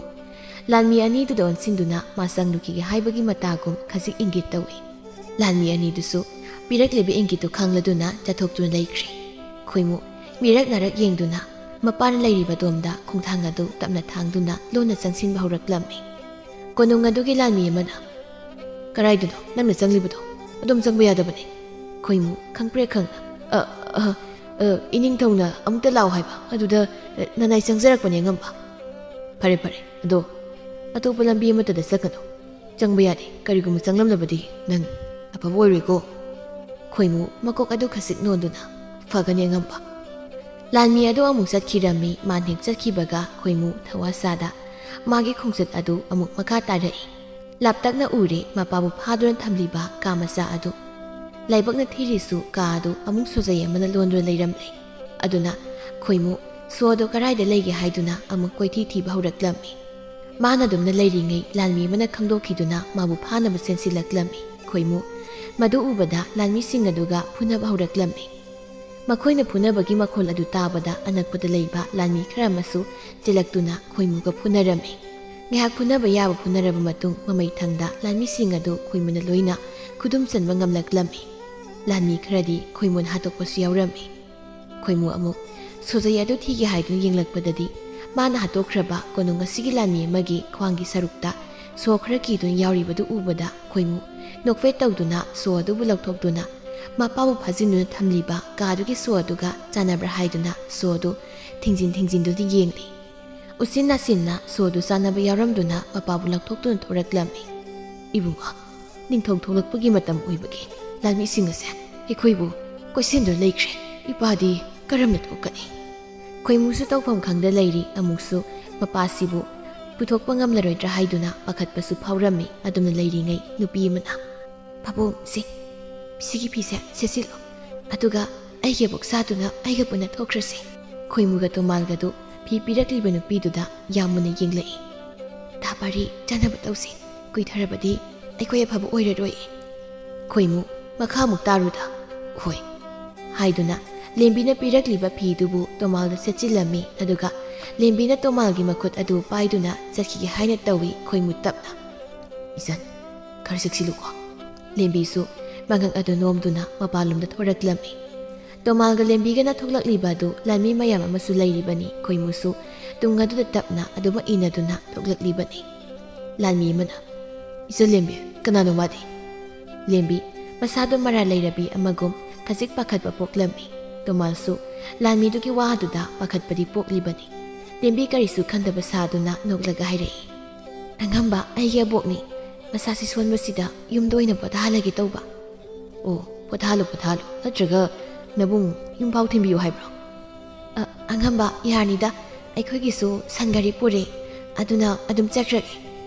ꯂꯥꯟꯃꯤ ꯑꯅꯤꯗꯨꯗ ꯑꯣꯟꯁꯤꯟꯗꯨꯅ ꯃꯥ ꯆꯪꯂꯨꯈꯤꯒꯦ ꯍꯥꯏꯕꯒꯤ ꯃꯇꯥꯒꯨꯝ ꯈꯖꯤꯛ ꯏꯪꯒꯤꯠ ꯇꯧꯏ꯫ ꯂꯥꯟꯃꯤ ꯑꯅꯤꯗꯨꯁꯨ ꯄꯤꯔꯛꯂꯤꯕ ꯏꯪꯒꯤꯠꯇꯨ ꯈꯪꯂꯗꯨꯅ ꯆꯠꯊꯣꯛꯇꯨꯅ ꯂꯩꯈ꯭ꯔꯦ꯫ ꯈꯣꯏꯃꯨ ꯃꯤꯔꯛ ꯅꯥꯔꯛ ꯌꯦꯡꯗꯨꯅ ꯃꯄꯥꯅ ꯂꯩꯔꯤꯕ ꯑꯗꯣꯝꯗ ꯈꯣꯡꯊꯥꯡ ꯑꯗꯨ ꯇꯞꯅ ꯊꯥꯡꯗꯨꯅ ꯂꯣꯟꯅ ꯆꯪꯁꯤꯟꯕ ꯍꯧꯔꯛꯂꯝꯃꯤ꯫ ꯀꯣꯅꯨꯡ ꯑꯗꯨꯒꯤ ꯂꯥꯟꯃꯤ ꯑꯃꯅ, "ꯀꯔꯥꯏꯗꯅꯣ ꯅꯪꯅ ꯆꯪꯂꯤꯕꯗꯣ? ꯑꯗꯨꯝ ꯆꯪꯕ ꯌꯥꯗꯕꯅꯤ"꯫ ꯈꯣꯏꯃꯨ ꯈꯪꯄ꯭ꯔꯦꯛ ꯈꯪꯅ, "ꯑ, ꯑ, ꯑ, ꯏꯅꯤꯡꯊꯧꯅ ꯑꯃꯨꯛꯇ ꯂꯥꯛꯑꯣ ꯍꯥꯏꯕ, ꯑꯗꯨꯗ, ꯑ, ꯅꯅꯥꯏ ꯆꯪꯖꯔꯛꯄꯅꯤ ꯑꯉꯝꯕ"꯫ "ꯐꯔꯦ, ꯐꯔꯦ, ꯑꯗꯣ ꯑꯇꯣꯞꯄ ꯂꯝꯕꯤ ꯑꯃꯠꯇꯗ ꯆꯠꯀꯅꯨ꯫ ꯆꯪꯕ ꯌꯥꯗꯦ꯫ ꯀꯔꯤꯒꯨꯝꯕ ꯆꯪꯂꯝꯂꯕꯗꯤ ꯅꯪ ꯑꯐꯕ ꯑꯣꯏꯔꯣꯏꯀꯣ"꯫ ꯈꯣꯏꯃꯨ ꯃꯀꯣꯛ ꯑꯗꯨ ꯈꯖꯤꯛ ꯅꯣꯟꯗꯨꯅ, "ꯐꯒꯅꯤ ꯑꯉꯝꯕ"꯫ ꯂꯥꯟꯃꯤ ꯑꯗꯨ ꯑꯃꯨꯛ ꯆꯠꯈꯤꯔꯝꯃꯤ꯫ ꯃꯥꯅ ꯍꯦꯛ ꯆꯠꯈꯤꯕꯒ ꯈꯣꯏꯃꯨ ꯊꯋꯥ ꯁꯥꯗ ꯃꯥꯒꯤ ꯈꯣꯡꯆꯠ ꯑꯗꯨ ꯑꯃꯨꯛ ꯃꯈꯥ ꯇꯥꯔꯛꯏ꯫ ꯂꯥꯞꯇꯛꯅ ꯎꯔꯦ ꯃꯄꯥꯕꯨ ꯐꯥꯗꯨꯅ ꯊꯝꯂꯤꯕ ꯀꯥ ꯃꯆꯥ ꯑꯗꯨ꯫ ꯂꯥꯏꯕꯛꯅ ꯊꯤꯔꯤꯁꯨ ꯀꯥ ꯑꯗꯨ ꯑꯃꯨꯛ ꯁꯣꯖꯩ ꯑꯃꯅ ꯂꯣꯟꯗꯨꯅ ꯂꯩꯔꯝꯂꯦ꯫ ꯑꯗꯨꯅ ꯈꯣꯏꯃꯨ ꯁꯣ ꯑꯗꯨ ꯀꯔꯥꯏꯗ ꯂꯩꯒꯦ ꯍꯥꯏꯗꯨꯅ ꯑꯃꯨꯛ ꯀꯣꯏꯊꯤ ꯊꯤꯕ ꯍꯧꯔꯛꯂꯝꯃꯤ꯫ ꯃꯥꯅ ꯑꯗꯨꯝꯅ ꯂꯩꯔꯤꯉꯩ ꯂꯥꯟꯃꯤ ꯑꯃꯅ ꯈꯪꯗꯣꯛꯈꯤꯗꯨꯅ ꯃꯥꯕꯨ ꯐꯥꯅꯕ ꯆꯦꯟꯁꯤꯜꯂꯛꯂꯝꯃꯤ꯫ ꯈꯣꯏꯃꯨ ꯃꯗꯨ ꯎꯕꯗ ꯂꯥꯟꯃꯤꯁꯤꯡ ꯑꯗꯨꯒ ꯐꯨꯅꯕ ꯍꯧꯔꯛꯂꯝꯃꯤ꯫ ꯃꯈꯣꯏꯅ ꯐꯨꯅꯕꯒꯤ ꯃꯈꯣꯜ ꯑꯗꯨ ꯇꯥꯕꯗ ꯑꯅꯛꯄꯗ ꯂꯩꯕ ꯂꯥꯟꯃꯤ ꯈꯔ ꯑꯃꯁꯨ ꯆꯦꯜꯂꯛꯇꯨꯅ ꯈꯣꯏꯃꯨꯒ ꯐꯨꯅꯔꯝꯃꯤ꯫ ꯉꯥꯏꯍꯥꯛ ꯐꯨꯅꯕ ꯌꯥꯕ ꯐꯨꯅꯔꯕ ꯃꯇꯨꯡ, ꯃꯃꯩ ꯊꯪꯗ ꯂꯥꯟꯃꯤꯁꯤꯡ ꯑꯗꯨ ꯈꯣꯏꯃꯨꯅ ꯂꯣꯏꯅ ꯈꯨꯗꯨꯝ ꯆꯟꯕ ꯉꯝꯂꯛꯂꯝꯃꯤ꯫ ꯂꯥꯟꯃꯤ ꯈꯔꯗꯤ ꯈꯣꯏꯃꯨꯅ ꯍꯥꯠꯇꯣꯛꯄꯁꯨ ꯌꯥꯎꯔꯝꯃꯤ꯫ ꯈꯣꯏꯃꯨ ꯑꯃꯨꯛ ꯁꯣꯖꯩ ꯑꯗꯨ ꯊꯤꯒꯦ ꯍꯥꯏꯗꯨꯅ ꯌꯦꯡꯂꯛꯄꯗꯗꯤ, ꯃꯥꯅ ꯍꯥꯠꯇꯣꯛꯈ꯭ꯔꯕ ꯀꯣꯅꯨꯡ ꯑꯁꯤꯒꯤ ꯂꯥꯟꯃꯤ ꯑꯃꯒꯤ ꯈ꯭ꯋꯥꯡꯒꯤ ꯁꯔꯨꯛꯇ ꯁꯣ ꯈꯔ ꯀꯤꯗꯨꯅ ꯌꯥꯎꯔꯤꯕꯗꯨ ꯎꯕꯗ, ꯈꯣꯏꯃꯨ ꯅꯣꯛꯐꯦꯠ ꯇꯧꯗꯨꯅ ꯁꯣ ꯑꯗꯨꯕꯨ ꯂꯧꯊꯣꯛꯇꯨꯅ, ꯃꯄꯥꯕꯨ ꯐꯥꯖꯤꯟꯗꯨꯅ ꯊꯝꯂꯤꯕ ꯀꯥꯗꯨꯒꯤ ꯁꯣ ꯑꯗꯨꯒ ꯆꯥꯟꯅꯕ꯭ꯔꯥ ꯍꯥꯏꯗꯨꯅ ꯁꯣ ꯑꯗꯨ ꯊꯤꯡꯖꯤꯟ ꯊꯤꯡꯖꯤꯟꯗꯨꯅ ꯌꯦꯡꯂꯤ꯫ ꯎꯆꯤꯟ ꯅꯥꯆꯤꯟꯅ ꯁꯣ ꯑꯗꯨ ꯆꯥꯟꯅꯕ ꯌꯥꯎꯔꯝꯗꯨꯅ ꯃꯄꯥꯕꯨ ꯂꯧꯊꯣꯛꯇꯨꯅ ꯊꯣꯔꯛꯂꯝꯃꯤ꯫ "ꯏꯕꯨꯡꯉꯣ, ꯅꯤꯡꯊꯧ ꯊꯣꯛꯂꯛꯄꯒꯤ ꯃꯇꯝ ꯑꯣꯏꯕꯒꯤ ꯂꯥꯟꯃꯤꯁꯤꯡ ꯑꯁꯦ ꯑꯩꯈꯣꯏꯕꯨ ꯀꯣꯏꯁꯤꯟꯗꯨꯅ ꯂꯩꯈ꯭ꯔꯦ꯫ ꯏꯄꯥꯗꯤ ꯀꯔꯝꯅ ꯊꯣꯛꯀꯅꯤ?" ꯈꯣꯏꯃꯨꯁꯨ ꯇꯧꯐꯝ ꯈꯪꯗ ꯂꯩꯔꯤ꯫ ꯑꯃꯨꯛꯁꯨ ꯃꯄꯥꯁꯤꯕꯨ ꯄꯨꯊꯣꯛꯄ ꯉꯝꯂꯔꯣꯏꯗ꯭ꯔꯥ ꯍꯥꯏꯗꯨꯅ ꯄꯥꯈꯠꯄꯁꯨ ꯐꯥꯎꯔꯝꯃꯤ꯫ ꯑꯗꯨꯝꯅ ꯂꯩꯔꯤꯉꯩ ꯅꯨꯄꯤ ꯑꯃꯅ, "ꯄꯥꯕꯨꯡ, ꯁꯤ, ꯁꯤꯒꯤ ꯐꯤꯁꯦ ꯁꯦꯠꯆꯤꯜꯂꯣ, ꯑꯗꯨꯒ ꯑꯩꯒꯤ ꯑꯕꯣꯛ ꯁꯥꯗꯨꯅ ꯑꯩꯒ ꯄꯨꯟꯅ ꯊꯣꯛꯈ꯭ꯔꯁꯤ꯫" ꯈꯣꯏꯃꯨꯒ ꯇꯣꯃꯥꯜꯒꯗꯨ ꯐꯤ ꯄꯤꯔꯛꯂꯤꯕ ꯅꯨꯄꯤꯗꯨꯗ ꯌꯥꯝ ꯃꯨꯟꯅ ꯌꯦꯡꯂꯛꯏ꯫ "ꯊꯥ ꯄꯥꯔꯤ ꯆꯥꯅꯕ ꯇꯧꯁꯤ, ꯀꯨꯏꯊꯔꯕꯗꯤ ꯑꯩꯈꯣꯏ ꯑꯐꯕ ꯑꯣꯏꯔꯔꯣꯏ꯫" ꯈꯣꯏꯃꯨ ꯃꯈꯥ ꯑꯃꯨꯛ ꯇꯥꯔꯨꯗ, "ꯍꯣꯏ" ꯍꯥꯏꯗꯨꯅ ꯂꯦꯝꯕꯤꯅ ꯄꯤꯔꯛꯂꯤꯕ ꯐꯤꯗꯨꯕꯨ ꯇꯣꯃꯥꯜꯗ ꯁꯦꯠꯆꯤꯜꯂꯝꯃꯤ꯫ ꯑꯗꯨꯒ ꯂꯦꯝꯕꯤꯅ ꯇꯣꯃꯥꯜꯒꯤ ꯃꯈꯨꯠ ꯑꯗꯨ ꯄꯥꯏꯗꯨꯅ ꯆꯠꯈꯤꯒꯦ ꯍꯥꯏꯅ ꯇꯧꯏ꯫ ꯈꯣꯏꯃꯨ ꯇꯞꯅ, "ꯏꯆꯟ, ꯈꯔ ꯆꯦꯛꯁꯤꯜꯂꯨꯀꯣ꯫" ꯂꯦꯝꯕꯤꯁꯨ ꯃꯉꯛ ꯑꯗꯨ ꯅꯣꯝꯗꯨꯅ ꯃꯄꯥꯟꯂꯣꯝꯗ ꯊꯣꯔꯛꯂꯝꯃꯤ꯫ ꯇꯣꯃꯥꯜꯒ ꯂꯦꯝꯕꯤꯒꯅ ꯊꯣꯛꯂꯛꯂꯤꯕ ꯑꯗꯨ ꯂꯥꯟꯃꯤ ꯃꯌꯥꯝ ꯑꯃꯁꯨ ꯂꯩꯔꯤꯕꯅꯤ꯫ ꯈꯣꯏꯃꯨꯁꯨ ꯇꯨꯡ ꯑꯗꯨꯗ ꯇꯞꯅ ꯑꯗꯨꯃꯛ ꯏꯟꯅꯗꯨꯅ ꯊꯣꯛꯂꯛꯂꯤꯕꯅꯤ꯫ ꯂꯥꯟꯃꯤ ꯑꯃꯅ, "ꯏꯆꯟ ꯂꯦꯝꯕꯤ, ꯀꯅꯥꯅꯣ ꯃꯥꯗꯤ?" ꯂꯦꯝꯕꯤ ꯃꯁꯥꯗꯣ ꯃꯔꯥ ꯂꯩꯔꯕꯤ ꯑꯃꯒꯨꯝ ꯈꯖꯤꯛ ꯄꯥꯈꯠꯄ ꯄꯣꯛꯂꯝꯃꯤ꯫ ꯇꯣꯃꯥꯜꯁꯨ ꯂꯥꯟꯃꯤꯗꯨꯒꯤ ꯋꯥꯗꯨꯗ ꯄꯥꯈꯠꯄꯗꯤ ꯄꯣꯛꯂꯤꯕꯅꯤ꯫ ꯂꯦꯝꯕꯤ ꯀꯔꯤꯁꯨ ꯈꯟꯗꯕ ꯁꯥꯗꯨꯅ ꯅꯣꯛꯂꯒ ꯍꯥꯏꯔꯛꯏ, "ꯑꯉꯝꯕ ꯑꯩꯒꯤ ꯑꯕꯣꯛꯅꯤ꯫ ꯃꯁꯥꯁꯤ ꯁꯣꯟꯕꯁꯤꯗ ꯌꯨꯝꯗ ꯑꯣꯏꯅ ꯄꯣꯊꯥꯍꯜꯂꯒꯦ ꯇꯧꯕ꯫" "ꯑꯣ, ꯄꯣꯊꯥꯍꯜꯂꯣ, ꯄꯣꯊꯥꯍꯜꯂꯣ꯫ ꯅꯠꯇ꯭ꯔꯒ ꯅꯕꯨꯡ ꯌꯨꯝꯐꯥꯎ ꯊꯤꯟꯕꯤꯌꯨ ꯍꯥꯏꯕ꯭ꯔꯣ?" "ꯑ, ꯑꯉꯝꯕ, ꯌꯥꯔꯅꯤꯗ꯫ ꯑꯩꯈꯣꯏꯒꯤꯁꯨ ꯁꯟ ꯒꯥꯔꯤ ꯄꯨꯔꯦ꯫ ꯑꯗꯨꯅ ꯑꯗꯨꯝ ꯆꯠꯈ꯭ꯔꯒꯦ꯫"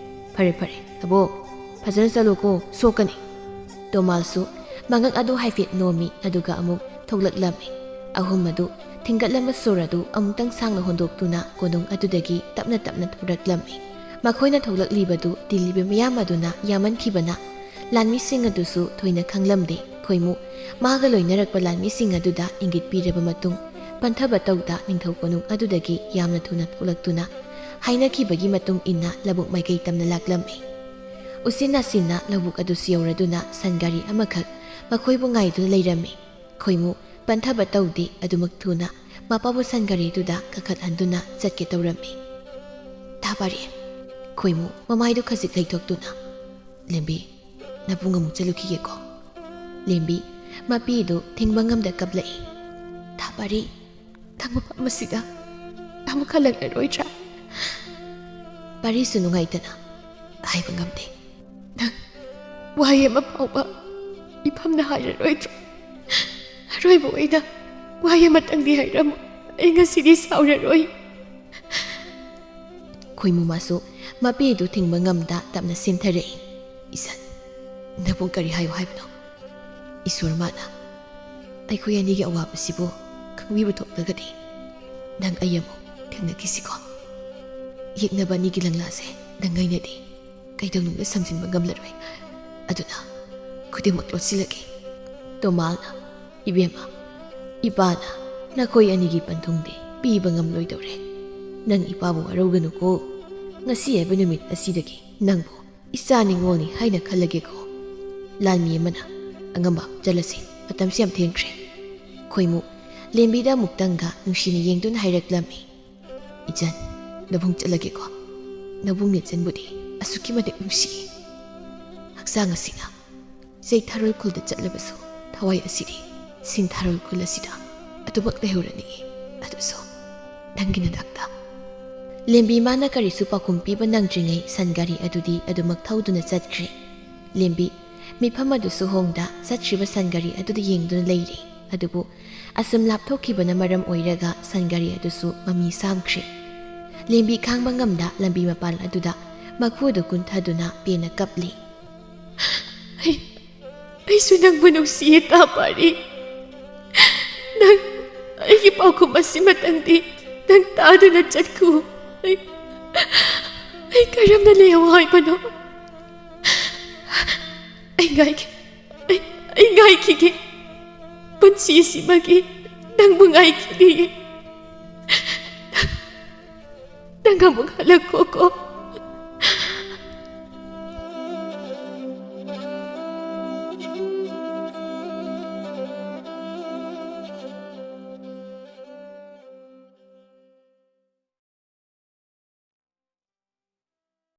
"ꯐꯔꯦ, ꯐꯔꯦ꯫ ꯑꯕꯣꯛ, ꯐꯖꯅ ꯆꯠꯂꯨꯀꯣ, ꯁꯣꯛꯀꯅꯤ꯫" ꯇꯣꯃꯥꯜꯁꯨ ꯃꯉꯛ ꯑꯗꯨ ꯍꯥꯏꯐꯦꯠ ꯅꯣꯝꯃꯤ, ꯑꯗꯨꯒ ꯑꯃꯨꯛ ꯊꯣꯛꯂꯛꯂꯝꯃꯤ꯫ ꯑꯍꯨꯝ ꯑꯗꯨ ꯊꯤꯡꯒꯠꯂꯝꯕ ꯁꯣꯔ ꯑꯗꯨ ꯑꯃꯨꯛꯇꯪ ꯁꯥꯡꯅ ꯍꯣꯟꯗꯣꯛꯇꯨꯅ ꯀꯣꯅꯨꯡ ꯑꯗꯨꯗꯒꯤ ꯇꯞꯅ ꯇꯞꯅ ꯊꯣꯔꯛꯂꯝꯃꯤ꯫ ꯃꯈꯣꯏꯅ ꯊꯣꯛꯂꯛꯂꯤꯕꯗꯨ ꯇꯤꯜꯂꯤꯕ ꯃꯤꯌꯥꯝ ꯑꯗꯨꯅ ꯌꯥꯝꯃꯟꯈꯤꯕꯅ ꯂꯥꯟꯃꯤꯁꯤꯡ ꯑꯗꯨꯁꯨ ꯊꯣꯏꯅ ꯈꯪꯂꯝꯗꯦ꯫ ꯈꯣꯏꯃꯨ ꯃꯥꯒ ꯂꯣꯏꯅꯔꯛꯄ ꯂꯥꯟꯃꯤꯁꯤꯡ ꯑꯗꯨꯗ ꯏꯪꯒꯤꯠ ꯄꯤꯔꯕ ꯃꯇꯨꯡ, ꯄꯟꯊꯕ ꯇꯧꯗ ꯅꯤꯡꯊꯧ ꯀꯣꯅꯨꯡ ꯑꯗꯨꯗꯒꯤ ꯌꯥꯝꯅ ꯊꯨꯅ ꯊꯣꯛꯂꯛꯇꯨꯅ ꯍꯥꯏꯅꯈꯤꯕꯒꯤ ꯃꯇꯨꯡ ꯏꯟꯅ ꯂꯧꯕꯨꯛ ꯃꯥꯏꯀꯩ ꯇꯝꯅ ꯂꯥꯛꯂꯝꯃꯤ꯫ ꯎꯆꯤꯟ ꯅꯥꯆꯤꯟꯅ ꯂꯧꯕꯨꯛ ꯑꯗꯨꯁꯨ ꯌꯧꯔꯗꯨꯅ ꯁꯟ ꯒꯥꯔꯤ ꯑꯃꯈꯛ ꯃꯈꯣꯏꯕꯨ ꯉꯥꯏꯗꯨꯅ ꯂꯩꯔꯝꯃꯤ꯫ ꯈꯣꯏꯃꯨ ꯄꯟꯊꯕ ꯇꯧꯗꯦ, ꯑꯗꯨꯃꯛ ꯊꯨꯅ ꯃꯄꯥꯕꯨ ꯁꯟ ꯒꯥꯔꯤꯗꯨꯗ ꯀꯥꯈꯠꯍꯟꯗꯨꯅ ꯆꯠꯀꯦ ꯇꯧꯔꯝꯃꯤ꯫ "ꯊꯥ ꯄꯥꯔꯤ!" ꯈꯣꯏꯃꯨ ꯃꯃꯥꯏꯗꯨ ꯈꯖꯤꯛ ꯂꯩꯊꯣꯛꯇꯨꯅ, "ꯂꯦꯝꯕꯤ, ꯅꯕꯨꯡ ꯑꯃꯨꯛ ꯆꯠꯂꯨꯈꯤꯒꯦꯀꯣ꯫" ꯂꯦꯝꯕꯤ ꯃꯄꯤꯗꯨ ꯊꯤꯡꯕ ꯉꯝꯗ ꯀꯞꯂꯛꯏ꯫ "ꯊꯥ ꯄꯥꯔꯤ, ꯅꯪ ꯃꯐꯝ ꯑꯁꯤꯗ ꯑꯃꯨꯛ ꯍꯜꯂꯛꯂꯔꯣꯏꯗ꯭ꯔꯥ?" ꯄꯥꯔꯤꯁꯨ ꯅꯨꯡꯉꯥꯏꯇꯅ, "ꯍꯥꯏꯕ ꯉꯝꯗꯦ꯫ ꯅꯪ ꯋꯥꯍꯩ ꯑꯃ ꯐꯥꯎꯕ ꯏꯐꯝꯅ ꯍꯥꯏꯔꯔꯣꯏꯗ꯭ꯔꯣ? ꯑꯔꯣꯏꯕ ꯑꯣꯏꯅ ꯋꯥꯍꯩ ꯑꯃꯇꯪꯗꯤ ꯍꯥꯏꯔꯝꯃꯨ꯫ ꯑꯩ ꯉꯁꯤꯗꯤ ꯁꯥꯎꯔꯔꯣꯏ꯫" ꯈꯣꯏꯃꯨ ꯃꯥꯁꯨ ꯃꯄꯤꯗꯨ ꯊꯤꯡꯕ ꯉꯝꯗ ꯇꯞꯅ ꯁꯤꯟꯊꯔꯛꯏ꯫ "ꯏꯆꯟ, ꯅꯕꯨꯡ ꯀꯔꯤ ꯍꯥꯏꯌꯨ ꯍꯥꯏꯕꯅꯣ? ꯏꯁꯣꯔ ꯃꯥꯅ ꯑꯩꯈꯣꯏ ꯑꯅꯤꯒꯤ ꯑꯋꯥꯕꯁꯤꯕꯨ ꯈꯪꯕꯤꯕ ꯊꯣꯛꯂꯒꯗꯤ ꯅꯪ ꯑꯩ ꯑꯃꯨꯛ ꯊꯦꯡꯅꯈꯤꯁꯤꯀꯣ꯫ ꯌꯦꯛꯅꯕ ꯑꯅꯤꯒꯤ ꯂꯪꯂꯥꯁꯦ ꯅꯪ ꯑꯩꯅꯗꯤ ꯀꯩꯗꯧꯅꯨꯡꯗ ꯁꯝꯖꯤꯟꯕ ꯉꯝꯂꯔꯣꯏ꯫ ꯑꯗꯨꯅ ꯈꯨꯗꯤꯡꯃꯛ ꯂꯣꯠꯁꯤꯜꯂꯒꯦ꯫" ꯇꯣꯃꯥꯜꯅ, "ꯏꯕꯦꯝꯃ, ꯏꯄꯥꯅ ꯅꯈꯣꯏ ꯑꯅꯤꯒꯤ ꯄꯟꯊꯨꯡꯗꯤ ꯄꯤꯕ ꯉꯝꯂꯣꯏꯗꯧꯔꯦ꯫ ꯅꯪ ꯏꯄꯥꯕꯨ ꯋꯥꯔꯧꯒꯅꯨꯀꯣ꯫ ꯉꯁꯤ ꯍꯥꯏꯕ ꯅꯨꯃꯤꯠ ꯑꯁꯤꯗꯒꯤ ꯅꯪꯕꯨ ꯏꯆꯥ ꯅꯤꯉꯣꯜꯅꯤ ꯍꯥꯏꯅ ꯈꯜꯂꯒꯦꯀꯣ꯫ ꯂꯥꯟꯃꯤ ꯑꯃꯅ ꯑꯉꯝꯕ ꯆꯠꯂꯁꯤ, ꯃꯇꯝꯁꯤ ꯌꯥꯝ ꯊꯦꯡꯈ꯭ꯔꯦ꯫" ꯈꯣꯏꯃꯨ ꯂꯦꯝꯕꯤꯗ ꯑꯃꯨꯛꯇꯪꯒ ꯅꯨꯡꯁꯤꯅ ꯌꯦꯡꯗꯨꯅ ꯍꯥꯏꯔꯛꯂꯝꯃꯤ꯫ "ꯏꯆꯟ, ꯅꯕꯨꯡ ꯆꯠꯂꯒꯦꯀꯣ꯫ ꯅꯕꯨꯡ ꯅꯦꯆꯟꯕꯨꯗꯤ ꯑꯁꯨꯛꯀꯤ ꯃꯇꯤꯛ ꯅꯨꯡꯁꯤꯌꯦ꯫ ꯍꯛꯆꯥꯡ ꯑꯁꯤꯅ ꯆꯩꯊꯥꯔꯣꯜ ꯈꯨꯜꯗ ꯆꯠꯂꯕꯁꯨ ꯊꯋꯥꯏ ꯑꯁꯤꯗꯤ ꯁꯤꯡꯊꯥꯔꯣꯜ ꯈꯨꯜ ꯑꯁꯤꯗ ꯑꯗꯨꯃꯛ ꯂꯩꯍꯧꯔꯅꯤꯡꯉꯤ꯫ ꯑꯗꯨꯁꯨ ꯅꯪꯒꯤ ꯅꯅꯥꯛꯇ꯫" ꯂꯦꯝꯕꯤ ꯃꯥꯅ ꯀꯔꯤꯁꯨ ꯄꯥꯎꯈꯨꯝ ꯄꯤꯕ ꯅꯪꯗ꯭ꯔꯤꯉꯩ ꯁꯟ ꯒꯥꯔꯤ ꯑꯗꯨꯗꯤ ꯑꯗꯨꯃꯛ ꯊꯧꯗꯨꯅ ꯆꯠꯈ꯭ꯔꯦ꯫ ꯂꯦꯝꯕꯤ ꯃꯤꯐꯝ ꯑꯗꯨꯁꯨ ꯍꯣꯡꯗ ꯆꯠꯈ꯭ꯔꯤꯕ ꯁꯟ ꯒꯥꯔꯤ ꯑꯗꯨꯗ ꯌꯦꯡꯗꯨꯅ ꯂꯩꯔꯤ꯫ ꯑꯗꯨꯕꯨ ꯑꯁꯨꯝ ꯂꯥꯞꯊꯣꯛꯈꯤꯕꯅ ꯃꯔꯝ ꯑꯣꯏꯔꯒ ꯁꯟ ꯒꯥꯔꯤ ꯑꯗꯨꯁꯨ ꯃꯃꯤ ꯁꯥꯝꯈ꯭ꯔꯦ꯫ ꯂꯦꯝꯕꯤ ꯈꯥꯡꯕ ꯉꯝꯗ ꯂꯝꯕꯤ ꯃꯄꯥꯟ ꯑꯗꯨꯗ ꯃꯈꯨ ꯑꯗꯨ ꯀꯨꯟꯊꯗꯨꯅ ꯄꯦꯟꯅ ꯀꯞꯂꯤ꯫ "ꯑꯩ, ꯑꯩꯁꯨ ꯅꯪꯕꯨ ꯅꯨꯡꯁꯤꯌꯦ ꯇꯥ ꯄꯥꯔꯤ꯫ ꯅꯪ ꯑꯩꯒꯤ ꯄꯥꯎꯈꯨꯝ ꯑꯁꯤꯃꯇꯪꯗꯤ ꯅꯪ ꯇꯥꯗꯨꯅ ꯆꯠꯈꯣ꯫ ꯑꯩ, ꯑꯩ ꯀꯔꯝꯅ ꯂꯩꯍꯧ ꯍꯥꯏꯕꯅꯣ? ꯑꯩ ꯉꯥꯏꯒꯦ, ꯑꯩ, ꯑꯩ ꯉꯥꯏꯈꯤꯒꯦ꯫ ꯄꯨꯟꯁꯤꯁꯤꯃꯒꯤ ꯅꯪꯕꯨ ꯉꯥꯏꯈꯤꯒꯦ꯫" ꯅꯪ ꯑꯃꯨꯛ ꯍꯜꯂꯛꯈꯣꯀꯣ꯫